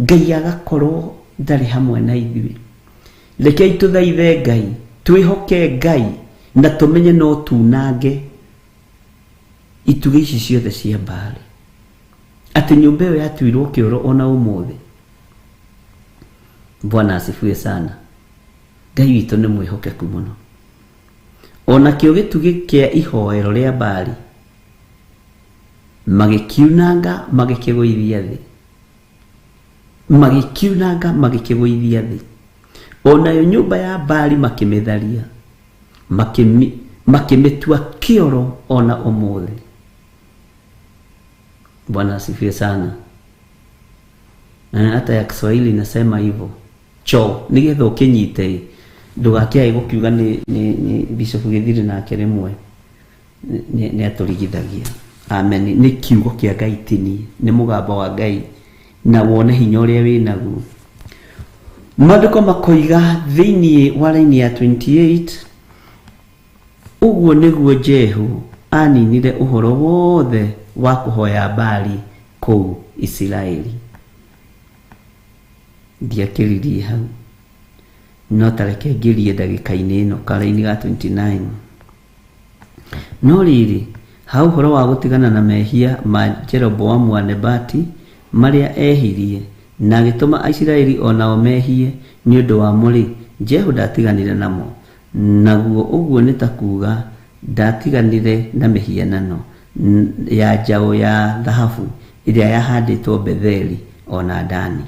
Ngai agakorwo ndarĩ hamwe na ithuĩ. Rekei tũthaithe Ngai, twĩhoke Ngai na tũmenye no tunange itugĩ ici ciothe cia Baali. Atĩ nyũmba ĩyo yatuirwo kĩoro ona ũmũthĩ. Bwana asifiwe sana. Ngai witũ nĩ mwĩhokeku mũno. Onakĩo gĩtugĩ kĩa ihoero rĩa Baali magĩkiunanga magĩkĩgũithia thĩ. Magĩkiunanga magĩkĩgũithia thĩ. Onayo nyũmba ya Baali makĩmĩtharia, makĩmĩtua kĩoro ona ũmũthĩ. Bwana asifiwe sana. Na hata ya Kiswahili inasema hivyo. Cho nigetha ũkĩnyite ndũgakĩae gũkiuga nĩ Bishop Gĩthiri nake rĩmwe nĩ atũrigithagia. Amen. Nĩ kiugo kĩa Ngai ti niĩ, nĩ mũgambo wa Ngai na wone hinya ũrĩa wĩnaguo. Maandĩko makoiga thĩinĩ wa raini ya 28, ũguo nĩguo Jehu aninire ũhoro wothe wa kũhoya Baali kũu Isiraeli. Ndiakĩririe hau, no tareke ngĩrie ndagĩka-inĩ ĩno karaini ga 29. No rĩrĩ, ha ũhoro wa gũtigana na mehia ma Jeroboamu wa Nebati marĩa ehirie na agĩtũma Aisiraeli o nao mehie nĩ ũndũ wamo rĩ, Jehu ndatiganire namo. Naguo ũguo nĩ ta kuuga ndatiganire na mĩhianano ya njaũ ya thahabu ĩrĩa yahandĩtwo Betheli ona Dani.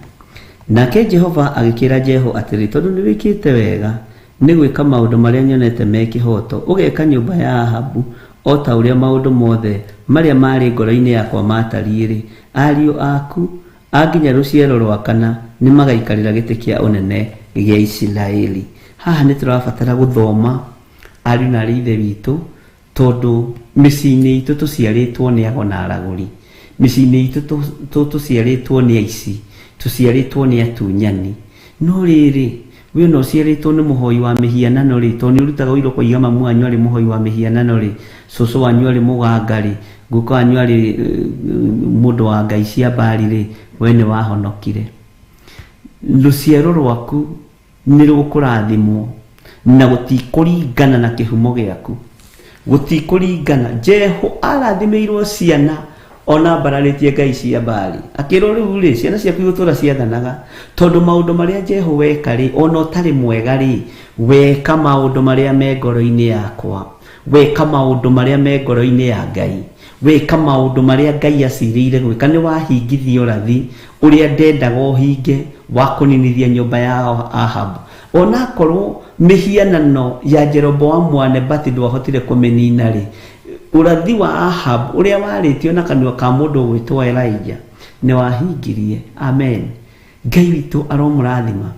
Nake Jehova agĩkĩra Jehu atĩrĩ, tondũ nĩ wĩkĩte wega nĩ gwĩka maũndũ marĩa nyonete me kĩhooto, ũgeka nyũmba ya Ahabu o ta ũrĩa maũndũ mothe marĩa marĩ ngoro-inĩ yakwa matariĩ-rĩ, ariũ aku a nginya rũciaro rwa kana nĩ magaikarĩra gĩtĩ kĩa ũnene gĩa Isiraeli. Haha nĩ tũrabatara gũthoma ariũ na arĩ ithe witũ, tondũ mĩciĩ-inĩ itũ tũciarĩtwo nĩ ago na aragũri, mĩciĩ-inĩ itũ tũciarĩtwo nĩ aici, tũciarĩtwo nĩ atunyani. No rĩrĩ, we ona ũciarĩtwo nĩ mũhoi wa mĩhianano rĩ, tondũ nĩ ũrutaga ũira ũkoiga mamu wanyu arĩ mũhoi wa mĩhianano rĩ, cũcũ wanyu arĩ mũganga rĩ, guka wanyu arĩ mũndũ wa ngai cia Baali rĩ, we nĩ wahonokire. Rũciaro rwaku nĩ rũkũrathimwo na gũtikũringana na kĩhumo gĩaku, gũtikũringana. Jehu arathimĩirwo ciana ona mbararĩtie ngai cia Baali, akĩrwo rĩu rĩ, ciana ciaku igũtũra ciathanaga, tondũ maũndũ marĩa Jehu weka rĩ, ona ũtarĩ mwega rĩ, weka maũndũ marĩa me ngoro-inĩ yakwa, weka maũndũ marĩa me ngoro-inĩ ya Ngai, weka maũndũ marĩa Ngai acirĩire gwĩka, nĩ wahingithia ũrathi ũrĩa ndendaga ũhinge wa kũninithia nyũmba ya Ahabu. Onakorwo mĩhianano ya Jeroboamu wa Nebati ndwahotire kũmĩnina rĩ, ũrathi wa Ahab ũrĩa warĩtio na kanua ka mũndũ ũgwĩtwo Elijah nĩ wahingirie. Amen. Ngai witũ aromũrathima.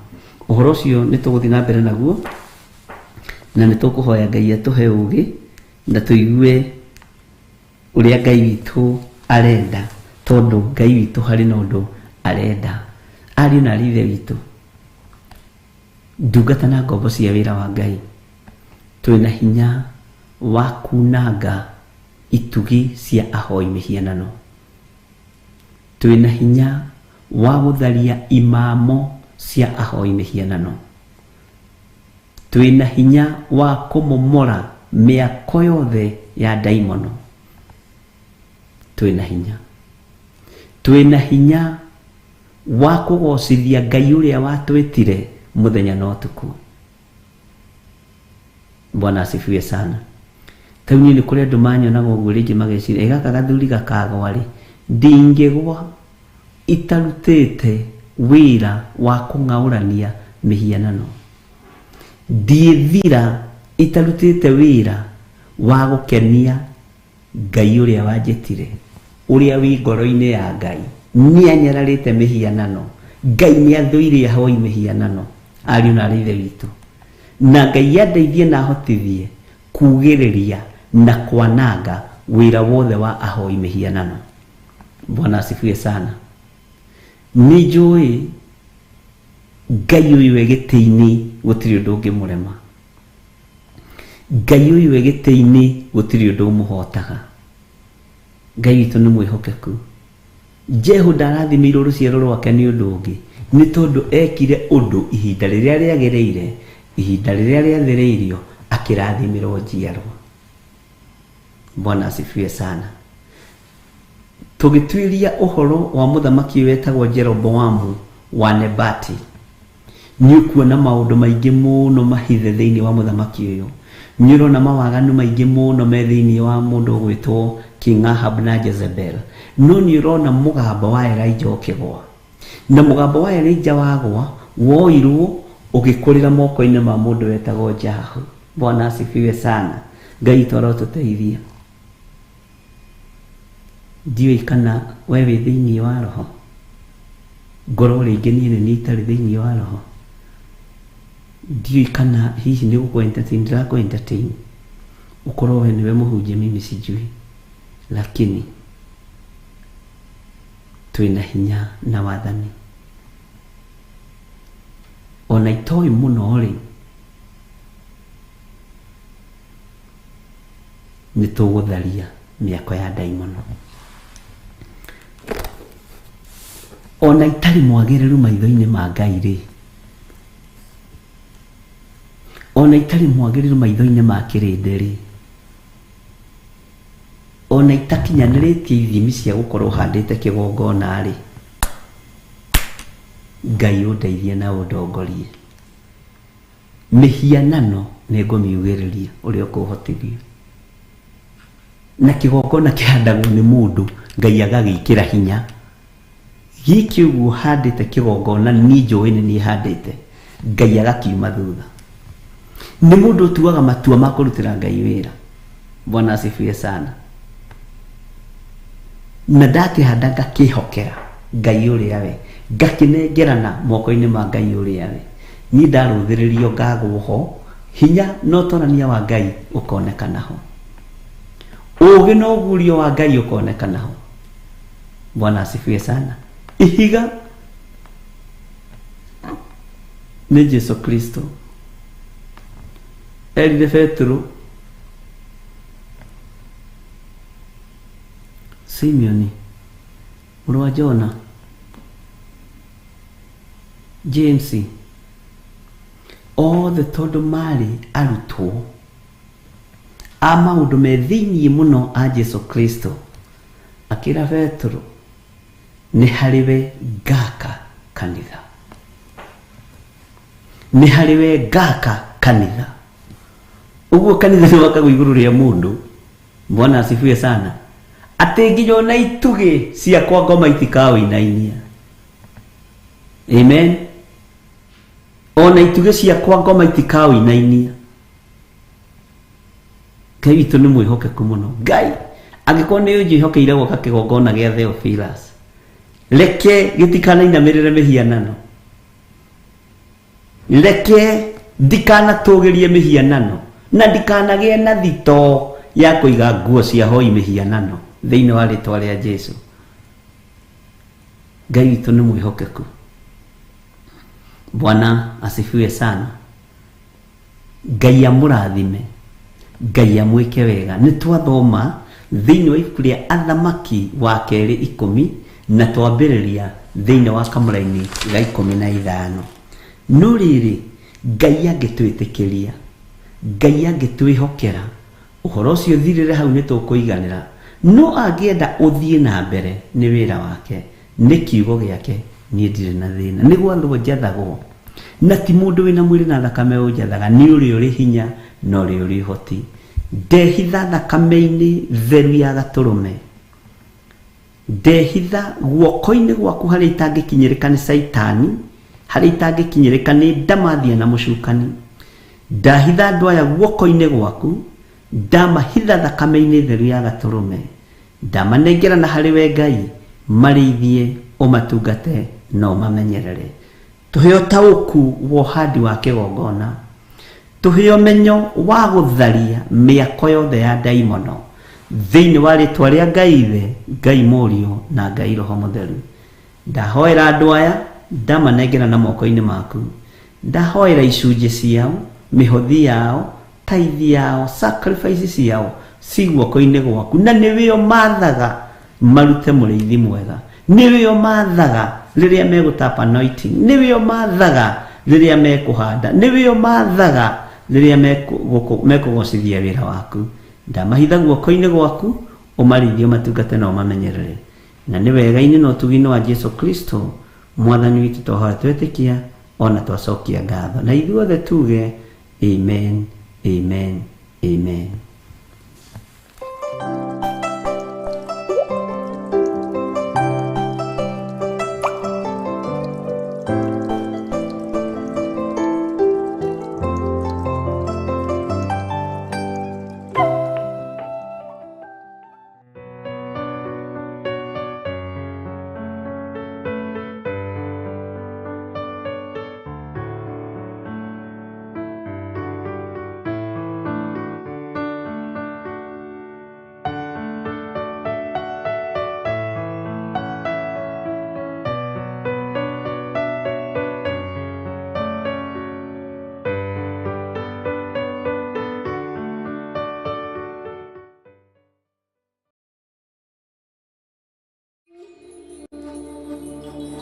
Ũhoro ũcio nĩ tũgũthiĩ na mbere naguo na nĩ tũkũhoya Ngai atũhe ũgĩ na tũigue ũrĩa Ngai witũ arenda, tondũ Ngai witũ harĩ na ũndũ arenda. Ariũ na aarĩ a Ithe witũ, ndungata na ngombo cia wĩra wa Ngai, twĩna hinya wa kunanga itugi cia ahoi mĩhianano. Twĩna hinya wa gũtharia imamo cia ahoi mĩhianano. Twĩna hinya wa kũmomora mĩako yothe ya ndaimono. Twĩna hinya. Twĩna hinya wa kũgocithia Ngai ũrĩa watwĩtire mũthenya na ũtukũ. Bwana asifiwe sana. Tau niĩ nĩ kũrĩ andũ manyonaga ũguo rĩngĩ mageciria, ĩ gaka gathuri gakagwa rĩ, ndingĩgwa itarutĩte wĩra wa kũng'aũrania mĩhianano. Ndiĩthira itarutĩte wĩra wa gũkenia Ngai ũrĩa wanjĩtire, ũrĩa wĩ ngoro-inĩ ya Ngai. Nĩ anyararĩte mĩhianano. Ngai nĩ athũire ahoi mĩhianano, ariũ na aarĩ a Ithe witũ. Na Ngai andeithie na ahotithie kugĩrĩria na kwananga wĩra wothe wa ahoi mĩhianano. Bwana asifiwe sana. Nĩ njũĩ Ngai ũyũ e gĩtĩ-inĩ gũtirĩ ũndũ ũngĩmũrema. Ngai ũyũ e gĩtĩ-inĩ gũtirĩ ũndũ ũmũhotaga. Ngai witũ nĩ mwĩhokeku. Jehu ndarathimĩirwo rũciaro rwake nĩ ũndũ ũngĩ, nĩ tondũ ekire ũndũ ihinda rĩrĩa rĩagĩrĩire, ihinda rĩrĩa rĩathĩrĩirio, akĩrathimĩrwo njiarwa. Bwana asifiwe sana. Tũgĩtuĩria ũhoro wa mũthamaki ũyũ wetagwo Jeroboamu wa Nebati, nĩ ũkuona maũndũ maingĩ mũno mahithe thĩinĩ wa mũthamaki ũyũ. Nĩ ũrona mawaganu maingĩ mũno me thĩinĩ wa mũndũ ũgwĩtwo King Ahab na Jezebel. No nĩ ũrona mũgambo wa Elijah ũkĩgwa. Na mũgambo wa Elijah wagwa, woirwo ũgĩkũrĩra moko-inĩ ma mũndũ wetagwo Jahu. Bwana asifiwe sana. Ngai witũ arotũteithia. Ndiũĩ kana we wĩ thĩinĩ wa roho, ngorwo rĩngĩ niĩ nĩ niĩ itarĩ thĩinĩ wa roho. Ndiũĩ kana hihi nĩ gũkũ entertain ndĩrakũ entertain, ũkorwo we nĩwe mũhunjia mimi sijui, lakini twĩna hinya na wathani. Ona itoĩ mũno rĩ, nĩ tũgũtharia mĩako ya ndaimono. Ona itarĩ mwagĩrĩru maitho-inĩ ma Ngai rĩ, ona itarĩ mwagĩrĩru maitho-inĩ ma kĩrĩndĩ rĩ, ona itakinyanĩrĩtie ithimi cia gũkorwo handĩte kĩgongona rĩ, Ngai ũndeithie na ũndongorie. Mĩhianano nĩ ngũmiugĩrĩria ũrĩa ũkũhotithia. Na kĩgongona kĩhandagwo nĩ mũndũ, Ngai agagĩkĩra hinya. Gĩkĩ ũguo handĩte kĩgongona niĩ njũĩ nĩ niĩ handĩte, Ngai agakiuma thutha. Nĩ mũndũ ũtuaga matua ma kũrutĩra Ngai wĩra. Bwana asifiwe sana. Na ndakĩhanda ngakĩhokera Ngai ũrĩa we, ngakĩnengerana moko-inĩ ma Ngai ũrĩa we. Niĩ ndarũthĩrĩrio ngagwo ho, hinya na ũtorania wa Ngai ũkonekana ho. Ũũgĩ na ũguũrio wa Ngai ũkonekana ho. Bwana asifiwe sana. Ihiga nĩ Jesu Kristo. Erire Petero, Simeoni, mũrũ wa Jona, James, othe tondũ marĩ arutwo a maũndũ me thĩinĩ mũno a Jesu Kristo, akĩra Petero, nĩ harĩ we ngaka kanitha. Nĩ harĩ we ngaka kanitha. Ũguo kanitha nĩ wakagwo igũrũ rĩa mũndũ. Bwana asifiwe sana. Atĩ nginya ona itugĩ cia kwa ngoma itikaũinainia. Amen. Ona itugĩ cia kwa ngoma itikaũinainia. Ngai witũ nĩ mwĩhokeku mũno. Ngai angĩkorwo nĩ ũnjĩhokeire gwaka kĩgongona gĩa Theophilus, reke gĩtikanainamĩrĩre mĩhianano, reke ndikanatũgĩrie mĩhianano, na ndikanagĩe na thitoo ya kũiga nguo cia hoi mĩhianano thĩinĩ wa rĩtwa rĩa Jesu. Ngai witũ nĩ mwĩhokeku. Bwana asifiwe sana. Ngai amũrathime, Ngai amwĩke wega. Nĩ twathoma thĩinĩ wa ibuku rĩa Athamaki wa kerĩ 10 na twambĩrĩria thĩinĩ wa kamũraini ga 15. No rĩrĩ, Ngai angĩtwĩtĩkĩria, Ngai angĩtwĩhokera, ũhoro ũcio ũthirĩre hau nĩ tũkũiganĩra. No angĩenda ũthiĩ na mbere nĩ wĩra wake, nĩ kiugo gĩake, niĩ ndirĩ na thĩna. Nĩ gwathwo njathagwo, na ti mũndũ wĩna mwĩrĩ na thakame ũnjathaga, nĩ ũrĩa ũrĩ hinya na ũrĩa ũrĩ ũhoti. Ndehitha thakame-inĩ theru ya gatũrũme, ndehitha guoko-inĩ gwaku harĩa itangĩkinyĩrĩka nĩ Caitani, harĩa itangĩkinyĩrĩka nĩ ndamathia na mũcukani. Ndahitha andũ aya guoko-inĩ gwaku, ndamahitha thakame-inĩ theru ya gatũrũme, ndamanengera na harĩ we Ngai, marĩithie, ũmatungate na ũmamenyerere. Tũhe ũtaũku wa ũhandi wa kĩgongona, tũhe ũmenyo wa gũtharia mĩako yothe ya ndaimono thĩinĩ wa rĩtwa rĩa Ngai Ithe, Ngai Mũriũ na Ngai Roho Mũtheru. Ndahoera andũ aya, ndamanengera na moko-inĩ maku. Ndahoera icunjĩ ciao, mĩhothi yao, tithe yao, sacrifice ciao ci guoko-inĩ gwaku, na nĩwe ũmathaga marute mũrĩithi mwega, nĩwe ũmathaga rĩrĩa megũtap anointing, nĩwe ũmathaga rĩrĩa mekũhanda, nĩwe ũmathaga rĩrĩa mekũgocithia wĩra waku. Ndamahitha guoko-inĩ gwaku, ũmarĩithie, ũmatungate na ũmamenyerere. Na nĩ wega-inĩ na ũtugi-inĩ wa Jesu Kristo Mwathani witũ twahoya twetĩkia ona twacokia ngatho, na ithuothe tuge amen, amen, amen.